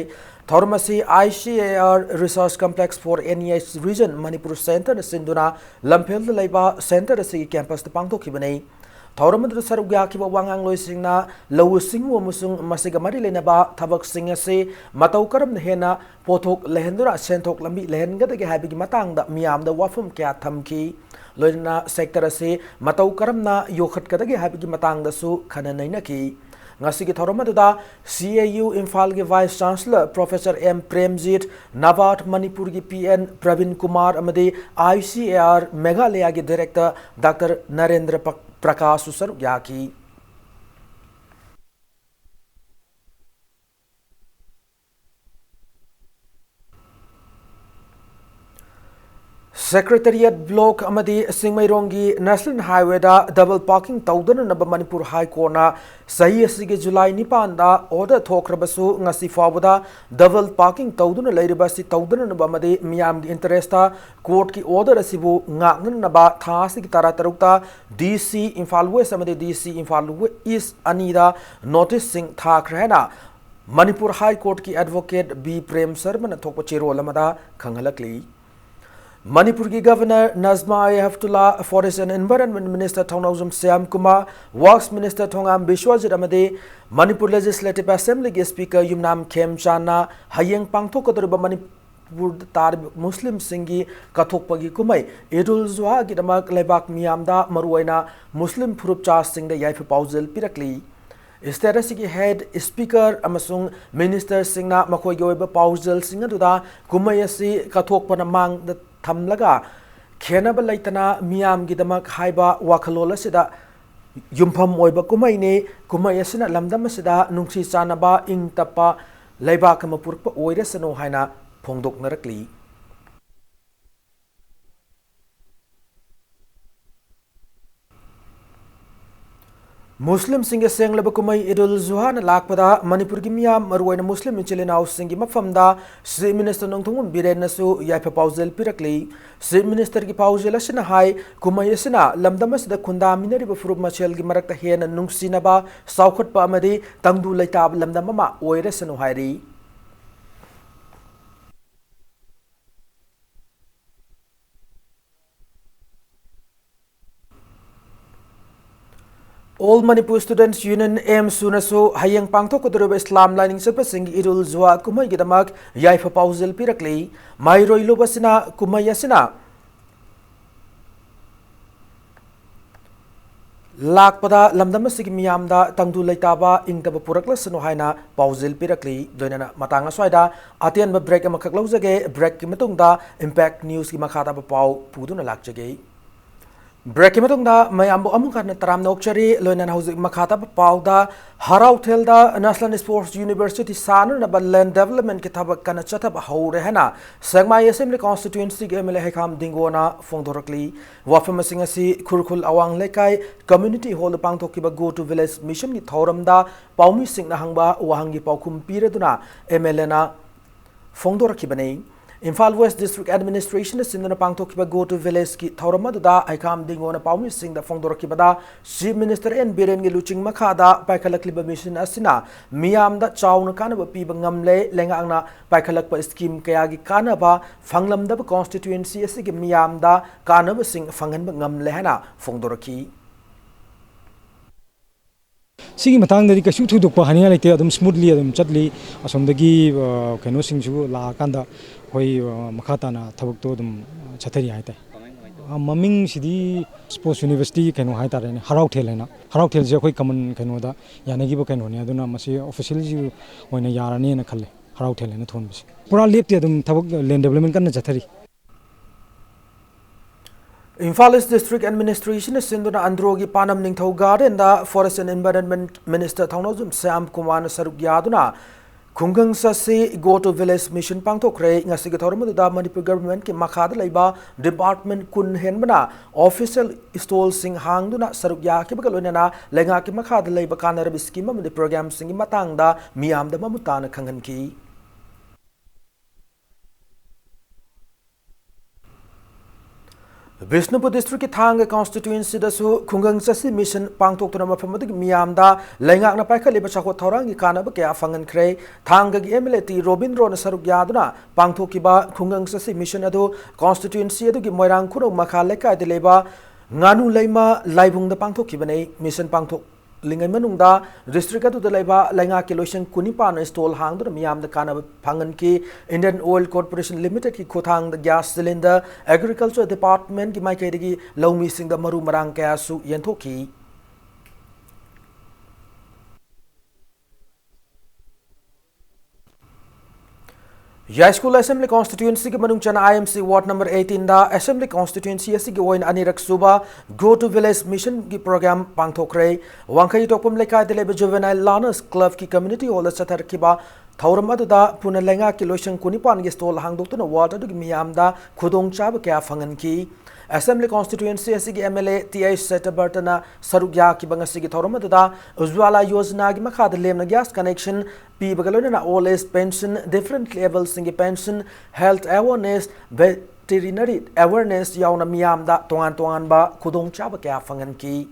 ꯊꯧꯔꯝ ꯑꯁꯤ I C A R Research Complex for N E H Region Manipur Center ꯅ ꯁꯤꯟꯗꯨꯅ ꯂꯝꯐꯦꯜꯗ ꯂꯩꯕ center ꯑꯁꯤꯒꯤ campus ꯇ ꯄꯥꯡꯊꯣꯛꯈꯤꯕꯅꯤ꯫ ꯊꯧꯔꯝ ꯑꯗꯨꯗ ꯁꯔꯨꯛ ꯌꯥꯈꯤꯕ ꯋꯥ ꯉꯥꯡꯂꯣꯏꯁꯤꯡꯅ ꯂꯧꯎ ꯁꯤꯡꯎ ꯑꯃꯁꯨꯡ ꯃꯁꯤꯒ ꯃꯔꯤ ꯂꯩꯅꯕ ꯊꯕꯛꯁꯤꯡ ꯑꯁꯤ ꯃꯇꯧ ꯀꯔꯝꯅ ꯍꯦꯟꯅ ꯄꯣꯠꯊꯣꯛ ꯂꯩꯍꯟꯗꯨꯅ ꯁꯦꯟꯊꯣꯛ ꯂꯝꯕꯤ ꯂꯩꯍꯟꯒꯗꯒꯦ ꯍꯥꯏꯕꯒꯤ ꯃꯇꯥꯡꯗ ꯃꯤꯌꯥꯝꯗ ꯋꯥꯐꯝ ꯀꯌꯥ ꯊꯝꯈꯤ꯫ ꯂꯣꯏꯅꯅ sector ꯑꯁꯤ ꯃꯇꯧ ꯀꯔꯝꯅ ꯌꯣꯛꯈꯠꯀꯗꯒꯦ ꯍꯥꯏꯕꯒꯤ ꯃꯇꯥꯡꯗꯁꯨ ꯈꯟꯅ ꯅꯩꯅꯈꯤ꯫ ꯉꯁꯤꯒꯤ ꯊꯧꯔꯝ ꯑꯗꯨꯗ C A U ꯏꯝꯐꯥꯜꯒꯤ Vice Chancellor Professor M Premjit, NABARD ꯃꯅꯤꯄꯨꯔꯒꯤ P N ꯄ꯭ꯔꯕꯤꯟ ꯀꯨꯃꯥꯔ ꯑꯃꯗꯤ I C A R ꯃꯦꯘꯥꯂꯌꯥꯒꯤ Director Doctor ꯅꯔꯦꯟꯗ꯭ꯔ ꯄ꯭ꯔ-, ꯄ꯭ꯔꯀꯥꯁꯁꯨ ꯁꯔꯨꯛ ꯌꯥꯈꯤ꯫ Secretariat Block ꯑꯃꯗꯤ ꯁꯤꯡꯃꯩꯔꯣꯡꯒꯤ National Highwayꯗ double parking ꯇꯧꯗꯅꯅꯕ Manipur High Courtꯅ ꯆꯍꯤ ꯑꯁꯤꯒꯤ ꯖꯨꯂꯥꯏ ꯅꯤꯄꯥꯟꯗ order ꯊꯣꯛꯈ꯭ꯔꯕꯁꯨ, ꯉꯁꯤ ꯐꯥꯎꯕꯗ double parking ꯇꯧꯗꯨꯅ ꯂꯩꯔꯤꯕ ꯑꯁꯤ ꯇꯧꯗꯅꯅꯕ ꯑꯃꯗꯤ ꯃꯤꯌꯥꯝꯒꯤ interestꯇ courtꯀꯤ order ꯑꯁꯤꯕꯨ ꯉꯥꯛꯅꯅꯕ ꯊꯥ ꯑꯁꯤꯒꯤ ꯇꯔꯥ ꯇꯔꯨꯛꯇ DC Imphal West ꯑꯃꯗꯤ DC Imphal East ꯑꯅꯤꯗ noticeꯁꯤꯡ ꯊꯥꯈ꯭ꯔꯦ ꯍꯥꯏꯅ Manipur High Courtꯀꯤ advocate B Prem ꯁꯔꯃꯅ ꯊꯣꯛꯄ ꯆꯦꯔꯣꯜ ꯑꯃꯗ ꯈꯪꯍꯜꯂꯛꯂꯤ꯫ ꯃꯅꯤꯄꯨꯔꯒꯤ Governor Najma A Heptulla, Forest and Environment Minister Thounaojam Shyam Kumar, Works Minister ꯊꯣꯉꯥꯝ ꯕꯤꯁ꯭ꯋꯖꯤꯠ ꯑꯃꯗꯤ ꯃꯅꯤꯄꯨꯔ Legislative Assemblyꯒꯤ Speaker ꯌꯨꯝꯅꯥꯝ ꯈꯦꯝꯆꯥꯟꯅ ꯍꯌꯦꯡ ꯄꯥꯡꯊꯣꯛꯀꯗꯧꯔꯤꯕ ꯃꯅꯤꯄꯨꯔꯗ ꯇꯥꯔꯤꯕ ꯃꯨꯁꯂꯤꯝꯁꯤꯡꯒꯤ ꯀꯠꯊꯣꯛꯄꯒꯤ ꯀꯨꯝꯍꯩ ꯏꯗꯨꯜ ꯖꯨꯍꯥꯒꯤꯗꯃꯛ ꯂꯩꯕꯥꯛ ꯃꯤꯌꯥꯝꯗ, ꯃꯔꯨꯑꯣꯏꯅ ꯃꯨꯁꯂꯤꯝ ꯐꯨꯔꯨꯞꯆꯥꯁꯤꯡꯗ ꯌꯥꯏꯐ ꯄꯥꯎꯖꯦꯜ ꯄꯤꯔꯛꯂꯤ꯫ State ꯑꯁꯤꯒꯤ head speaker ꯑꯃꯁꯨꯡ ministerꯁꯤꯡꯅ ꯃꯈꯣꯏꯒꯤ ꯑꯣꯏꯕ ꯄꯥꯎꯖꯦꯜꯁꯤꯡ ꯑꯗꯨꯗ ꯀꯨꯝꯍꯩ ꯑꯁꯤ ꯀꯠꯊꯣꯛꯄꯅ ꯃꯥꯡꯗ ꯊꯝꯂꯒ ꯈꯦꯟꯅꯕ ꯂꯩꯇꯅ ꯃꯤꯌꯥꯝꯒꯤꯗꯃꯛ ꯍꯥꯏꯕ ꯋꯥꯈꯜꯂꯣꯟ ꯑꯁꯤꯗ ꯌꯨꯝꯐꯝ ꯑꯣꯏꯕ ꯀꯨꯝꯍꯩꯅꯤ꯫ ꯀꯨꯝꯍꯩ ꯑꯁꯤꯅ ꯂꯝꯗꯝ ꯑꯁꯤꯗ ꯅꯨꯡꯁꯤ ꯆꯥꯟꯅꯕ, ꯏꯪ ꯇꯞꯄ ꯂꯩꯕꯥꯛ ꯑꯃ ꯄꯨꯔꯛꯄ ꯑꯣꯏꯔꯁꯅꯨ ꯍꯥꯏꯅ ꯐꯣꯡꯗꯣꯛꯅꯔꯛꯂꯤ꯫ ꯃꯨꯁꯂꯤꯝꯁꯤꯡꯒꯤ ꯁꯦꯡꯂꯕ ꯀꯨꯝꯍꯩ ꯏꯗꯨꯜ ꯖꯨꯍꯥꯅ ꯂꯥꯛꯄꯗ ꯃꯅꯤꯄꯨꯔꯒꯤ ꯃꯤꯌꯥꯝ, ꯃꯔꯨꯑꯣꯏꯅ ꯃꯨꯁꯂꯤꯝ ꯏꯆꯤꯜ ꯏꯅꯥꯎꯁꯤꯡꯒꯤ ꯃꯐꯝꯗ Chief Minister ꯅꯣꯡꯊꯣꯝꯕꯝ ꯕꯤꯔꯦꯟꯅꯁꯨ ꯌꯥꯏꯐ ꯄꯥꯎꯖꯦꯜ ꯄꯤꯔꯛꯂꯤ꯫ Chief Ministerꯒꯤ ꯄꯥꯎꯖꯦꯜ ꯑꯁꯤꯅ ꯍꯥꯏ, ꯀꯨꯝꯍꯩ ꯑꯁꯤꯅ ꯂꯝꯗꯝ ꯑꯁꯤꯗ ꯈꯨꯟꯗꯥꯃꯤꯟꯅꯔꯤꯕ ꯐꯨꯔꯨꯞ ꯃꯁꯦꯜꯒꯤ ꯃꯔꯛꯇ ꯍꯦꯟꯅ ꯅꯨꯡꯁꯤꯅꯕ, ꯆꯥꯎꯈꯠꯄ ꯑꯃꯗꯤ ꯇꯪꯗꯨ ꯂꯩꯇꯥꯕ ꯂꯝꯗꯝ ꯑꯃ ꯑꯣꯏꯔꯁꯅꯨ ꯍꯥꯏꯔꯤ꯫ All Manipur Students Union, AMSUꯅꯁꯨ ꯍꯌꯦꯡ ꯄꯥꯡꯊꯣꯛꯀꯗꯧꯔꯤꯕ ꯏꯁꯂꯥꯝ ꯂꯥꯏꯅꯤꯡ ꯆꯠꯄꯁꯤꯡꯒꯤ ꯏꯗꯨꯜ ꯖꯨꯍꯥ ꯀꯨꯝꯍꯩꯒꯤꯗꯃꯛ ꯌꯥꯏꯐ ꯄꯥꯎꯖꯦꯜ ꯄꯤꯔꯛꯂꯤ꯫ ꯃꯍꯩꯔꯣꯏ ꯂꯨꯞ ꯑꯁꯤꯅ ꯀꯨꯝꯍꯩ ꯑꯁꯤꯅ ꯂꯥꯛꯄꯗ ꯂꯝꯗꯝ ꯑꯁꯤꯒꯤ ꯃꯤꯌꯥꯝꯗ ꯇꯪꯗꯨ ꯂꯩꯇꯥꯕ, ꯏꯪꯇꯕ ꯄꯨꯔꯛꯂꯁꯅꯨ ꯍꯥꯏꯅ ꯄꯥꯎꯖꯦꯜ ꯄꯤꯔꯛꯂꯤ꯫ ꯂꯣꯏꯅꯅ ꯃꯇꯥꯡ ꯑꯁ꯭ꯋꯥꯏꯗ ꯑꯇꯦꯟꯕ break ꯑꯃꯈꯛ ꯂꯧꯖꯒꯦ꯫ Breakꯀꯤ ꯃꯇꯨꯡꯗ Impact Newsꯀꯤ ꯃꯈꯥ ꯇꯥꯕ ꯄꯥꯎ ꯄꯨꯗꯨꯅ ꯂꯥꯛꯆꯒꯦ꯫ Break ꯀꯤ ꯃꯇꯨꯡꯗ ꯃꯌꯥꯝꯕꯨ ꯑꯃꯨꯛ ꯍꯟꯅ ꯇꯔꯥꯝꯅ ꯑꯣꯛꯆꯔꯤ꯫ ꯂꯣꯏꯅꯅ ꯍꯧꯖꯤꯛ ꯃꯈꯥ ꯇꯥꯕ ꯄꯥꯎꯗ, ꯍꯔꯥꯎꯊꯦꯜꯗ National Sports University ꯁꯥꯅꯅꯕ land development ꯀꯤ ꯊꯕꯛ ꯀꯟꯅ ꯆꯠꯊꯕ ꯍꯧꯔꯦ ꯍꯥꯏꯅ ꯁꯦꯛꯃꯥꯏ Assembly Constituency ꯒꯤ M L A ꯍꯩꯈꯥꯝ ꯗꯤꯡꯒꯣꯅ ꯐꯣꯡꯗꯣꯔꯛꯂꯤ꯫ ꯋꯥꯐꯝꯁꯤꯡ ꯑꯁꯤ ꯈꯨꯔꯈꯨꯜ ꯑꯋꯥꯡ ꯂꯩꯀꯥꯏ Community Hall ꯗ ꯄꯥꯡꯊꯣꯛꯈꯤꯕ Go to Village Mission ꯒꯤ ꯊꯧꯔꯝꯗ ꯄꯥꯎꯃꯤꯁꯤꯡꯅ ꯍꯪꯕ ꯋꯥꯍꯪꯒꯤ ꯄꯥꯎꯈꯨꯝ ꯄꯤꯔꯗꯨꯅ M L A ꯅ ꯐꯣꯡꯗꯣꯔꯛꯈꯤꯕꯅꯤ꯫ ꯏꯝꯐꯥꯜ West District Administration ꯅ ꯁꯤꯟꯗꯨꯅ ꯄꯥꯡꯊꯣꯛꯈꯤꯕ Go to Village ꯀꯤ ꯊꯧꯔꯝ ꯑꯗꯨꯗ ꯍꯩꯈꯥꯝ ꯗꯤꯡꯒꯣꯅ ꯄꯥꯎꯃꯤꯁꯤꯡꯗ ꯐꯣꯡꯗꯣꯔꯛꯈꯤꯕꯗ, Chief Minister N ꯕꯤꯔꯦꯟꯒꯤ ꯂꯨꯆꯤꯡ ꯃꯈꯥꯗ ꯄꯥꯏꯈꯠꯂꯛꯂꯤꯕ mission ꯑꯁꯤꯅ ꯃꯤꯌꯥꯝꯗ ꯆꯥꯎꯅ ꯀꯥꯟꯅꯕ ꯄꯤꯕ ꯉꯝꯂꯦ, ꯂꯩꯉꯥꯛꯅ ꯄꯥꯏꯈꯠꯂꯛꯄ scheme ꯀꯌꯥꯒꯤ ꯀꯥꯟꯅꯕ ꯐꯪꯂꯝꯗꯕ constituency ꯑꯁꯤꯒꯤ ꯃꯤꯌꯥꯝꯗ ꯀꯥꯟꯅꯕꯁꯤꯡ ꯐꯪꯍꯟꯕ ꯉꯝꯂꯦ ꯍꯥꯏꯅ ꯐꯣꯡꯗꯣꯔꯛꯈꯤ꯫ ꯁꯤꯒꯤ ꯃꯇꯥꯡꯗꯗꯤ ꯀꯩꯁꯨ ꯊꯣꯏꯗꯣꯛꯄ ꯍꯥꯏꯅꯤꯡꯉꯥꯏ ꯂꯩꯇꯦ꯫ ꯑꯗꯨꯝ smoothly ꯑꯗꯨꯝ ꯆꯠꯂꯤ꯫ ꯑꯁꯣꯝꯗꯒꯤ, ꯑ, ꯀꯩꯅꯣꯁꯤꯡꯁꯨ ꯂꯥꯛꯑꯀꯥꯟꯗ ꯑꯩꯈꯣꯏ, ꯑ, ꯃꯈꯥ ꯇꯥꯅ ꯊꯕꯛꯇꯣ ꯑꯗꯨꯝ ꯆꯠꯊꯔꯤ ꯍꯥꯏꯇꯥꯔꯦ꯫ ꯑ, ꯃꯃꯤꯡꯁꯤꯗꯤ Sports University ꯀꯩꯅꯣ ꯍꯥꯏꯇꯥꯔꯦꯅꯦ, ꯍꯔꯥꯎꯊꯦꯜ ꯍꯥꯏꯅ꯫ ꯍꯔꯥꯎꯊꯦꯜꯁꯦ ꯑꯩꯈꯣꯏ common ꯀꯩꯅꯣꯗ ꯌꯥꯅꯈꯤꯕ ꯀꯩꯅꯣꯅꯦ꯫ ꯑꯗꯨꯅ ꯃꯁꯤ officially ꯑꯣꯏꯅ ꯌꯥꯔꯅꯤꯅ ꯈꯜꯂꯦ, ꯍꯔꯥꯎꯊꯦꯜ ꯍꯥꯏꯅ ꯊꯣꯟꯕꯁꯦ꯫ ꯄꯨꯔꯥ ꯂꯦꯞꯇꯦ, ꯑꯗꯨꯝ ꯊꯕꯛ land development ꯀꯟꯅ ꯆꯠꯊꯔꯤ꯫ ꯏꯝꯐꯥꯜ East District Administration ꯅ ꯁꯤꯟꯗꯨꯅ ꯑꯟꯗ꯭ꯔꯣꯒꯤ ꯄꯥꯟꯗꯝ ꯅꯤꯡꯊꯧ garden the Forest and Environment Minister ꯊꯧꯅꯥꯎꯖꯝ ꯁ꯭ꯌꯥꯝ ꯀꯨꯃꯥꯔꯅ ꯁꯔꯨꯛ ꯌꯥꯗꯨꯅ ꯈꯨꯡꯒꯪ ꯆꯠꯁꯤ Go to Village Mission ꯄꯥꯡꯊꯣꯛꯈ꯭ꯔꯦ꯫ ꯉꯁꯤꯒꯤ ꯊꯧꯔꯝ ꯑꯗꯨꯗ ꯃꯅꯤꯄꯨꯔ government ꯀꯤ ꯃꯈꯥꯗ ꯂꯩꯕ department ꯀꯨꯟ ꯍꯦꯟꯕꯅ official stall ꯁꯤꯡ ꯍꯥꯡꯗꯨꯅ ꯁꯔꯨꯛ ꯌꯥꯈꯤꯕꯒ ꯂꯣꯏꯅꯅ ꯂꯩꯉꯥꯛꯀꯤ ꯃꯈꯥꯗ ꯂꯩꯕ ꯀꯥꯟꯅꯔꯕ scheme ꯑꯃꯗꯤ program ꯁꯤꯡꯒꯤ ꯃꯇꯥꯡꯗ ꯃꯤꯌꯥꯝꯗ ꯃꯃꯨꯠ ꯇꯥꯅ ꯈꯪꯍꯟꯈꯤ꯫ ꯕꯤꯁꯅꯨꯄꯨꯔ district ꯀꯤ ꯊꯥꯡꯒ constituency ꯗꯁꯨ ꯈꯨꯡꯒꯪ ꯆꯠꯁꯤ mission ꯄꯥꯡꯊꯣꯛꯇꯨꯅ ꯃꯐꯝ ꯑꯗꯨꯒꯤ ꯃꯤꯌꯥꯝꯗ ꯂꯩꯉꯥꯛꯅ ꯄꯥꯏꯈꯠꯂꯤꯕ ꯆꯥꯎꯈꯠ ꯊꯧꯔꯥꯡꯒꯤ ꯀꯥꯟꯅꯕ ꯀꯌꯥ ꯐꯪꯍꯟꯈ꯭ꯔꯦ꯫ ꯊꯥꯡꯒꯒꯤ M L A ꯇꯤ ꯔꯣꯕꯤꯟꯗ꯭ꯔꯣꯅ ꯁꯔꯨꯛ ꯌꯥꯗꯨꯅ ꯄꯥꯡꯊꯣꯛꯈꯤꯕ ꯈꯨꯡꯒꯪ ꯆꯠꯁꯤ mission ꯑꯗꯨ constituency ꯑꯗꯨꯒꯤ ꯃꯣꯏꯔꯥꯡ ꯈꯨꯅꯧ ꯃꯈꯥ ꯂꯩꯀꯥꯏꯗ ꯂꯩꯕ ꯉꯥꯅꯨ ꯂꯩꯃ ꯂꯥꯏꯕꯨꯡꯗ ꯄꯥꯡꯊꯣꯛꯈꯤꯕꯅꯤ꯫ Mission ꯄꯥꯡꯊꯣꯛ ꯂꯤꯉꯩ ꯃꯅꯨꯡꯗ district ꯑꯗꯨꯗ ꯂꯩꯕ ꯂꯩꯉꯥꯛꯀꯤ ꯂꯣꯏꯁꯪ ꯀꯨꯟꯅꯤꯄꯥꯟꯅ stall ꯍꯥꯡꯗꯨꯅ ꯃꯤꯌꯥꯝꯗ ꯀꯥꯟꯅꯕ ꯐꯪꯍꯟꯈꯤ꯫ Indian Oil Corporation Limited ꯀꯤ ꯈꯨꯠꯊꯥꯡꯗ gas cylinder, Agriculture Department ꯀꯤ ꯃꯥꯏꯀꯩꯗꯒꯤ ꯂꯧꯃꯤꯁꯤꯡꯗ ꯃꯔꯨ ꯃꯔꯥꯡ ꯀꯌꯥꯁꯨ ꯌꯦꯟꯊꯣꯛꯈꯤ꯫ ꯌꯥꯏꯁ꯭ꯀꯨꯜ Assembly Constituency ꯒꯤ ꯃꯅꯨꯡ ꯆꯟꯅ I M C Ward number eighteen the Assembly Constituency ꯑꯁꯤꯒꯤ ꯑꯣꯏꯅ ꯑꯅꯤꯔꯛ ꯁꯨꯕ Go to Village Mission ꯒꯤ program ꯄꯥꯡꯊꯣꯛꯈ꯭ꯔꯦ꯫ ꯋꯥꯡꯈꯩ ꯇꯣꯛꯄꯝ ꯂꯩꯀꯥꯏꯗ ꯂꯩꯕ Juvenile Learners Club ꯀꯤ community hall ꯗ ꯆꯠꯊꯔꯛꯈꯤꯕ ꯊꯧꯔꯝ ꯑꯗꯨꯗ ꯄꯨꯟꯅ ꯂꯩꯉꯥꯛꯀꯤ ꯂꯣꯏꯁꯪ ꯀꯨꯟꯅꯤꯄꯥꯟꯒꯤ stall ꯍꯥꯡꯗꯣꯛꯇꯨꯅ ward ꯑꯗꯨꯒꯤ ꯃꯤꯌꯥꯝꯗ ꯈꯨꯗꯣꯡꯆꯥꯕ ꯀꯌꯥ ꯐꯪꯍꯟꯈꯤ꯫ Assembly Constituency ꯑꯁꯤꯒꯤ M L A T I ꯁꯇ꯭ꯌꯕ꯭ꯔꯇꯅ ꯁꯔꯨꯛ ꯌꯥꯈꯤꯕ ꯉꯁꯤꯒꯤ ꯊꯧꯔꯝ ꯑꯗꯨꯗ Ujjwala Yojana ꯒꯤ ꯃꯈꯥꯗ ꯂꯦꯝꯅ gas connection ꯄꯤꯕꯒ ꯂꯣꯏꯅꯅ old age pension, different level ꯁꯤꯡꯒꯤ pension, health awareness, veterinary awareness ꯌꯥꯎꯅ ꯃꯤꯌꯥꯝꯗ ꯇꯣꯉꯥꯟ ꯇꯣꯉꯥꯟꯕ ꯈꯨꯗꯣꯡꯆꯥꯕ ꯀꯌꯥ ꯐꯪꯍꯟꯈꯤ꯫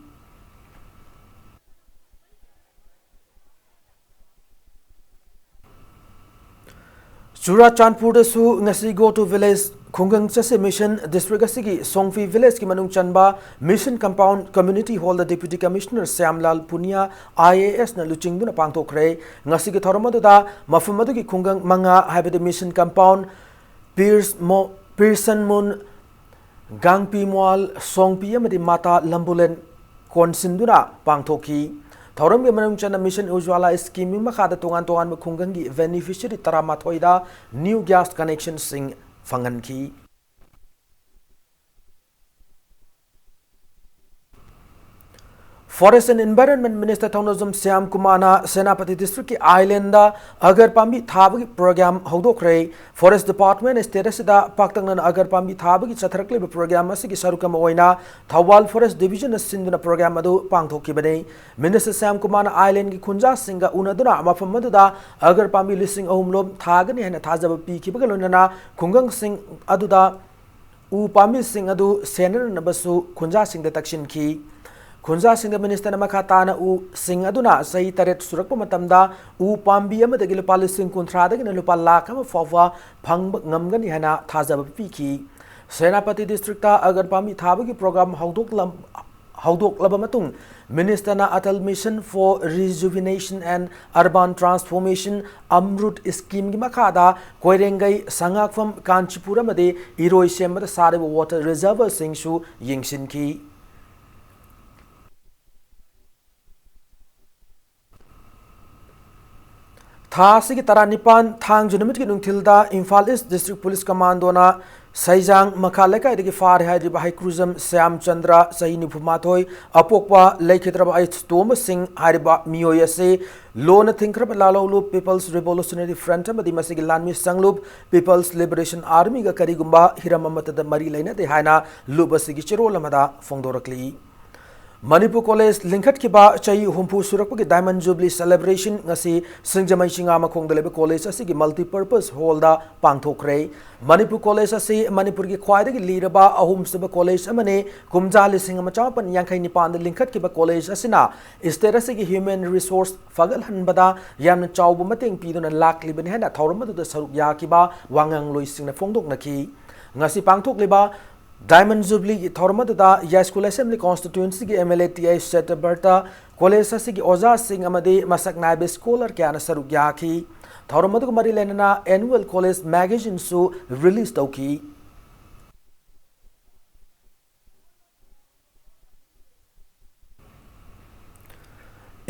ꯆꯨꯔꯥꯆꯥꯟꯄꯨꯔꯗꯁꯨ ꯉꯁꯤ Go to Village ꯈꯨꯡꯒꯪ ꯆꯠꯁꯤ mission district ꯑꯁꯤꯒꯤ ꯁꯣꯡꯐꯤ village ꯀꯤ ꯃꯅꯨꯡ ꯆꯟꯕ mission compound community hall the Deputy Commissioner ꯁ꯭ꯌꯥꯝꯂꯥꯜ Punia I A S ꯅ ꯂꯨꯆꯤꯡꯗꯨꯅ ꯄꯥꯡꯊꯣꯛꯈ꯭ꯔꯦ꯫ ꯉꯁꯤꯒꯤ ꯊꯧꯔꯝ ꯑꯗꯨꯗ ꯃꯐꯝ ꯑꯗꯨꯒꯤ ꯈꯨꯡꯒꯪ ꯃꯉꯥ, ꯍꯥꯏꯕꯗꯤ mission compound, ꯄꯤꯔꯁ ꯃꯣ-, ꯄꯤꯔꯁꯟꯃꯨꯟ, ꯒꯥꯡꯄꯤꯃ꯭ꯋꯥꯜ, ꯁꯣꯡꯄꯤ ꯑꯃꯗꯤ ꯃꯥꯇꯥ ꯂꯝꯕꯨꯂꯦꯟ ꯀꯣꯟꯁꯤꯟꯗꯨꯅ ꯄꯥꯡꯊꯣꯛꯈꯤ꯫ ꯊꯧꯔꯝꯒꯤ ꯃꯅꯨꯡ ꯆꯟꯅ Mission Ujjwala scheme ꯒꯤ ꯃꯈꯥꯗ ꯇꯣꯉꯥꯟ ꯇꯣꯉꯥꯟꯕ ꯈꯨꯡꯒꯪꯒꯤ beneficiary ꯇꯔꯥꯃꯥꯊꯣꯏꯗ new gas connection ꯁꯤꯡ ꯐꯪꯍꯟꯈꯤ꯫ Forest and Environment Minister ꯊꯧꯅꯥꯖꯝ Shyam ꯀꯨꯃꯥꯔꯅ ꯁꯦꯅꯥꯄꯇꯤ district ꯀꯤ Island ꯗ ꯑꯒꯔ ꯄꯥꯝꯕꯤ ꯊꯥꯕꯒꯤ program ꯍꯧꯗꯣꯛꯈ꯭ꯔꯦ꯫ Forest Department ꯅ state ꯑꯁꯤꯗ ꯄꯥꯛꯇꯛꯅꯅ ꯑꯒꯔ ꯄꯥꯝꯕꯤ ꯊꯥꯕꯒꯤ ꯆꯠꯊꯔꯛꯂꯤꯕ program ꯑꯁꯤꯒꯤ ꯁꯔꯨꯛ ꯑꯃ ꯑꯣꯏꯅ ꯊꯧꯕꯥꯜ Forest Division ꯅ ꯁꯤꯟꯗꯨꯅ program ꯑꯗꯨ ꯄꯥꯡꯊꯣꯛꯈꯤꯕꯅꯤ꯫ Minister ꯁ꯭ꯌꯥꯝ ꯀꯨꯃꯥꯔꯅ Island ꯒꯤ ꯈꯨꯟꯖꯥꯁꯤꯡꯒ ꯎꯅꯗꯨꯅ ꯃꯐꯝ ꯑꯗꯨꯗ ꯑꯒꯔ ꯄꯥꯝꯕꯤ ꯂꯤꯁꯤꯡ ꯑꯍꯨꯝ ꯂꯣꯝ ꯊꯥꯒꯅꯤ ꯍꯥꯏꯅ ꯊꯥꯖꯕ ꯄꯤꯈꯤꯕꯒ ꯂꯣꯏꯅꯅ ꯈꯨꯡꯒꯪꯁꯤꯡ ꯑꯗꯨꯗ ꯎ ꯄꯥꯝꯕꯤꯁꯤꯡ ꯑꯗꯨ ꯁꯦꯟꯅꯅꯕꯁꯨ ꯈꯨꯟꯖꯥꯁꯤꯡꯗ ꯇꯛꯁꯤꯟꯈꯤ꯫ ꯈꯨꯟꯖꯥꯁꯤꯡꯗ minister ꯅ ꯃꯈꯥ ꯇꯥꯅ ꯎꯁꯤꯡ ꯑꯗꯨꯅ ꯆꯍꯤ ꯇꯔꯦꯠ ꯁꯨꯔꯛꯄ ꯃꯇꯝꯗ ꯎ ꯄꯥꯝꯕꯤ ꯑꯃꯗꯒꯤ ꯂꯨꯄꯥ ꯂꯤꯁꯤꯡ ꯀꯨꯟꯊ꯭ꯔꯥꯗꯒꯤꯅ ꯂꯨꯄꯥ ꯂꯥꯈ ꯑꯃ ꯐꯥꯎꯕ ꯐꯪꯕ ꯉꯝꯒꯅꯤ ꯍꯥꯏꯅ ꯊꯥꯖꯕ ꯄꯤꯈꯤ꯫ ꯁꯦꯅꯥꯄꯇꯤ district ꯇ ꯑꯒꯔ ꯄꯥꯝꯕꯤ ꯊꯥꯕꯒꯤ program ꯍꯧꯗꯣꯛꯂꯝ-, ꯍꯧꯗꯣꯛꯂꯕ ꯃꯇꯨꯡ, minister ꯅ Atal Mission for Rejuvenation and Urban Transformation, AMRUT scheme ꯒꯤ ꯃꯈꯥꯗ ꯀꯣꯏꯔꯦꯡꯒꯩ, ꯁꯉꯥꯛꯐꯝ, ꯀꯥꯟꯆꯤꯄꯨꯔ ꯑꯃꯗꯤ ꯏꯔꯣꯏꯁꯦꯝꯕꯗ ꯁꯥꯔꯤꯕ water reservoir ꯁꯤꯡꯁꯨ ꯌꯦꯡꯁꯤꯟꯈꯤ꯫ ꯊꯥ ꯑꯁꯤꯒꯤ ꯇꯔꯥꯅꯤꯄꯥꯟ ꯊꯥꯡꯖ ꯅꯨꯃꯤꯠꯀꯤ ꯅꯨꯡꯊꯤꯜꯗ ꯏꯝꯐꯥꯜ ꯏꯁ ꯗꯤꯁꯇ꯭ꯔꯤꯛ ꯄꯨꯂꯤꯁ ꯀꯃꯥꯟꯗꯣꯅ ꯁꯩꯖꯥꯡ ꯃꯈꯥ ꯂꯩꯀꯥꯏꯗꯒꯤ ꯐꯥꯔꯦ ꯍꯥꯏꯔꯤꯕ ꯍꯩꯀ꯭ꯔꯨꯖꯝ ꯁ꯭ꯌꯥꯝ ꯆꯟꯗ꯭ꯔ, ꯆꯍꯤ ꯅꯤꯐꯨ ꯃꯥꯊꯣꯏ, ꯑꯄꯣꯛꯄ ꯂꯩꯈꯤꯗ꯭ꯔꯕ ꯑꯩꯆ ꯇꯣꯝꯕ ꯁꯤꯡ ꯍꯥꯏꯔꯤꯕ ꯃꯤꯑꯣꯏ ꯑꯁꯤ ꯂꯣꯅ ꯊꯤꯡꯈ꯭ꯔꯕ ꯂꯥꯜꯍꯧꯂꯨꯞ People's Revolutionary Front ꯑꯃꯗꯤ ꯃꯁꯤꯒꯤ ꯂꯥꯟꯃꯤ ꯁꯪꯂꯨꯞ People's Liberation Armyꯒ ꯀꯔꯤꯒꯨꯝꯕ ꯍꯤꯔꯝ ꯑꯃꯠꯇꯗ ꯃꯔꯤ ꯂꯩꯅꯗꯦ ꯍꯥꯏꯅ ꯂꯨꯞ ꯑꯁꯤꯒꯤ ꯆꯦꯔꯣꯜ ꯑꯃꯗ ꯐꯣꯡꯗꯣꯔꯛꯂꯤ꯫ ꯃꯅꯤꯄꯨꯔ ꯀꯣꯂꯦꯖ ꯂꯤꯡꯈꯠꯈꯤꯕ ꯆꯍꯤ ꯍꯨꯝꯐꯨ ꯁꯨꯔꯛꯄꯒꯤ Diamond Jubilee Celebration ꯉꯁꯤ ꯁꯤꯡꯖꯃꯩ ꯆꯤꯉꯥꯃꯈꯣꯡꯗ ꯂꯩꯕ ꯀꯣꯂꯦꯖ ꯑꯁꯤꯒꯤ multipurpose hallꯗ ꯄꯥꯡꯊꯣꯛꯈ꯭ꯔꯦ꯫ ꯃꯅꯤꯄꯨꯔ ꯀꯣꯂꯦꯖ ꯑꯁꯤ ꯃꯅꯤꯄꯨꯔꯒꯤ ꯈ꯭ꯋꯥꯏꯗꯒꯤ ꯂꯤꯔꯕ ꯑꯍꯨꯝꯁꯨꯕ ꯀꯣꯂꯦꯖ ꯑꯃꯅꯤ꯫ ꯀꯨꯝꯖꯥ ꯂꯤꯁꯤꯡ ꯑꯃ ꯆꯥꯃꯥꯄꯟ ꯌꯥꯡꯈꯩ ꯅꯤꯄꯥꯟꯗ ꯂꯤꯡꯈꯠꯈꯤꯕ ꯀꯣꯂꯦꯖ ꯑꯁꯤꯅ state ꯑꯁꯤꯒꯤ human resource ꯐꯒꯠꯍꯟꯕꯗ ꯌꯥꯝꯅ ꯆꯥꯎꯕ ꯃꯇꯦꯡ ꯄꯤꯗꯨꯅ ꯂꯥꯛꯂꯤꯕꯅꯤ ꯍꯥꯏꯅ ꯊꯧꯔꯝ ꯑꯗꯨꯗ ꯁꯔꯨꯛ ꯌꯥꯈꯤꯕ ꯋꯥꯉꯥꯡꯂꯣꯏꯁꯤꯡꯅ ꯐꯣꯡꯗꯣꯛꯅꯈꯤ꯫ ꯉꯁꯤ ꯄꯥꯡꯊꯣꯛꯂꯤꯕ Diamond Jubileeꯒꯤ ꯊꯧꯔꯝ ꯑꯗꯨꯗ ꯌꯥꯏꯁ꯭ꯀꯨꯜ Assembly Constituencyꯒꯤ MLA TA ꯁꯠꯇꯕ꯭ꯔꯇ, ꯀꯣꯂꯦꯖ ꯑꯁꯤꯒꯤ ꯑꯣꯖꯥꯁꯤꯡ ꯑꯃꯗꯤ ꯃꯁꯛ ꯅꯥꯏꯕ scholar ꯀꯌꯥꯅ ꯁꯔꯨꯛ ꯌꯥꯈꯤ꯫ ꯊꯧꯔꯝ ꯑꯗꯨꯒ ꯃꯔꯤ ꯂꯩꯅꯅ annual college magazineꯁꯨ release ꯇꯧꯈꯤ꯫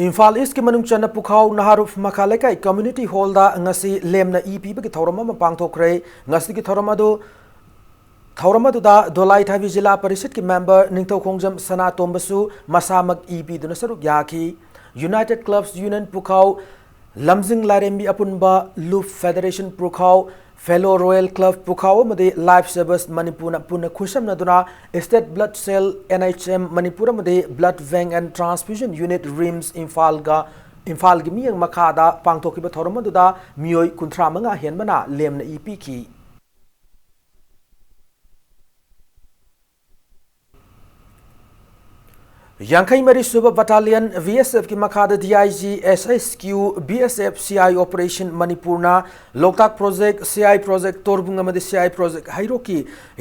ꯏꯝꯐꯥꯜ ꯏꯁꯀꯤ ꯃꯅꯨꯡ ꯆꯟꯅ ꯄꯨꯈꯥꯎ ꯅꯍꯥꯔꯨꯞ ꯃꯈꯥ ꯂꯩꯀꯥꯏ community hallꯗ ꯉꯁꯤ ꯂꯦꯝꯅ ꯏ ꯄꯤꯕꯒꯤ ꯊꯧꯔꯝ ꯑꯃ ꯄꯥꯡꯊꯣꯛꯈ꯭ꯔꯦ꯫ ꯉꯁꯤꯒꯤ ꯊꯧꯔꯝ ꯑꯗꯨ, ꯊꯧꯔꯝ ꯑꯗꯨꯗ ꯗꯣꯂꯥꯏ ꯊꯥꯕꯤ ꯖꯤꯂꯥ ꯄꯔꯤꯁꯠꯀꯤ member ꯅꯤꯡꯊꯧꯈꯣꯡꯖꯝ ꯁꯅꯥꯇꯣꯝꯕꯁꯨ ꯃꯁꯥꯃꯛ ꯏ ꯄꯤꯗꯨꯅ ꯁꯔꯨꯛ ꯌꯥꯈꯤ꯫ United Clubs Union ꯄꯨꯈꯥꯎ, ꯂꯝꯖꯤꯡ ꯂꯥꯏꯔꯦꯝꯕꯤ ꯑꯄꯨꯟꯕ, ꯂꯨꯞ Federation ꯄꯨꯈꯥꯎ, Fellow Royal Club ꯄꯨꯈꯥꯎ ꯑꯃꯗꯤ Life Savers ꯃꯅꯤꯄꯨꯔꯅ ꯄꯨꯟꯅ ꯈꯨꯠꯁꯝꯅꯗꯨꯅ State Blood Cell, NHM Manipur ꯑꯃꯗꯤ Blood Bank and Transfusion Unit, RIMS, ꯏꯝꯐꯥꯜꯒ, ꯏꯝꯐꯥꯜꯒꯤ ꯃꯤꯠꯌꯦꯡ ꯃꯈꯥꯗ ꯄꯥꯡꯊꯣꯛꯈꯤꯕ ꯊꯧꯔꯝ ꯑꯗꯨꯗ ꯃꯤꯑꯣꯏ ꯀꯨꯟꯊ꯭ꯔꯥ ꯃꯉꯥ ꯍꯦꯟꯕꯅ ꯂꯦꯝꯅ ꯏ ꯄꯤꯈꯤ꯫ ꯌꯥꯡꯈꯩ ꯃꯔꯤ ꯁꯨꯕ Battalion, BSFꯀꯤ ꯃꯈꯥꯗ DIG, SHQ, BSF CI Operation ꯃꯅꯤꯄꯨꯔꯅ ꯂꯣꯛꯇꯥꯛ Project, CI Project ꯇꯣꯔꯕꯨꯡ ꯑꯃꯗꯤ CI Project ꯍꯩꯔꯣꯛꯀꯤ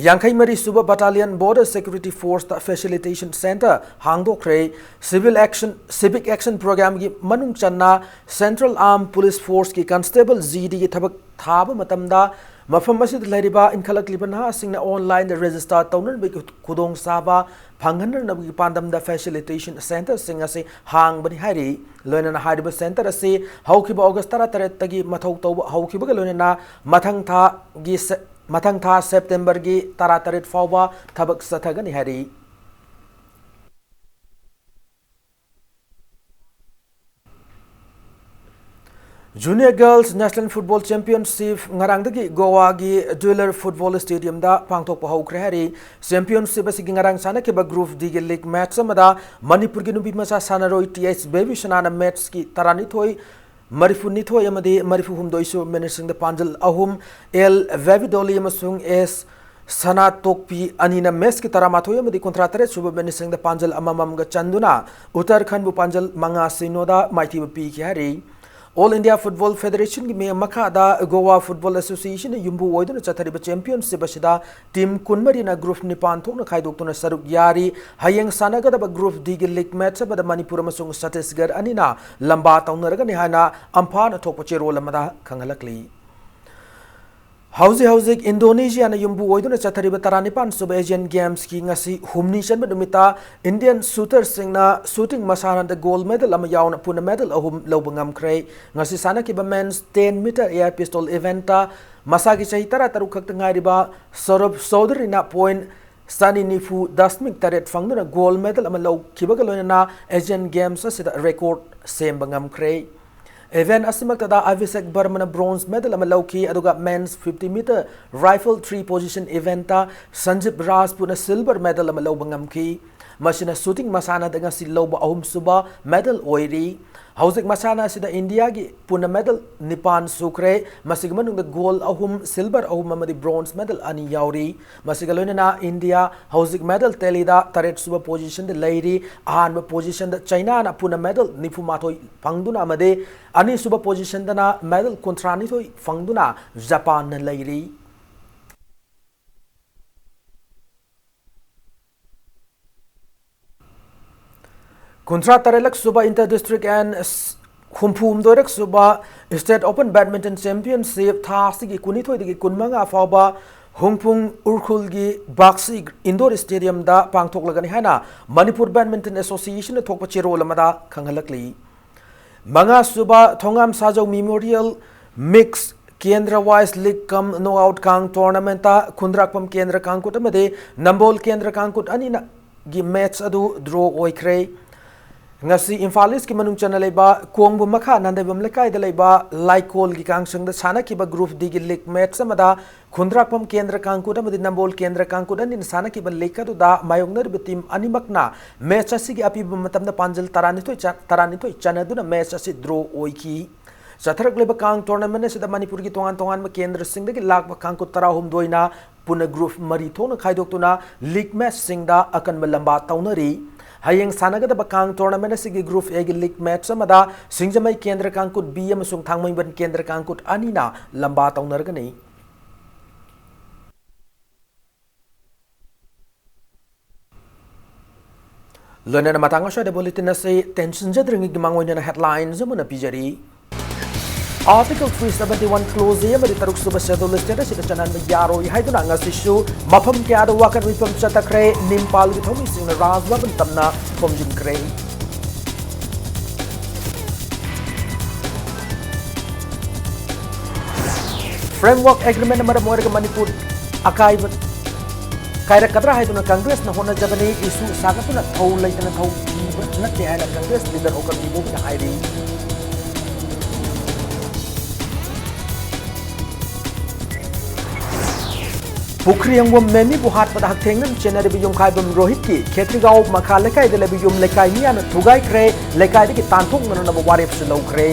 ꯌꯥꯡꯈꯩ ꯃꯔꯤ ꯁꯨꯕ Battalion Border Security Forceꯇ Facilitation Centre ꯍꯥꯡꯗꯣꯛꯈ꯭ꯔꯦ꯫ Civil Action, Civic Action Programmeꯒꯤ ꯃꯅꯨꯡ ꯆꯟꯅ Central Armed Police Forceꯀꯤ Constable, GDꯒꯤ ꯊꯕꯛ ꯊꯥꯕ ꯃꯇꯝꯗ ꯃꯐꯝ ꯑꯁꯤꯗ ꯂꯩꯔꯤꯕ ꯏꯟꯈꯠꯂꯛꯂꯤꯕ ꯅꯍꯥꯁꯤꯡꯅ online register ꯇꯧꯅꯅꯕꯒꯤ ꯈꯨꯗꯣꯡꯆꯥꯕ ꯐꯪꯍꯟꯅꯅꯕꯒꯤ ꯄꯥꯟꯗꯝꯗ facilitation centreꯁꯤꯡ ꯑꯁꯤ ꯍꯥꯡꯕꯅꯤ ꯍꯥꯏꯔꯤ꯫ ꯂꯣꯏꯅꯅ ꯍꯥꯏꯔꯤꯕ centre ꯑꯁꯤ ꯍꯧꯈꯤꯕ August ꯇꯔꯥꯇꯔꯦꯠꯇꯒꯤ ꯃꯊꯧ ꯇꯧꯕ ꯍꯧꯈꯤꯕꯒ ꯂꯣꯏꯅꯅ ꯃꯊꯪ ꯊꯥꯒꯤ ꯁꯦ-, ꯃꯊꯪ ꯊꯥ Septemberꯒꯤ ꯇꯔꯥꯇꯔꯦꯠ ꯐꯥꯎꯕ ꯊꯕꯛ ꯆꯠꯊꯒꯅꯤ ꯍꯥꯏꯔꯤ꯫ Junior Girls National Football Championship ꯉꯔꯥꯡꯗꯒꯤ ꯒꯣꯋꯥꯒꯤ ꯗ꯭ꯌꯨꯂꯔ ꯐꯨꯠꯕꯣꯜ ꯁ꯭ꯇꯦꯗꯤꯌꯝꯗ ꯄꯥꯡꯊꯣꯛꯄ ꯍꯧꯈ꯭ꯔꯦ ꯍꯥꯏꯔꯤ꯫ Championship ꯑꯁꯤꯒꯤ ꯉꯔꯥꯡ ꯁꯥꯟꯅꯈꯤꯕ Group Dꯒꯤ league match ꯑꯃꯗ ꯃꯅꯤꯄꯨꯔꯒꯤ ꯅꯨꯄꯤ ꯃꯆꯥ ꯁꯥꯟꯅꯔꯣꯏ T H ꯕꯦꯕꯤ ꯁꯅꯥꯅ matchꯀꯤ ꯇꯔꯥꯅꯤꯊꯣꯏ, ꯃꯔꯤꯐꯨꯅꯤꯊꯣꯏ ꯑꯃꯗꯤ ꯃꯔꯤꯐꯨꯍꯨꯝꯗꯣꯏ ꯁꯨꯕ minutesꯤꯡꯗ ꯄꯥꯟꯖꯜ ꯑꯍꯨꯝ, L ꯕꯦꯕꯤꯗꯣꯂꯤ ꯑꯃꯁꯨꯡ S ꯁꯅꯥꯇꯣꯛꯄꯤ ꯑꯅꯤꯅ matchꯀꯤ ꯇꯔꯥꯃꯥꯊꯣꯏ ꯑꯃꯗꯤ ꯀꯨꯟꯊ꯭ꯔꯥ ꯇꯔꯦꯠ ꯁꯨꯕ minutesꯤꯡꯗ ꯄꯥꯟꯖꯜ ꯑꯃꯃꯝꯒ ꯆꯟꯗꯨꯅ ꯎꯠꯇꯔꯈꯟꯕꯨ ꯄꯥꯟꯖꯜ ꯃꯉꯥ ꯁꯤꯅꯣꯗ ꯃꯥꯏꯊꯤꯕ ꯄꯤꯈꯤ ꯍꯥꯏꯔꯤ꯫ All India Football Federationꯒꯤ ꯃꯤꯠꯌꯦꯡ ꯃꯈꯥꯗ Goa Football Associationꯅ ꯌꯨꯝꯕꯨ ꯑꯣꯏꯗꯨꯅ ꯆꯠꯊꯔꯤꯕ championship ꯑꯁꯤꯗ team ꯀꯨꯟꯃꯔꯤꯅ group ꯅꯤꯄꯥꯟ ꯊꯣꯛꯅ ꯈꯥꯏꯗꯣꯛꯇꯨꯅ ꯁꯔꯨꯛ ꯌꯥꯔꯤ꯫ ꯍꯌꯦꯡ ꯁꯥꯟꯅꯒꯗꯕ Group Dꯒꯤ league match ꯑꯃꯗ ꯃꯅꯤꯄꯨꯔ ꯑꯃꯁꯨꯡ ꯆꯇꯤꯁꯒꯔ ꯑꯅꯤꯅ ꯂꯝꯕꯥ ꯇꯧꯅꯔꯒꯅꯤ ꯍꯥꯏꯅ ꯑꯝꯐꯥꯅ ꯊꯣꯛꯄ ꯆꯦꯔꯣꯜ ꯑꯃꯗ ꯈꯪꯍꯜꯂꯛꯂꯤ꯫ ꯍꯧꯖꯤꯛ ꯍꯧꯖꯤꯛ ꯏꯟꯗꯣꯅꯦꯁꯤꯌꯥꯅ ꯌꯨꯝꯕꯨ ꯑꯣꯏꯗꯨꯅ ꯆꯠꯊꯔꯤꯕ ꯇꯔꯥꯅꯤꯄꯥꯟ ꯁꯨꯕ Asian Gamesꯀꯤ ꯉꯁꯤ ꯍꯨꯝꯅꯤ ꯆꯟꯕ ꯅꯨꯃꯤꯠꯇ Indian shooterꯁꯤꯡꯅ shooting ꯃꯁꯥꯟꯅꯗ gold medal ꯑꯃ ꯌꯥꯎꯅ ꯄꯨꯟꯅ medal ꯑꯍꯨꯝ ꯂꯧꯕ ꯉꯝꯈ꯭ꯔꯦ꯫ ꯉꯁꯤ ꯁꯥꯟꯅꯈꯤꯕ men's ten meter air pistol eventꯇ ꯃꯁꯥꯒꯤ ꯆꯍꯤ ꯇꯔꯥꯇꯔꯨꯛ ꯈꯛꯇ ꯉꯥꯏꯔꯤꯕ ꯁꯧꯔꯚ ꯆꯧꯙꯨꯔꯤꯅ point ꯆꯅꯤ ꯅꯤꯐꯨ ꯗꯁꯃꯤꯛ ꯇꯔꯦꯠ ꯐꯪꯗꯨꯅ gold medal ꯑꯃ ꯂꯧꯈꯤꯕꯒ ꯂꯣꯏꯅꯅ Asian Games ꯑꯁꯤꯗ record ꯁꯦꯝꯕ ꯉꯝꯈ꯭ꯔꯦ꯫ Event ꯑꯁꯤꯃꯛꯇꯗ ꯑꯚꯤꯁꯦꯛ ꯕꯔꯃꯅ bronze medal ꯑꯃ ꯂꯧꯈꯤ, ꯑꯗꯨꯒ men's fifty meter rifle three position eventꯇ ꯁꯟꯖꯤꯞ ꯔꯥꯖꯄꯨꯠꯅ silver medal ꯑꯃ ꯂꯧꯕ ꯉꯝꯈꯤ꯫ ꯃꯁꯤꯅ shooting ꯃꯁꯥꯟꯅꯗ ꯉꯁꯤ ꯂꯧꯕ ꯑꯍꯨꯝꯁꯨꯕ medal ꯑꯣꯏꯔꯤ꯫ ꯍꯧꯖꯤꯛ ꯃꯁꯥꯟꯅ ꯑꯁꯤꯗ ꯏꯟꯗꯤꯌꯥꯒꯤ ꯄꯨꯟꯅ medal ꯅꯤꯄꯥꯟ ꯁꯨꯈ꯭ꯔꯦ꯫ ꯃꯁꯤꯒꯤ ꯃꯅꯨꯡꯗ gold ꯑꯍꯨꯝ, silver ꯑꯍꯨꯝ ꯑꯃꯗꯤ bronze medal ꯑꯅꯤ ꯌꯥꯎꯔꯤ꯫ ꯃꯁꯤꯒ ꯂꯣꯏꯅꯅ ꯏꯟꯗꯤꯌꯥ ꯍꯧꯖꯤꯛ medal tallyꯗ ꯇꯔꯦꯠ ꯁꯨꯕ positionꯗ ꯂꯩꯔꯤ꯫ ꯑꯍꯥꯟꯕ positionꯗ ꯆꯩꯅꯥꯅ ꯄꯨꯟꯅ medal ꯅꯤꯐꯨ ꯃꯥꯊꯣꯏ ꯐꯪꯗꯨꯅ ꯑꯃꯗꯤ ꯑꯅꯤꯁꯨꯕ positionꯗꯅ medal ꯀꯨꯟꯊ꯭ꯔꯥꯅꯤꯊꯣꯏ ꯐꯪꯗꯨꯅ ꯖꯄꯥꯟꯅ ꯂꯩꯔꯤ꯫ ꯀꯨꯟꯊ꯭ꯔꯥ ꯇꯔꯦꯠꯂꯛ ꯁꯨꯕ Inter District and ꯍꯨꯝꯐꯨ ꯍꯨꯝꯗꯣꯏꯔꯛ ꯁꯨꯕ State Open Badminton Championship ꯊꯥ ꯑꯁꯤꯒꯤ ꯀꯨꯟꯅꯤꯊꯣꯏꯗꯒꯤ ꯀꯨꯟꯃꯉꯥ ꯐꯥꯎꯕ ꯍꯨꯡꯐꯨꯡ ꯎꯔꯈꯨꯜꯒꯤ ꯕꯥꯛꯁꯤ Indoor Stadiumꯗ ꯄꯥꯡꯊꯣꯛꯂꯒꯅꯤ ꯍꯥꯏꯅ ꯃꯅꯤꯄꯨꯔ Badminton Associationꯅ ꯊꯣꯛꯄ ꯆꯦꯔꯣꯜ ꯑꯃꯗ ꯈꯪꯍꯜꯂꯛꯂꯤ꯫ ꯃꯉꯥ ꯁꯨꯕ ꯊꯣꯉꯥꯝ ꯁꯥꯖꯧ Memorial Mix Kendra Wise League cum Knockout Kang Tournamentꯇ ꯈꯨꯟꯗ꯭ꯔꯥꯛꯄꯝ ꯀꯦꯟꯗ꯭ꯔ ꯀꯥꯡꯀꯨꯠ ꯑꯃꯗꯤ ꯅꯝꯕꯣꯜ ꯀꯦꯟꯗ꯭ꯔ ꯀꯥꯡꯀꯨꯠ ꯑꯅꯤꯅꯒꯤ match ꯑꯗꯨ draw ꯑꯣꯏꯈ꯭ꯔꯦ꯫ ꯉꯁꯤ ꯏꯝꯐꯥꯜ Eastꯀꯤ ꯃꯅꯨꯡ ꯆꯟꯅ ꯂꯩꯕ ꯀꯣꯡꯕ ꯃꯈꯥ ꯅꯥꯟꯗꯩꯕꯝ ꯂꯩꯀꯥꯏꯗ ꯂꯩꯕ ꯂꯥꯏꯀꯣꯜꯒꯤ ꯀꯥꯡꯁꯪꯗ ꯁꯥꯟꯅꯈꯤꯕ Group Dꯒꯤ league match ꯑꯃꯗ ꯈꯨꯟꯗ꯭ꯔꯥꯛꯄꯝ ꯀꯦꯟꯗ꯭ꯔ ꯀꯥꯡꯀꯨꯠ ꯑꯃꯗꯤ ꯅꯝꯕꯣꯜ ꯀꯦꯟꯗ꯭ꯔ ꯀꯥꯡꯀꯨꯠ ꯑꯅꯤꯅ ꯁꯥꯟꯅꯈꯤꯕ league ꯑꯗꯨꯗ ꯃꯥꯌꯣꯛꯅꯔꯤꯕ team ꯑꯅꯤꯃꯛꯅ match ꯑꯁꯤꯒꯤ ꯑꯄꯤꯕ ꯃꯇꯝꯗ ꯄꯥꯟꯖꯜ ꯇꯔꯥꯅꯤꯊꯣꯏ ꯆ-, ꯇꯔꯥꯅꯤꯊꯣꯏ ꯆꯟꯅꯗꯨꯅ match ꯑꯁꯤ draw ꯑꯣꯏꯈꯤ꯫ ꯆꯠꯊꯔꯛꯂꯤꯕ ꯀꯥꯡ tournament ꯑꯁꯤꯗ ꯃꯅꯤꯄꯨꯔꯒꯤ ꯇꯣꯉꯥꯟ ꯇꯣꯉꯥꯟꯕ ꯀꯦꯟꯗ꯭ꯔꯁꯤꯡꯗꯒꯤ ꯂꯥꯛꯄ ꯀꯥꯡꯀꯨꯠ ꯇꯔꯥꯍꯨꯝꯗꯣꯏꯅ ꯄꯨꯟꯅ group ꯃꯔꯤ ꯊꯣꯛꯅ ꯈꯥꯏꯗꯣꯛꯇꯨꯅ league matchꯁꯤꯡꯗ ꯑꯀꯟꯕ ꯂꯝꯕꯥ ꯇꯧꯅꯔꯤ꯫ ꯍꯌꯦꯡ ꯁꯥꯟꯅꯒꯗꯕ ꯀꯥꯡ tournament ꯑꯁꯤꯒꯤ Group Aꯒꯤ league match ꯑꯃꯗ ꯁꯤꯡꯖꯃꯩ ꯀꯦꯟꯗ꯭ꯔ ꯀꯥꯡꯀꯨꯠ B ꯑꯃꯁꯨꯡ ꯊꯥꯡꯃꯩꯕꯟ ꯀꯦꯟꯗ꯭ꯔ ꯀꯥꯡꯀꯨꯠ ꯑꯅꯤꯅ ꯂꯝꯕꯥ ꯇꯧꯅꯔꯒꯅꯤ꯫ ꯂꯣꯏꯅꯅ ꯃꯇꯥꯡ ꯑꯁ꯭ꯋꯥꯏꯗ bulletin ꯑꯁꯤ ꯇꯦꯟꯁꯤꯟꯖꯗ꯭ꯔꯤꯉꯩꯒꯤ ꯃꯥꯡꯑꯣꯏꯅꯅ headlines ꯑꯃꯅ ꯄꯤꯖꯔꯤ꯫ Article three seventy one clause A ꯑꯃꯗꯤ ꯇꯔꯨꯛ ꯁꯨꯕ Schedule State ꯑꯁꯤꯗ ꯆꯠꯍꯟꯕ ꯌꯥꯔꯣꯏ ꯍꯥꯏꯗꯨꯅ ꯉꯁꯤꯁꯨ ꯃꯐꯝ ꯀꯌꯥꯗ ꯋꯥꯀꯠ ꯃꯤꯐꯝ ꯆꯠꯊꯈ꯭ꯔꯦ꯫ ꯅꯤꯝꯄꯥꯜꯒꯤ ꯊꯧꯃꯤꯁꯤꯡꯅ ꯔꯥꯖ ꯚꯕꯟ ꯇꯝꯅ ꯈꯣꯝꯖꯤꯟꯈ꯭ꯔꯦ꯫ Framework Agreement ꯃꯔꯝ ꯑꯣꯏꯔꯒ ꯃꯅꯤꯄꯨꯔ ꯑꯀꯥꯏꯕ ꯀꯥꯏꯔꯛꯀꯗ꯭ꯔꯥ ꯍꯥꯏꯗꯨꯅ Congressꯅ ꯍꯣꯠꯅꯖꯕꯅꯤ꯫ Issue ꯁꯥꯒꯠꯇꯨꯅ ꯊꯧ ꯂꯩꯇꯅ ꯊꯧ ꯄꯤꯕ ꯅꯠꯇꯦ ꯍꯥꯏꯅ Congress leader ꯑꯣꯀꯝ ꯏꯕꯣꯕꯤꯅ ꯍꯥꯏꯔꯤ꯫ ꯄꯨꯈ꯭ꯔꯤꯌꯪꯕꯝ ꯃꯦꯃꯤꯕꯨ ꯍꯥꯠꯄꯗ ꯍꯛꯊꯦꯡꯅꯅ ꯆꯦꯟꯅꯔꯤꯕ ꯌꯨꯝꯈꯥꯏꯕꯝ ꯔꯣꯍꯤꯠꯀꯤ ꯈꯦꯇ꯭ꯔꯤꯒꯥꯎ ꯃꯈꯥ ꯂꯩꯀꯥꯏꯗ ꯂꯩꯕ ꯌꯨꯝ ꯂꯩꯀꯥꯏ ꯃꯤꯌꯥꯝꯅ ꯊꯨꯒꯥꯏꯈ꯭ꯔꯦ꯫ ꯂꯩꯀꯥꯏꯗꯒꯤ ꯇꯥꯟꯊꯣꯛꯅꯅꯕ ꯋꯥꯔꯦꯞꯁꯨ ꯂꯧꯈ꯭ꯔꯦ꯫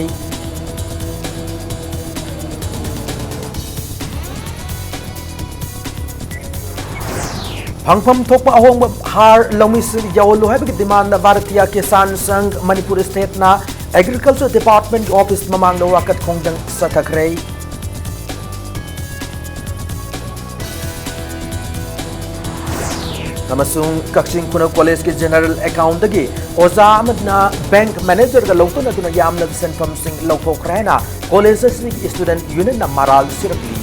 ꯐꯪꯐꯝ ꯊꯣꯛꯄ ꯑꯍꯣꯡꯕ ꯍꯥꯔ ꯂꯧꯃꯤꯁꯤꯡ ꯌꯧꯍꯜꯂꯨ ꯍꯥꯏꯕꯒꯤ demandꯅ ꯚꯥꯔꯇꯤꯌꯥ ꯀꯤꯁꯥꯟ ꯁꯪꯘ ꯃꯅꯤꯄꯨꯔ stateꯅ Agriculture Departmentꯀꯤ office ꯃꯃꯥꯡꯗ ꯋꯥꯀꯠ ꯈꯣꯡꯖꯪ ꯆꯠꯊꯈ꯭ꯔꯦ꯫ ꯑꯃꯁꯨꯡ ꯀꯛꯆꯤꯡ ꯈꯨꯅꯧ ꯀꯣꯂꯦꯖꯀꯤ ꯖꯦꯅꯔꯦꯜ ꯑꯦꯀꯥꯎꯟꯗꯒꯤ ꯑꯣꯖꯥ ꯑꯃꯅ ꯕꯦꯡꯛ ꯃꯦꯅꯦꯖꯔꯒ ꯂꯧꯊꯣꯛꯅꯗꯨꯅ ꯌꯥꯝꯂꯕ ꯁꯦꯟꯐꯝꯁꯤꯡ ꯂꯧꯊꯣꯛꯈ꯭ꯔꯦ ꯍꯥꯏꯅ ꯀꯣꯂꯦꯖ ꯑꯁꯤꯒꯤ ꯁ꯭ꯇꯨꯗꯦꯟꯠ ꯌꯨꯅꯤꯌꯟꯅ ꯃꯔꯥꯜ ꯁꯤꯔꯛꯂꯤ꯫